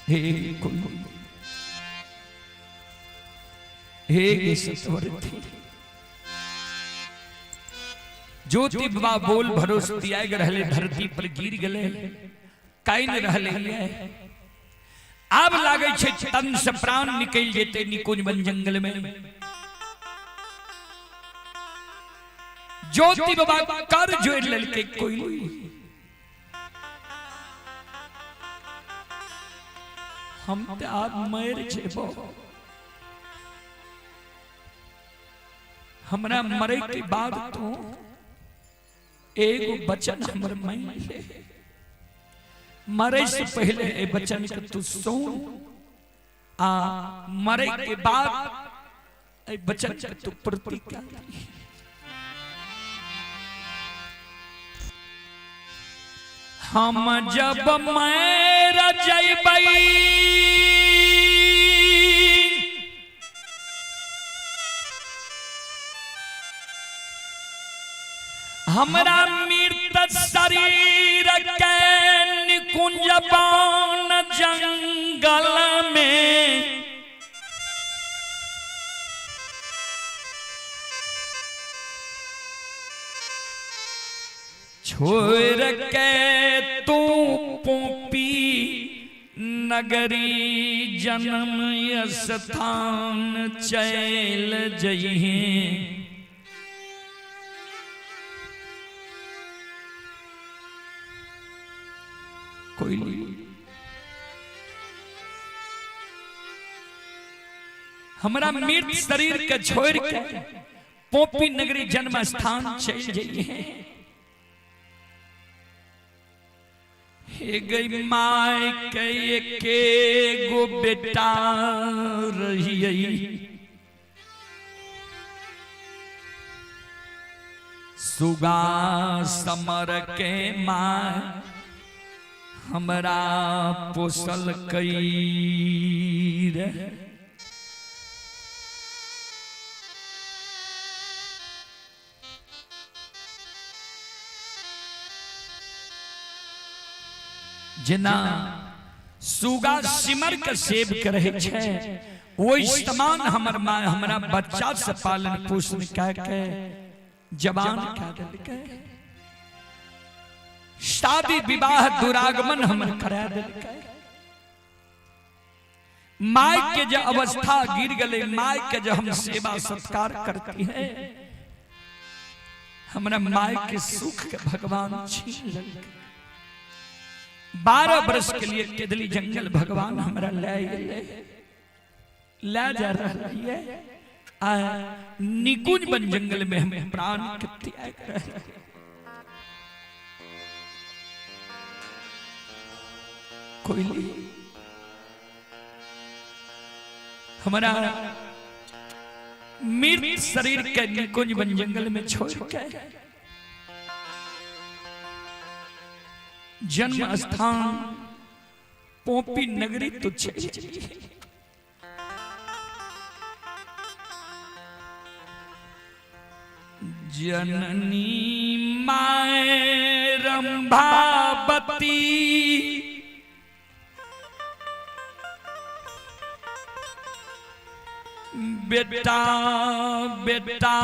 हे कोई, हे सतवरती, ज्योति बाबा बोल भरोस दिया रहले, धरती पर गिर गले, काइन रहले। आब लागे छे तन से प्राण निकल जेते निकुंज वन जंगल में। ज्योति बाबा कर जोड़ ललके कोई, हम ते आब मर जेबो, हमरा मरे के बाद तो एगो वचन हमर मान ले, मरे से पहले ए वचन के तू सुन, आ मरे के बाद ए वचन के तू प्रतिज्ञा ली। हम जब मैर जैबै हमरा मृत शरीर के निकुंज बन जंगल में छोड़ के तू पोपी नगरी जन्म स्थान चल जइहे। कोई हमरा मृत शरीर के छोड़ के पोपी नगरी जन्म स्थान चल जाइए। हे गई माय के एके गो बेटा रहिए, सुगा समर के माय हमरा पोसल कई रे। जेना सुगा सिमर के सेब के रहे छै, ओहि समान हमर माय हमरा बच्चा से पालन पोषण कए के जवान कए देलकै, शादी विवाह दुरागमन हमर करा देलकै। My के जो अवस्था गिर गले, my के जो हम सेवा सत्कार करती है, हमरा my के सुख के भगवान छीन लेलकै। 12 वर्ष के लिए केदली जंगल भगवान हमरा ले गेलै, ले जा रहा है। आ निकुंज वन जंगल में हम प्राण के त्याग रहे। कोई हमारा मृत शरीर के निकुंज वन जंगल में छोड़ के जन्म स्थान पोपी नगरी तो चली। जननी my Rambhavati बेटा बेटा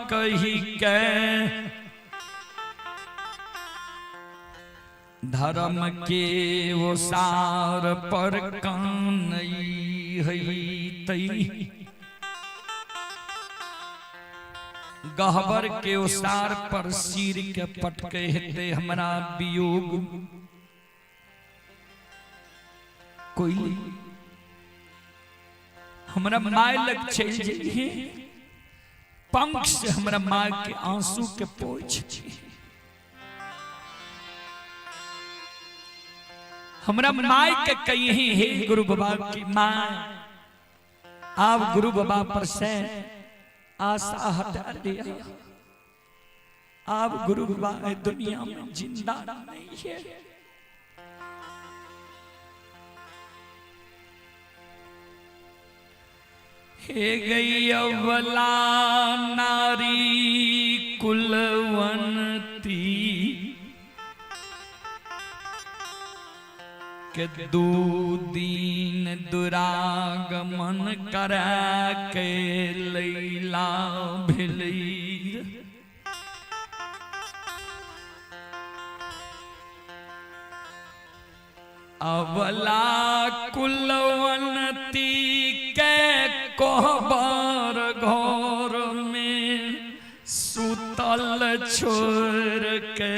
कही के धर्म के ओसार पर कानई हईतई, गहबर के ओसार पर सिर के पटके हेते हमरा वियोग। कोई हमरा my लग चल जाइए, पंख से हमरा my के आंसू के पोछ। हमरा my के कही हे गुरु बाबा की my, आप गुरु बाबा पर से आशा हटा लिया, आप गुरु बाबा दुनिया में जिंदा नहीं है। हे गई अवला नारी कुलवंती के दू दिन दुरागमन करा के लैला भेलै। अवला कुलवंती के कोहबर घर में सुतल छोड़ के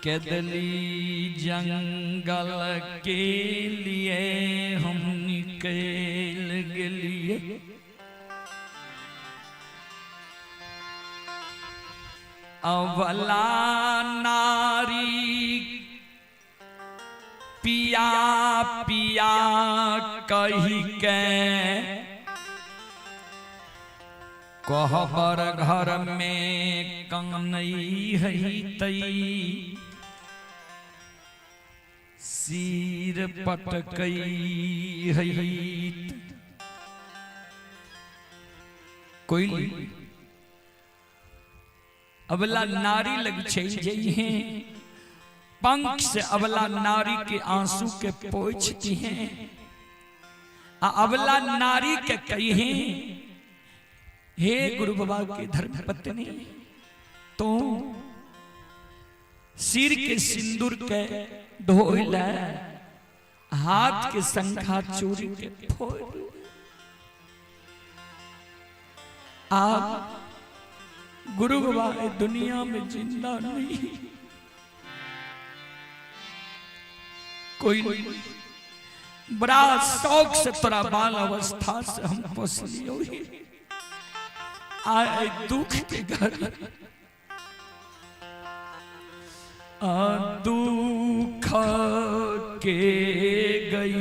केदली जंगल के लिए हम निकल गेलिए। अवला नारी पिया पिया कही के कहबर घर में कनई है तई, सिर पटकई है। कोई अबला नारी लग चल जई हैं, पंख से अबला नारी के आंसू के पोंछती हैं, आ अबला नारी के कही हैं, हे गुरु बाबा के धर्म पत्नी, तो सिर के सिंदूर के धोइला, हाथ के शंखा चूड़ी के फोड़। आप गुरु बाबा दुनिया में जिंदा नहीं, कोई बड़ा शौक से तोरा बाल अवस्था से हम पोस लियो, आए दुख के घर दुख के गई।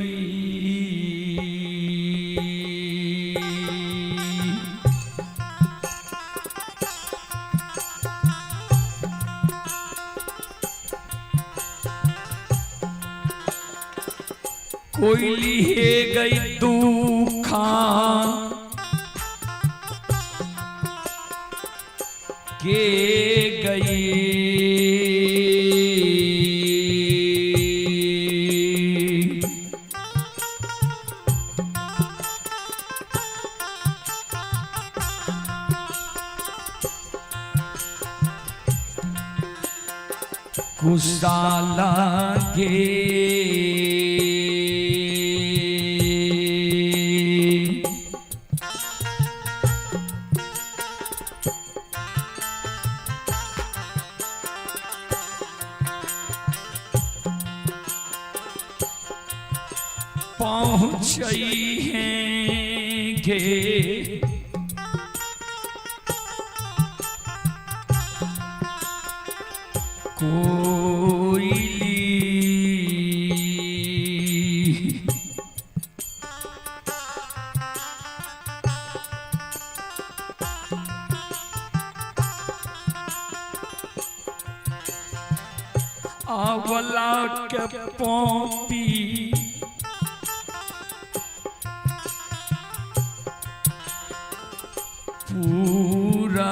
कोयली हे गई दुखा के गई, कुशाला के पहुंचई हैं गे, कोयली आवला के पोपी पूरा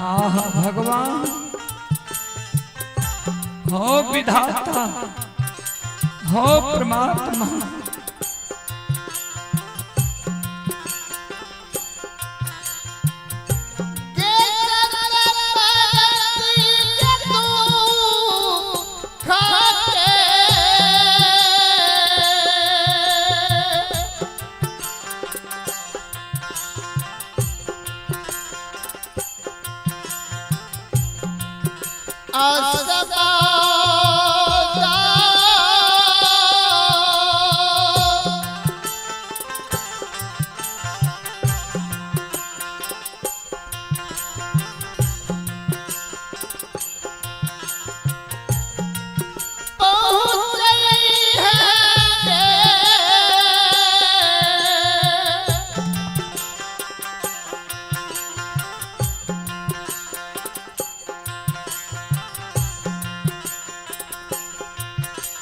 आह भगवान, हो विधाता, हो परमात्मा, आसमा।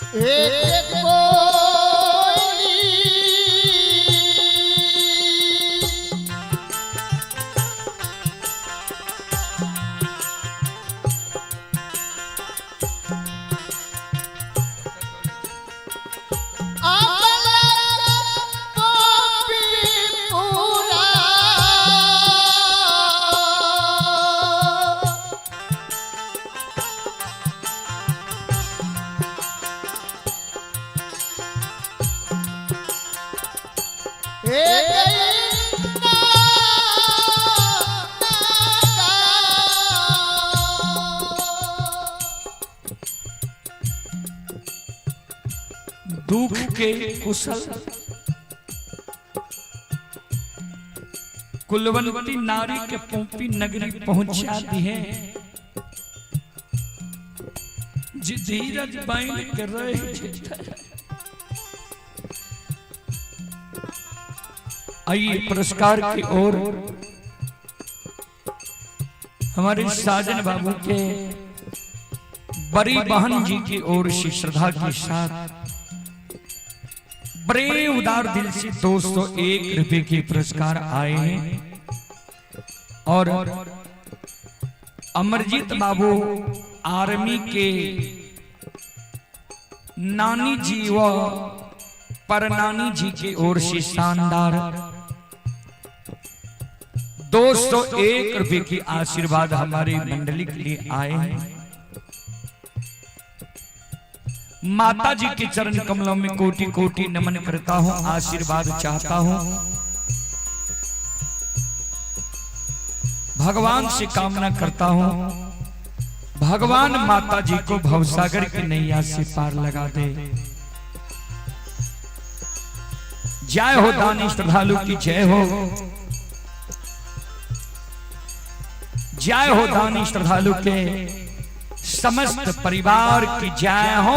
एक कोयली पूरा दुख के कुशल कुलवंती नारी के पोपी नगरी पहुंचा दिए जे धीरज बन के रह जेतै। आइए पुरस्कार की ओर हमारे साजन बाबू के बड़ी बहन जी की ओर से श्रद्धा के साथ बड़े उदार दिल से 201 रुपए के पुरस्कार आए हैं और अमरजीत बाबू आर्मी के नानी जी व परनानी जी की ओर से शानदार 201 रुपए की आशीर्वाद हमारी मंडली के लिए आए हैं। माता जी के चरण कमलों में कोटि कोटि नमन करता हूं, आशीर्वाद चाहता हूं। भगवान से कामना करता हूं, भगवान माता जी को भवसागर की नैया से पार लगा दे। जय हो दानी श्रद्धालु की जय हो, जय हो दानी श्रद्धालु के समस्त परिवार की जय हो।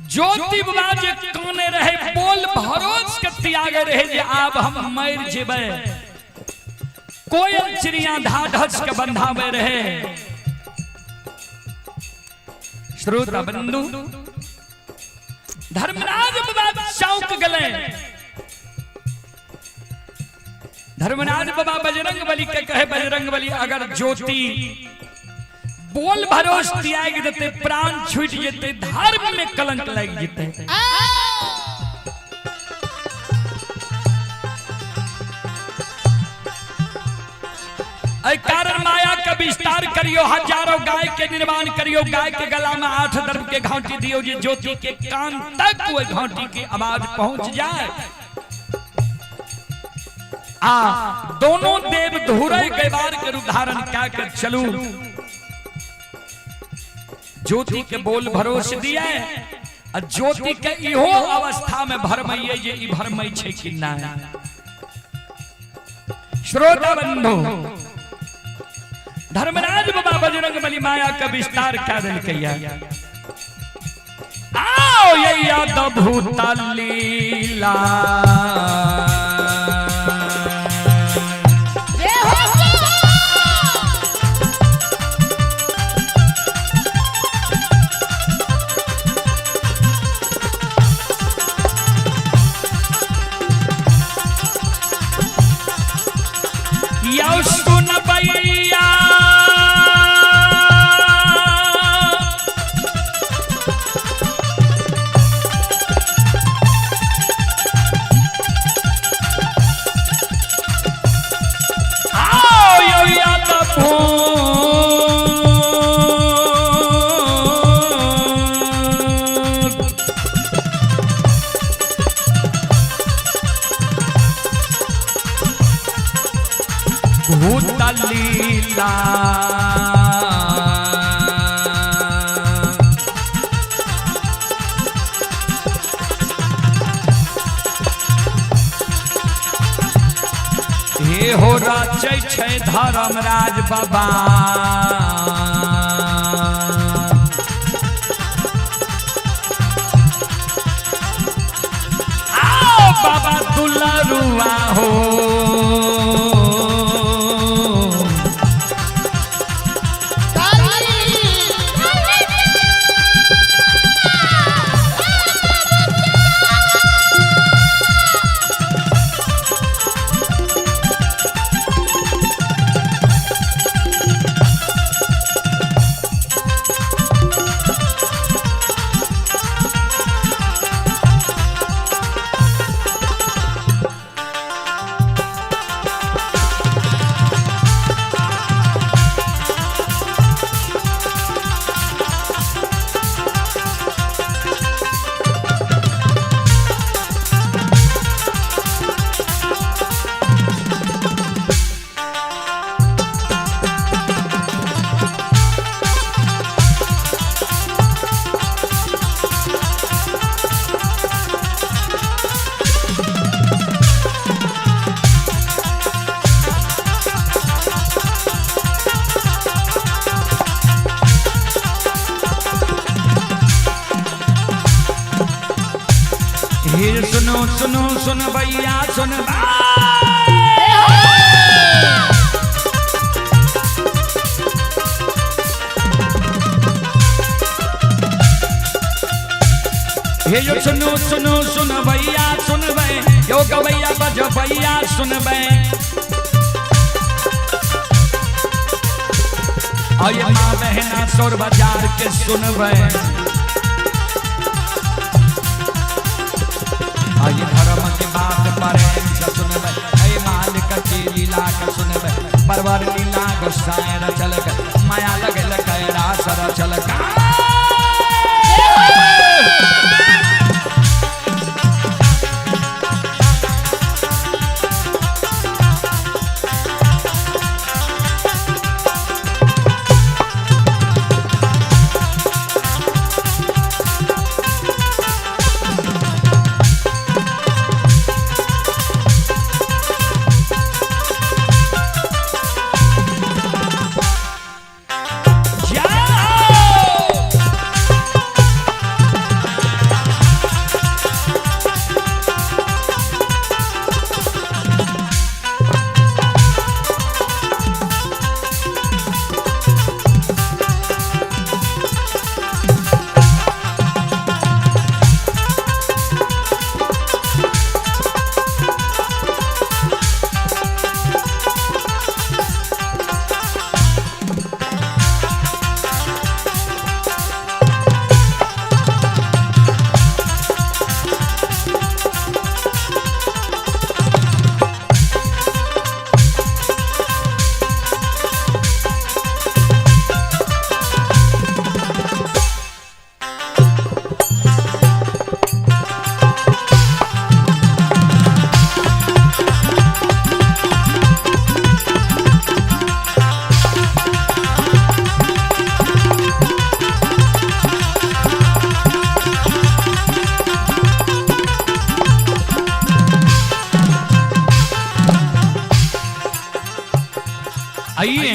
ज्योति बाबा जे काने रहे बोल भरोस के त्याग रहे जे आब हम मर जेबै। कोयल चिड़िया ढाढस के बंधावे रहे। श्रोता बंधु, धर्मराज बाबा चौक गले। धर्मराज बाबा बजरंग बली के कहे, बजरंग बली अगर ज्योति बोल भरोस त्याग देते, प्राण छूट जेते, धर्म में कलंक लग जेते। ऐ कारण माया का विस्तार करियो, हजारों गाय के निर्माण करियो, गाय के गला में 8 दर्भ के घाटी दियो, जे ज्योति के कान तक वो घाटी की आवाज पहुंच जाए। आ दोनों देव धुरे के बार के रूप धारण क्या कर चलू, ज्योति के बोल भरोस दिए आ ज्योति के इहो अवस्था में भरमैये जे ई भरमै छै कि नहीं। श्रोता बंधु, धर्मराज बाबा बजरंग बली माया का विस्तार क्या देलकैया। आओ ये यात्रा अद्भुत लीला। यौ सुन भैया, आओ यौ अद्भुत भूत लीला। हे हो राजै छै धर्मराज बाबा, आओ बाबा दुलरुआ हो। हे सुनो सुनो सुन भैया सुन, हे यो सुनो सुनो सुन भैया सुन बे, यो गवैया बज भैया सुन बे। आये माँ बहना सोर बाजार के सुन बे, आये धर्म के बात प्रेम से सुनबे, ऐ मालिक के लीला के सुनबे। परवर लीला गोसाई रचलक, माया लगल कैरा सर चलक। जाओ! आइए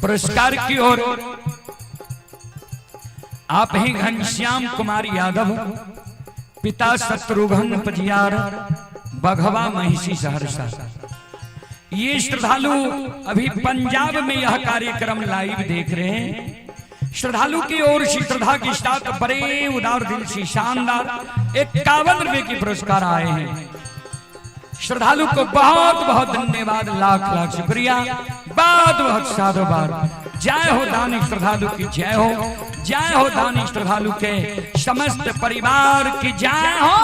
पुरस्कार की ओर। आप ही घनश्याम कुमार यादव, पिता शत्रुघ्न पजियार, बघवा महिषी सहरसा। ये श्रद्धालु अभी पंजाब में यह कार्यक्रम लाइव देख रहे हैं। श्रद्धालु की ओर से श्रद्धा के साथ बड़े उदार दिल से शानदार 51 रुपए के पुरस्कार आए हैं। श्रद्धालु को बहुत बहुत धन्यवाद, लाख लाख शुक्रिया, बहुत बहुत साधुवाद। जय हो दानी श्रद्धालु की जय हो, जय हो दानी श्रद्धालु के समस्त परिवार की जय हो।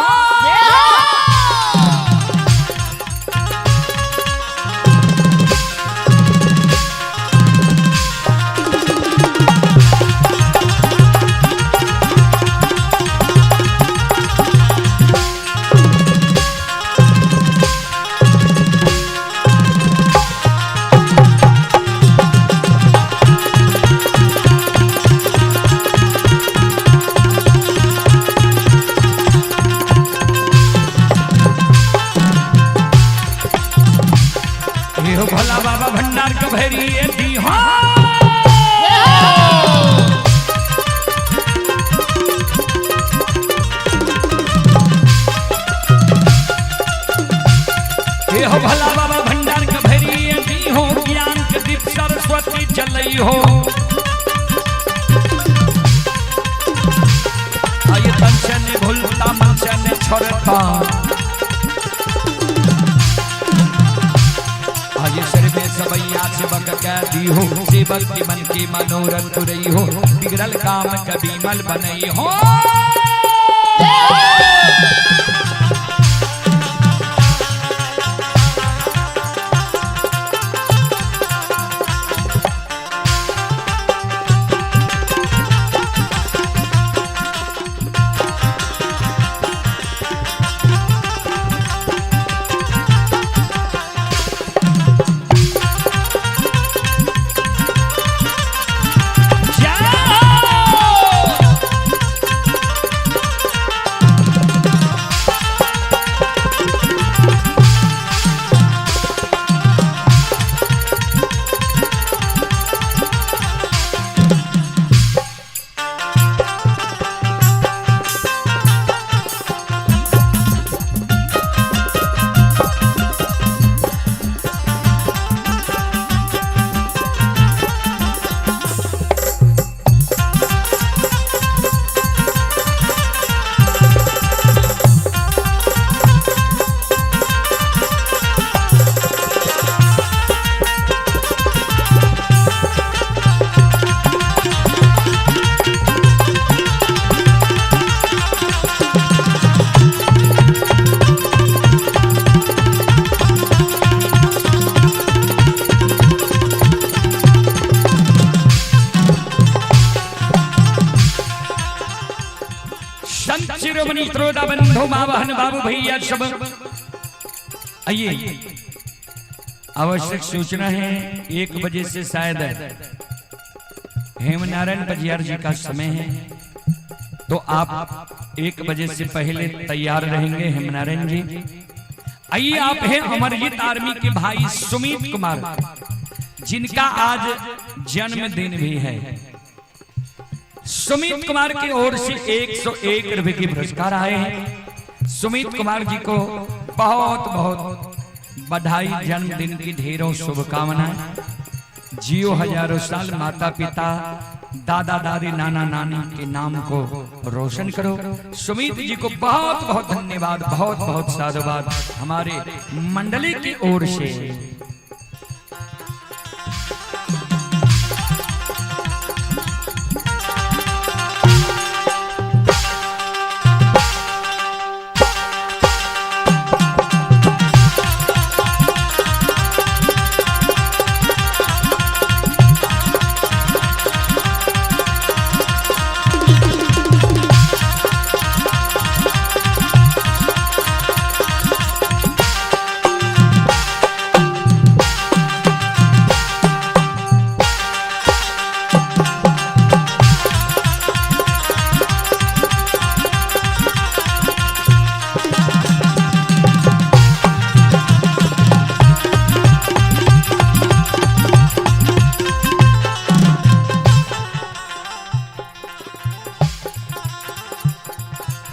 ये हो भोला बाबा भंडार का भैरी ये दी हो। ये हो भोला बाबा भंडार का भैरी ये दी हो, ज्ञान के दीप सरस्वती चलई हो। आये तन से ने भूलता मन से ने छोड़ता, आये सिर में सबैया सेवक कह दी हो, सेवक के मन के मनोरथ पुरई हो, बिगड़ल काम कभी मल बनई हो। जाओ। संत शिरोमणि श्रोता बंधु मावाहन बाबू भैया सब आइए। आवश्यक सूचना है, 1 बजे से शायद हेमनारायण पजियार जी का समय है, तो आप 1 बजे से पहले तैयार रहेंगे हेमनारायण जी। आइए, आप हैं अमरजीत आर्मी के भाई सुमित कुमार, जिनका आज जन्मदिन भी है। सुमित कुमार की ओर से 101 रुपए के पुरस्कार आए हैं। सुमित कुमार जी को बहुत बहुत बधाई, जन्मदिन की ढेरों शुभकामनाएं। जियो हजारों साल, माता पिता दादा दादी नाना नानी के नाम को रोशन करो। सुमित जी को बहुत बहुत धन्यवाद, बहुत बहुत साधुवाद हमारे मंडली की ओर से।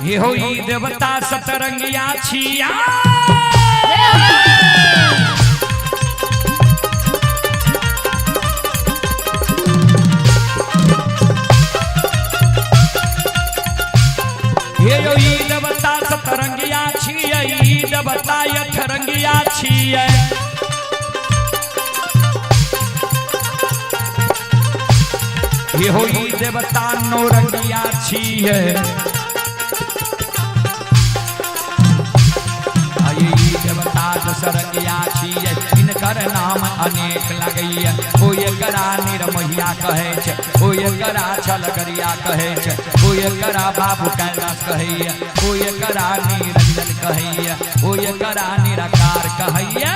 हे हो ई देवता सतरंगिया छिया। हे यो ई देवता सतरंगिया छियै, ई देवता अठरंगिया छियै। हे हो ई देवता नौरंगिया छियै। आये ई देवता दशरंगिया छियै, हिनकर नाम अनेक लगैया। ओ एकरा निरमोहिया कहै छै, ओ एकरा छलगरिया कहै छै, ओ एकरा बाबू कैलाश कहैया, ओ एकरा निरंजन कहैया, ओ एकरा निराकार कहैया।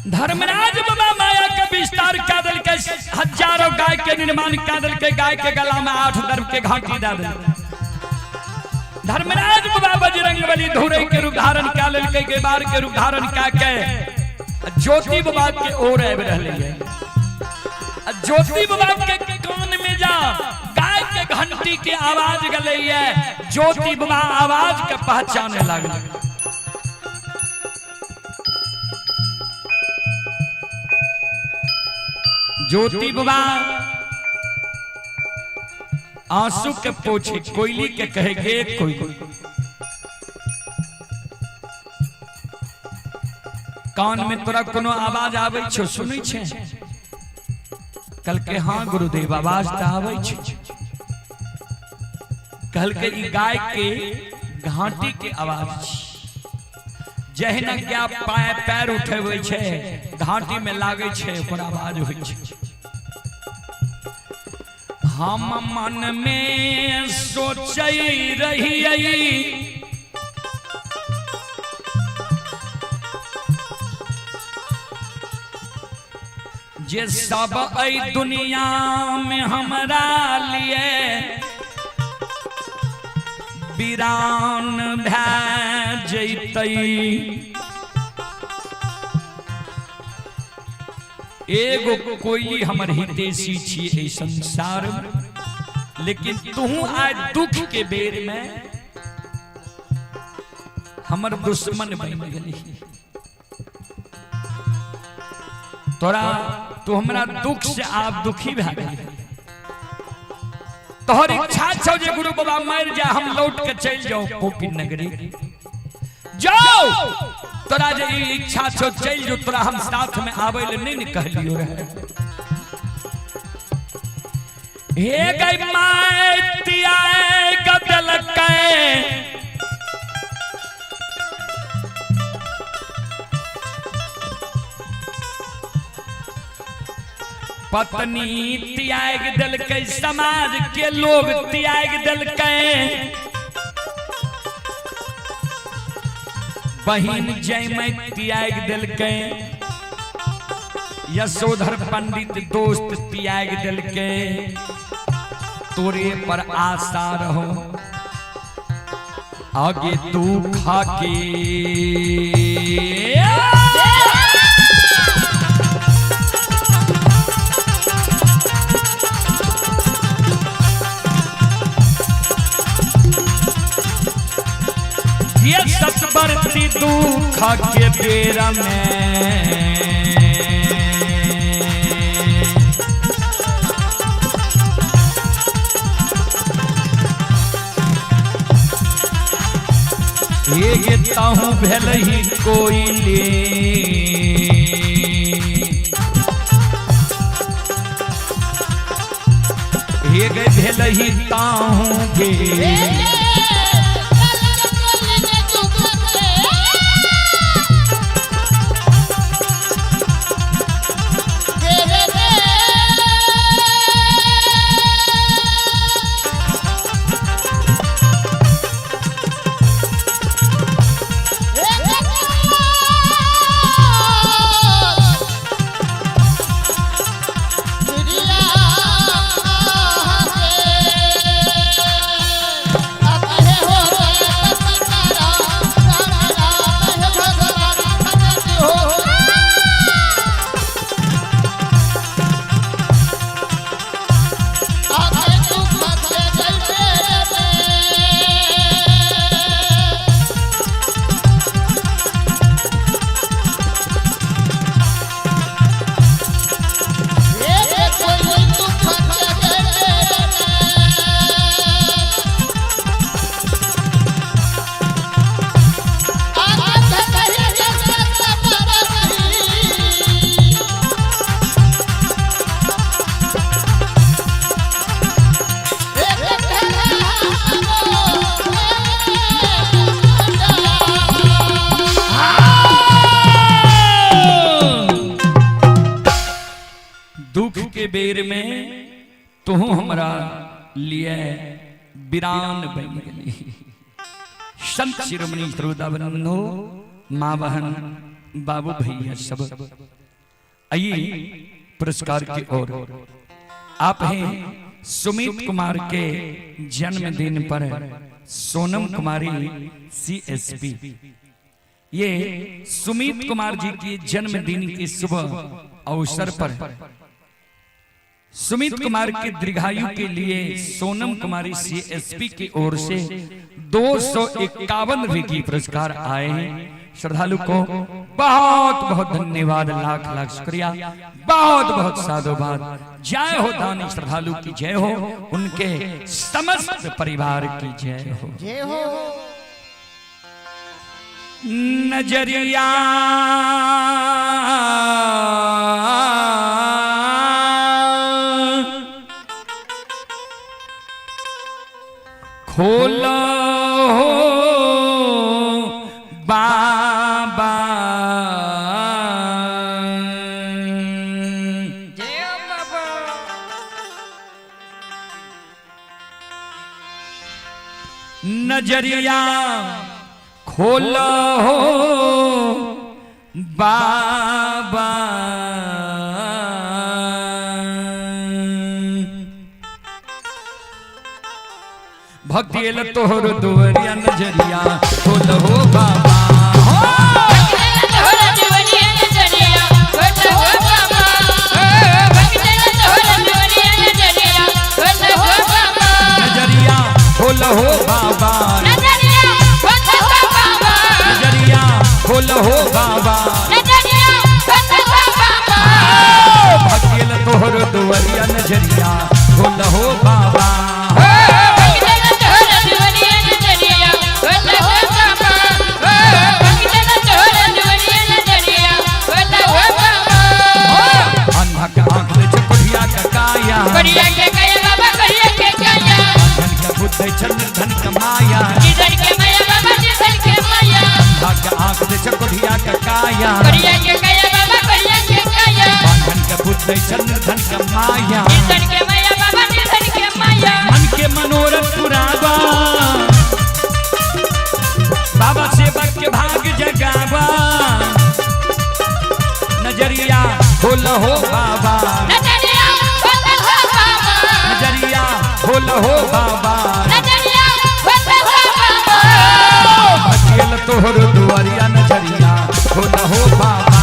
धर्मराज बाबा माया के विस्तार कऽ देलकै, हजारों गाय के निर्माण कऽ देलकै, गाय के गला में 8 दर्भ के घाटी दऽ देलकै। धर्मराज बाबा बजरंग बली धुरै के रूप धारण कऽ लेलकै, गेबार के रूप धारण कऽ के ज्योति बाबा के ओर आबि रहलै है। ज्योति बाबा के कान में जा गाय के घंटी के आवाज गलै है, ज्योति बाबा आवाज के पहचाने लागल। ज्योति बाबा आंसू के पोछे कोयली के कहे गे कोयली, कान में तोरा कोनो आवाज आबै छौ, सुनै छै? कहलकै हाँ गुरुदेव आवाज तऽ आबै छै। कहलकै ई गाय के घाटी के आवाज छै, जहिना गाय पैर उठेबै छै घाटी में लागै छै ओकर आवाज होइ छै। हम मन में सोचै रहियै जे सब एहि दुनिया में हमरा लिए वीरान भए जैतै। एगो कोयली हमर हितैषी छी एहि संसार में, लेकिन तू आइ दुख के बेर में हमर दुश्मन बनि गेली। तोरा तू हमरा दुख से आप दुखी भए गेली। तोहर इच्छा छौ जे गुरु बाबा मरि जाय हम लौट के चलि जाउ कोपी नगरी। जाओ, तोरा जे ई इच्छा छौ चलि जो, तोरा हम साथ में आबै ले नहीं ने कहलियो रहे। हे गई my तियाए गदलकै, पत्नी त्याग देलकै, समाज के लोग त्याग देलकै, बहिन जयमय त्याग देलकै, यशोधर पंडित दोस्त त्याग देलकै, तोरे पर आशा रहो आगे तू खाके। ये सतबरती दुख के बेरा में ताहू भेलही कोइली। हे गे भेलही ताहू भेल। दुख के बेर में तुहू हमरा लिए वीरान बन गई। संत शिरोमणि श्रोता बंधु, माँ बहन बाबू भैया सब, आइए पुरस्कार की ओर। आप हैं सुमित कुमार के जन्मदिन पर सोनम कुमारी CSP, ये सुमित कुमार जी के जन्मदिन के शुभ अवसर पर सुमित कुमार के दीर्घायु के लिए सोनम कुमारी CSP की ओर से 251 रुपए की पुरस्कार आए हैं। श्रद्धालु को बहुत बहुत धन्यवाद, लाख लाख शुक्रिया, बहुत बहुत साधुवाद। जय हो दानी श्रद्धालु की जय हो, उनके समस्त परिवार की जय हो। जय हो। नजरिया खोलो बाबा, जय बाबा। नजरिया खोलो बाबा, भक्ति एल तोहर दुवरिया नजरिया खोलो बाबा। नजरिया खोलो बाबा, नजरिया खोलो बाबा, भक्ति एल तोहर दुवरिया नजरिया खोलो बाबा। अंधा का आँख दे छै कोढ़िया का काया, धन का बुद्ध चंद्र धन का माया, अंधा का आँख दे छै कोढ़िया का काया, धन का बुद्ध चंद्र धन का माया, मन के मनोरथ पुरावा, बाबा सेवक के भाग जगावा, नजरिया खोलो बाबा, नजरिया खोलो बाबा, अकेल तोहर दुआरिया नजरिया खोलो बाबा।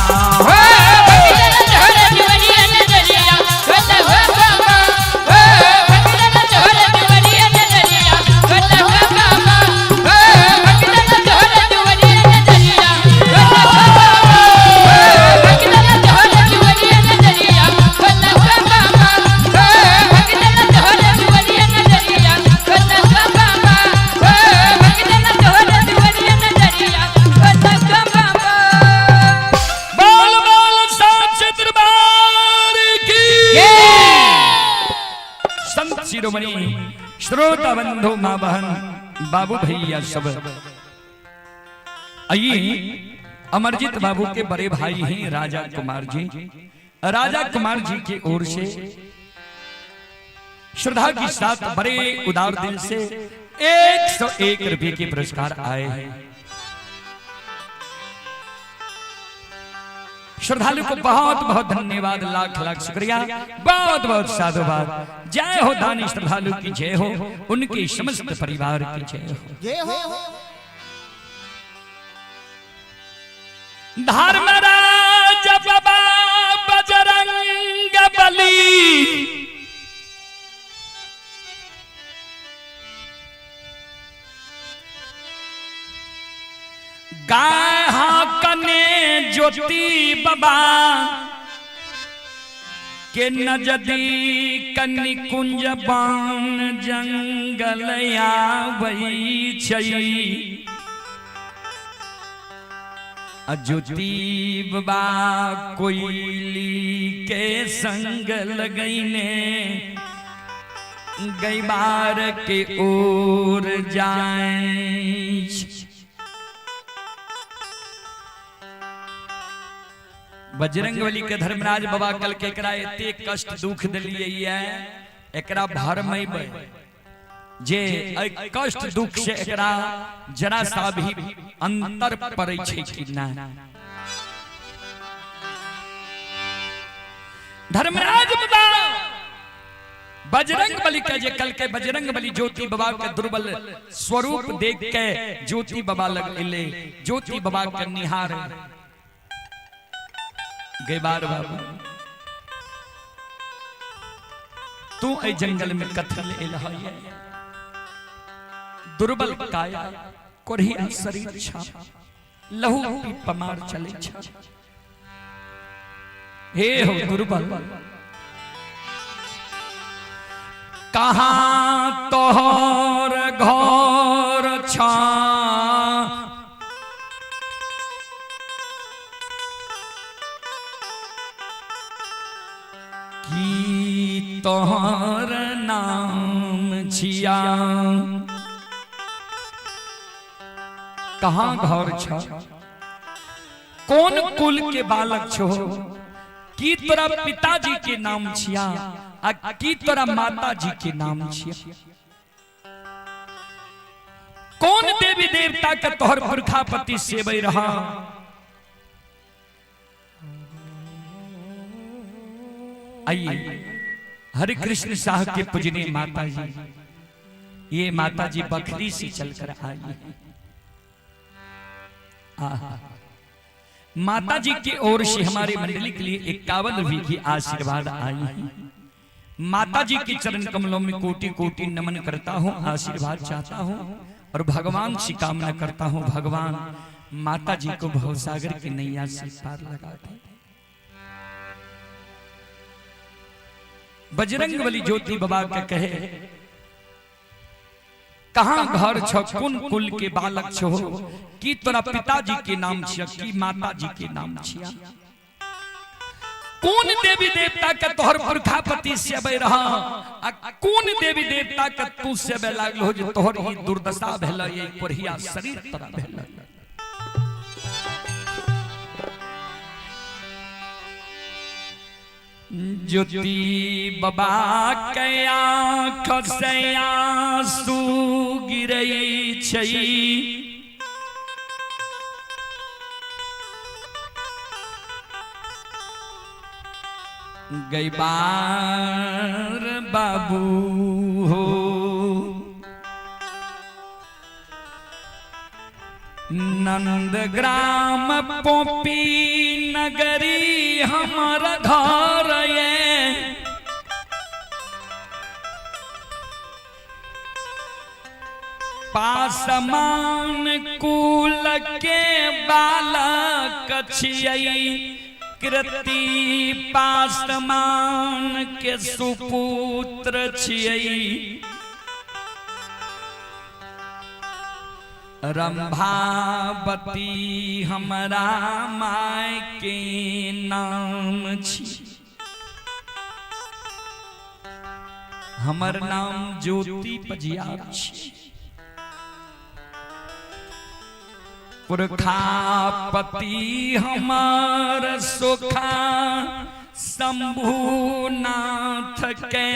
नजरिया। शिरोमणि श्रोता बंधु माँ बहन बाबू भैया सब आइए। अमरजीत बाबू के बड़े भाई हैं राजा कुमार जी। राजा कुमार जी की ओर से श्रद्धा के साथ बड़े उदार दिल से 101 रुपए के पुरस्कार आए हैं। श्रद्धालु को बहुत बहुत धन्यवाद, लाख लाख शुक्रिया, बहुत बहुत साधुवाद। जय हो दानी श्रद्धालु की जय हो, उनके समस्त परिवार की जय हो। जय हो। धर्मराज बाबा बजरंग बली गाय कने ज्योति बाबा के नजदीक निकुंज बान जंगल आबै छै। आ ज्योति बाबा कोयली के संग लगैने गैबार के ओर जाय। बजरंग बली के धर्मराज बाबा कल के एकरा एते कष्ट दुख दिलिए ये एकरा भरमेबै जे एहि कष्ट दुख से एकरा जरा सा भी अंतर पड़ै छै कि ना। धर्मराज बाबा बजरंग बली के जे कल के बजरंग बली ज्योति बाबा के दुर्बल स्वरूप देख के ज्योति बाबा लग एले, ज्योति बाबा के निहार गैबार बाबू तू एहि जंगल में कथी ले एल है? दुर्बल काया कोढ़िया शरीर छा, लहू पी पमार चले छा। हे हो दुर्बल, कहाँ तोहर घर छा? की तोहर नाम छिया? कहाँ घर छ, कौन कुल के बालक छो, की तोरा पिताजी के नाम छिया आ की तोरा माता जी के नाम छिया? कौन देवी देवता के तोहर पुरखापति सेबै रहा? आइए हरे कृष्ण शाह के पूजनीय माता जी, ये माता जी बखरी से चलकर आई है। आहा। माता जी की ओर से हमारे मंडली के लिए 51 रुपये की आशीर्वाद आई है। माता जी के चरण कमलों में कोटि कोटि नमन करता हूँ, आशीर्वाद चाहता हूँ और भगवान से कामना करता हूँ, भगवान माता जी को भवसागर की नैया से पार लगा दे। बजरंग बली ज्योति बाबा के कहे, कहाँ घर छो, कोन कुल के बालक छो, की तोरा पिताजी के नाम छिया, की माता जी के नाम छिया, कौन देवी देवता के तोहर पुरखापति सेबै रहा आ कौन देवी देवता के तू सेबै लागल हो जे तोहर ई दुर्दशा भेल, ई कोढ़िया शरीर तोरा भेल। ज्योति बाबा के आँख से आंसू गिरै छै, गैबार बाबू हो नंदग्राम पोपी नगरी हमर घर ये, पासमान कुल के बालक छियै, कृति पासमान के सुपुत्र छियै, रंभावती हमरा my के नाम छी। हमर नाम ज्योति पजियार छी। पुरखापति हमार सोखा शंभुनाथ के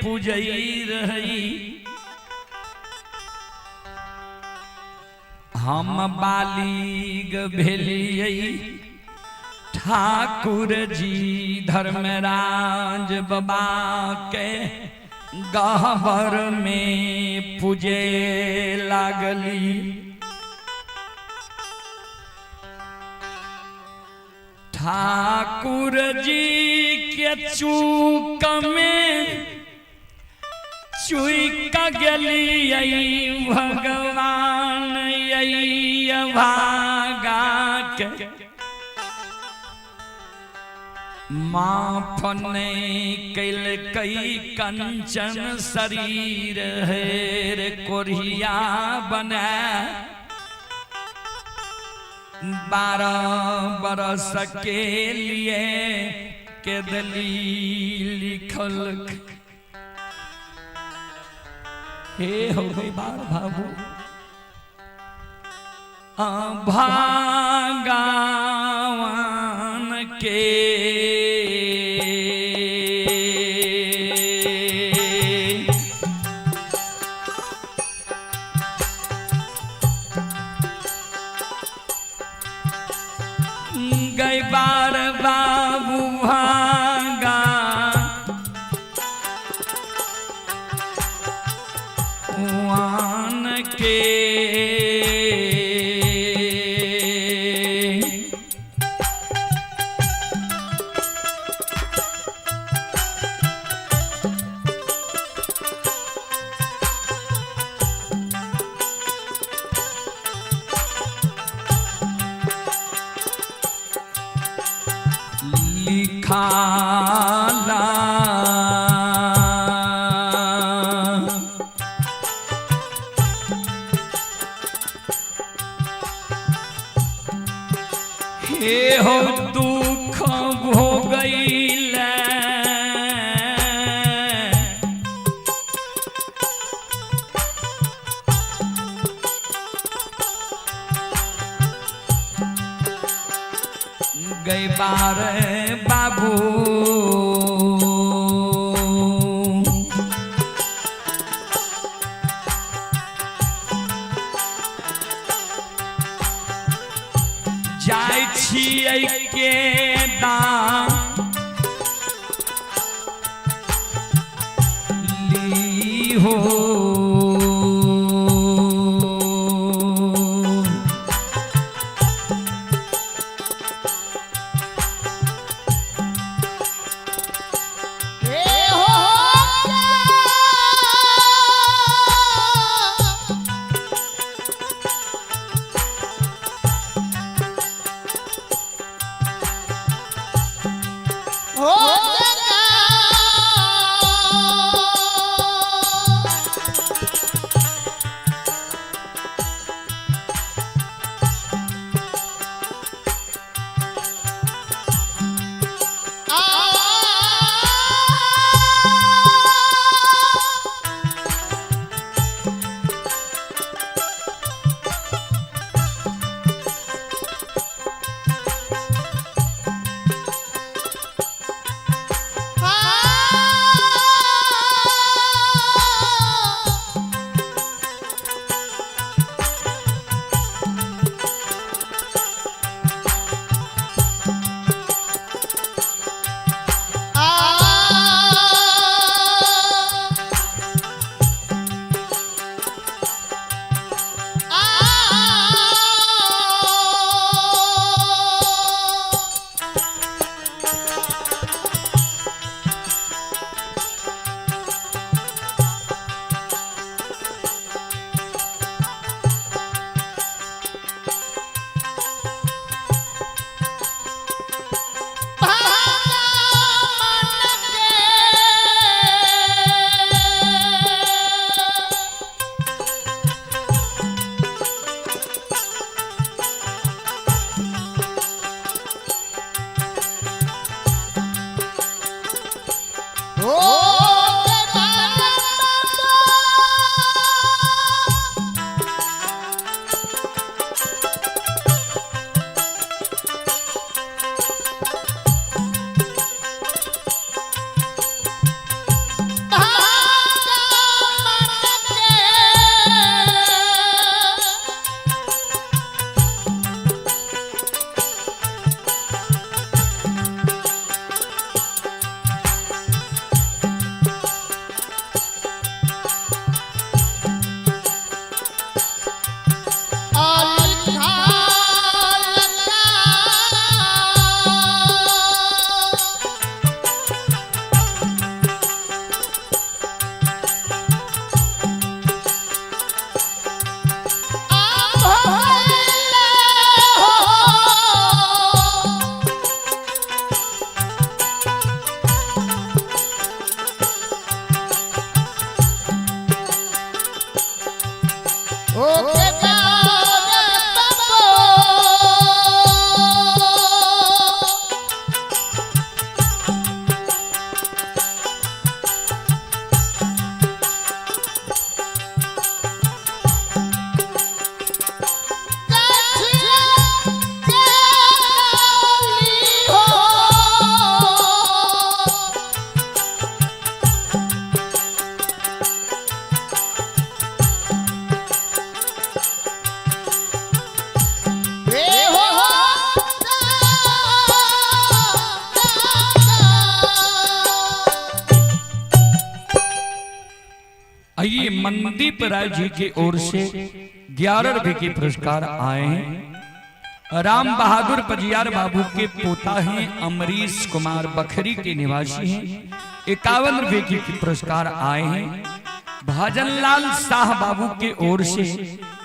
पूजई रही। हम बालिग भेलियै ठाकुर जी धर्मराज बाबा के गहबर में पूजे लागली। ठाकुर जी के चूक में चुक गेलियै भगवान भागा के माफ नहीं कैलकै कंचन शरीर हेर कोरिया बनाए 12 बरस के लिए के दली लिखल। हे हो गई बार बाबू भागावान के गई बार बाबू भागा वान के। लिखाला हे हो दुख भोगैल गई बार बाबू जाइ छियै के ली हो। हे हो हो ओ आइए मनदीप राय जी की ओर से 11 रुपए के पुरस्कार आए हैं। राम बहादुर पजियार बाबू के पोता हैं अमरीश कुमार, बखरी के निवासी हैं। 51 रुपए के पुरस्कार आए हैं। भजनलाल शाह बाबू के ओर से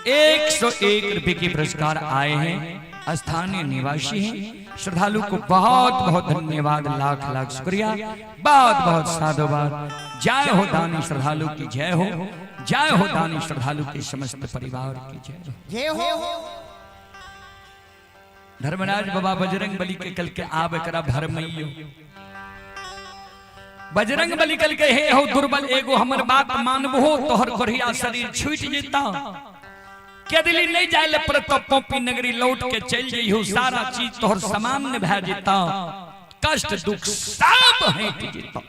101 रुपए के पुरस्कार आए हैं। स्थानीय निवासी हैं। श्रद्धालु को बहुत बहुत धन्यवाद, लाख लाख शुक्रिया, बहुत बहुत साधुवाद। जय हो दानी श्रद्धालु की जय हो, जय हो दानी श्रद्धालु के समस्त परिवार की जय हो। जय हो। धर्मराज बाबा बजरंग बली के कल के आब एकरा भरमैयो। बजरंग बली कल के हे हो दुर्बल, एगो हमर बात मानबो तोहर कोढ़िया शरीर छूट जेता। केदली नहीं जाए ले पर तो पोपी नगरी लौट के चल जइहो, सारा चीज तोहर सामान्य भए जेता, कष्ट दुख सब हट जेता।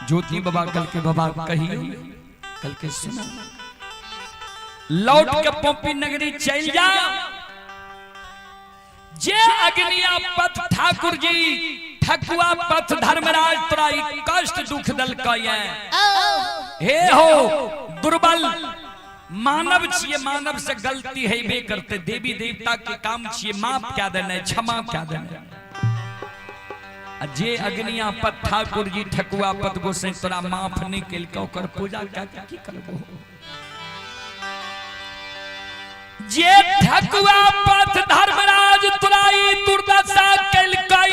ज्योति बाबा कल के बाबा कहियो, कल के सुना, लौट के पोपी नगरी चल जा। जे अग्निया पथ ठाकुर जी ठकुआ पथ धर्मराज तोरा ई कष्ट दुख दल ये। हे हो दुर्बल, मानव छिए, मानव से गलती हेबे करते, देवी देवता के काम छिए माफ क्या देने, क्षमा क्या देने। आ जे अग्निया पथ ठाकुर जी ठकुआ पथ गोसाई तोरा माफ नहीं केलकै, ओकर पूजा क्या की करबो। जे ठकुआ पथ धर्मराज तोरा ई दुर्दशा केलकै,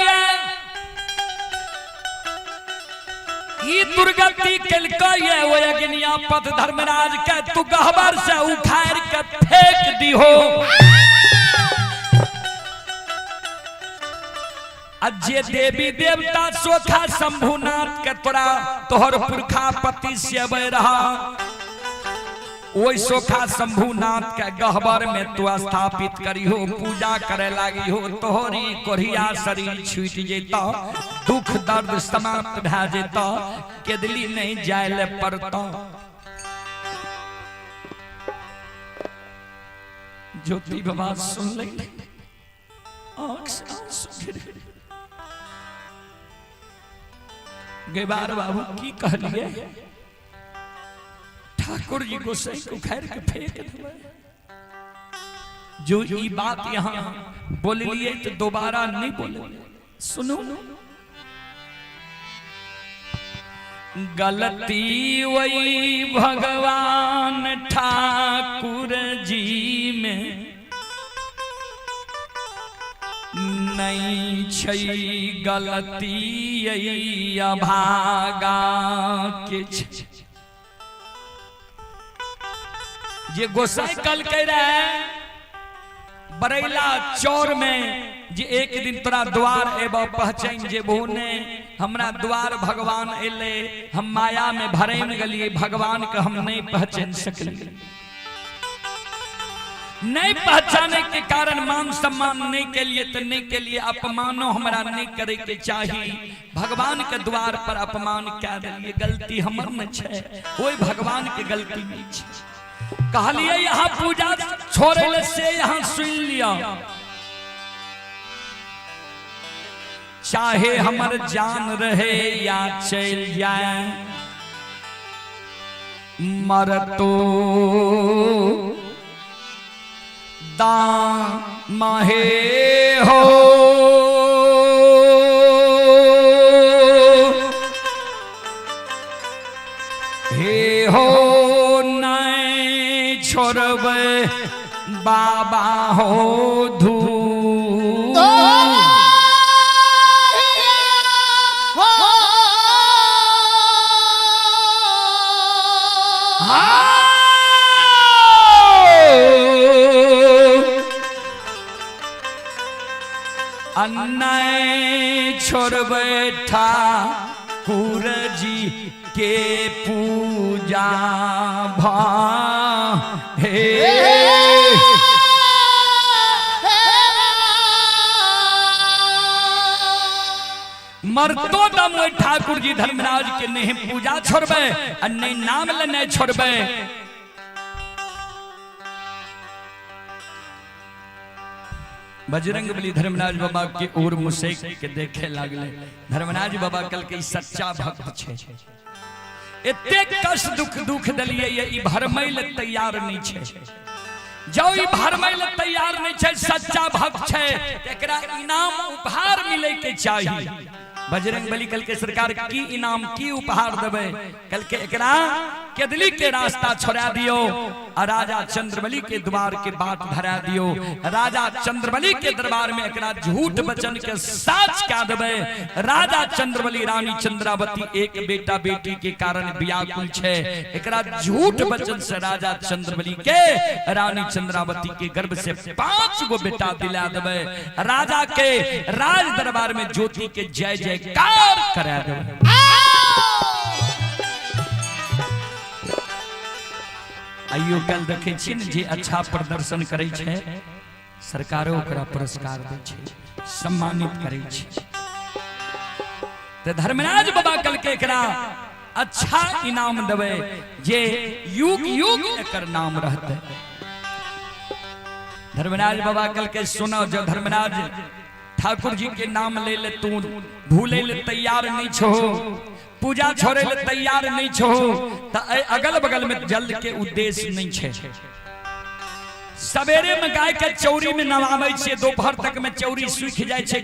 ई दुर्गति केलकै, ओ अग्निया पथ धर्मराज के तू गहबर से उखाड़ के फेंक दिहो। आ जे देवी देवता सोखा शंभुनाथ के तोरा तोहर पुरखा पति सेवे रहा, ओहि सोखा शंभुनाथ के गहबर में तू स्थापित करी हो, पूजा करे लागी हो, तोहरी कोढ़िया शरीर छूट जेता, दुख दर्द समाप्त भए जेता, केदली नहीं जाय ले पड़ता। ज्योति बाबा सुन ले, आंख से आंसू गिर गए। गेबार बाबू की कहलिए, ठाकुर जी गोसाई को उखाड़ के फेंक देबै। जो ई बात यहाँ बोलिए तो दोबारा नहीं बोले। सुनो, गलती वही भगवान ठाकुर जी में नहीं छै, गलती यही अभागा के छै। जे गोसाई कल कह रहे बरैला चौर में जे एक दिन तोरा द्वार एबो पहचान जेबो ने, हमरा द्वार भगवान एले, हम माया में भरैन गेलिए, भगवान के हम नहीं पहचान सकलिए। नहीं पहचाने के कारण मान सम्मान नहीं के लिए तो नहीं के लिए अपमानो हमरा नहीं करे के चाही। भगवान के द्वार पर अपमान क्या दिलिए, गलती हमर न छै, ओहि भगवान के गलती नहीं छै। कहलिए यहाँ पूजा छोड़े ले से यहाँ सुन लिया, चाहे हमर जान रहे या चल जाए, मरतो दामाहे हो, हे हो नहीं छोड़बै बाबा हो धू। अन्नाय छोड़बै ठाकुर जी के पूजा भा हे। मरतो दम ओहि ठाकुर जी धर्मराज के नहीं पूजा छोड़बै आ नहीं नाम लेने छोड़बै। बजरंग बली धर्मराज बाबा के ओर मुसैक के देखे लागले। धर्मराज बाबा कल के सच्चा भक्त छे, एते कष्ट दुख दुख दलिए ये ई भरमै ले तैयार नहीं छे। जो ई भरमै ले तैयार नहीं छे, सच्चा भक्त छे, एकरा इनाम उपहार मिले के चाहिए। बजरंग बली कल के सरकार की इनाम की उपहार देवे? कल के एकरा केदली के रास्ता छोड़ा दियो और राजा चंद्रबली के द्वार के बाट धरा दियो। राजा चंद्रबली के दरबार में एकरा झूठ वचन के साच का देवे। राजा चंद्रबली रानी चंद्रावती एक बेटा बेटी के कारण व्याकुल छे, एकरा झूठ वचन से राजा चंद्रबली के रानी चंद्रावती के गर्भ से 5 गो बेटा दिला देवे। राजा के राज दरबार में ज्योति के जय जयकार करा देवे। आइयो कल देखे छी ने जे अच्छा प्रदर्शन करे छे, सरकारो ओकरा पुरस्कार दै छे, सम्मानित करे छे। ते धर्मराज बाबा कल के एकरा अच्छा इनाम देवे जे युग युग एकर नाम रहते। धर्मराज बाबा कल के सुनो, जो धर्मराज ठाकुर जी के नाम ले ले तू भूले ले तैयार नहीं छो, पूजा छोड़े ले तैयार नहीं छो, त अगल बगल में जल के उद्देश्य नहीं छे। सवेरे में गाय के चौरी में नवाबै छे, दोपहर तक में चौरी सूख जाए छे।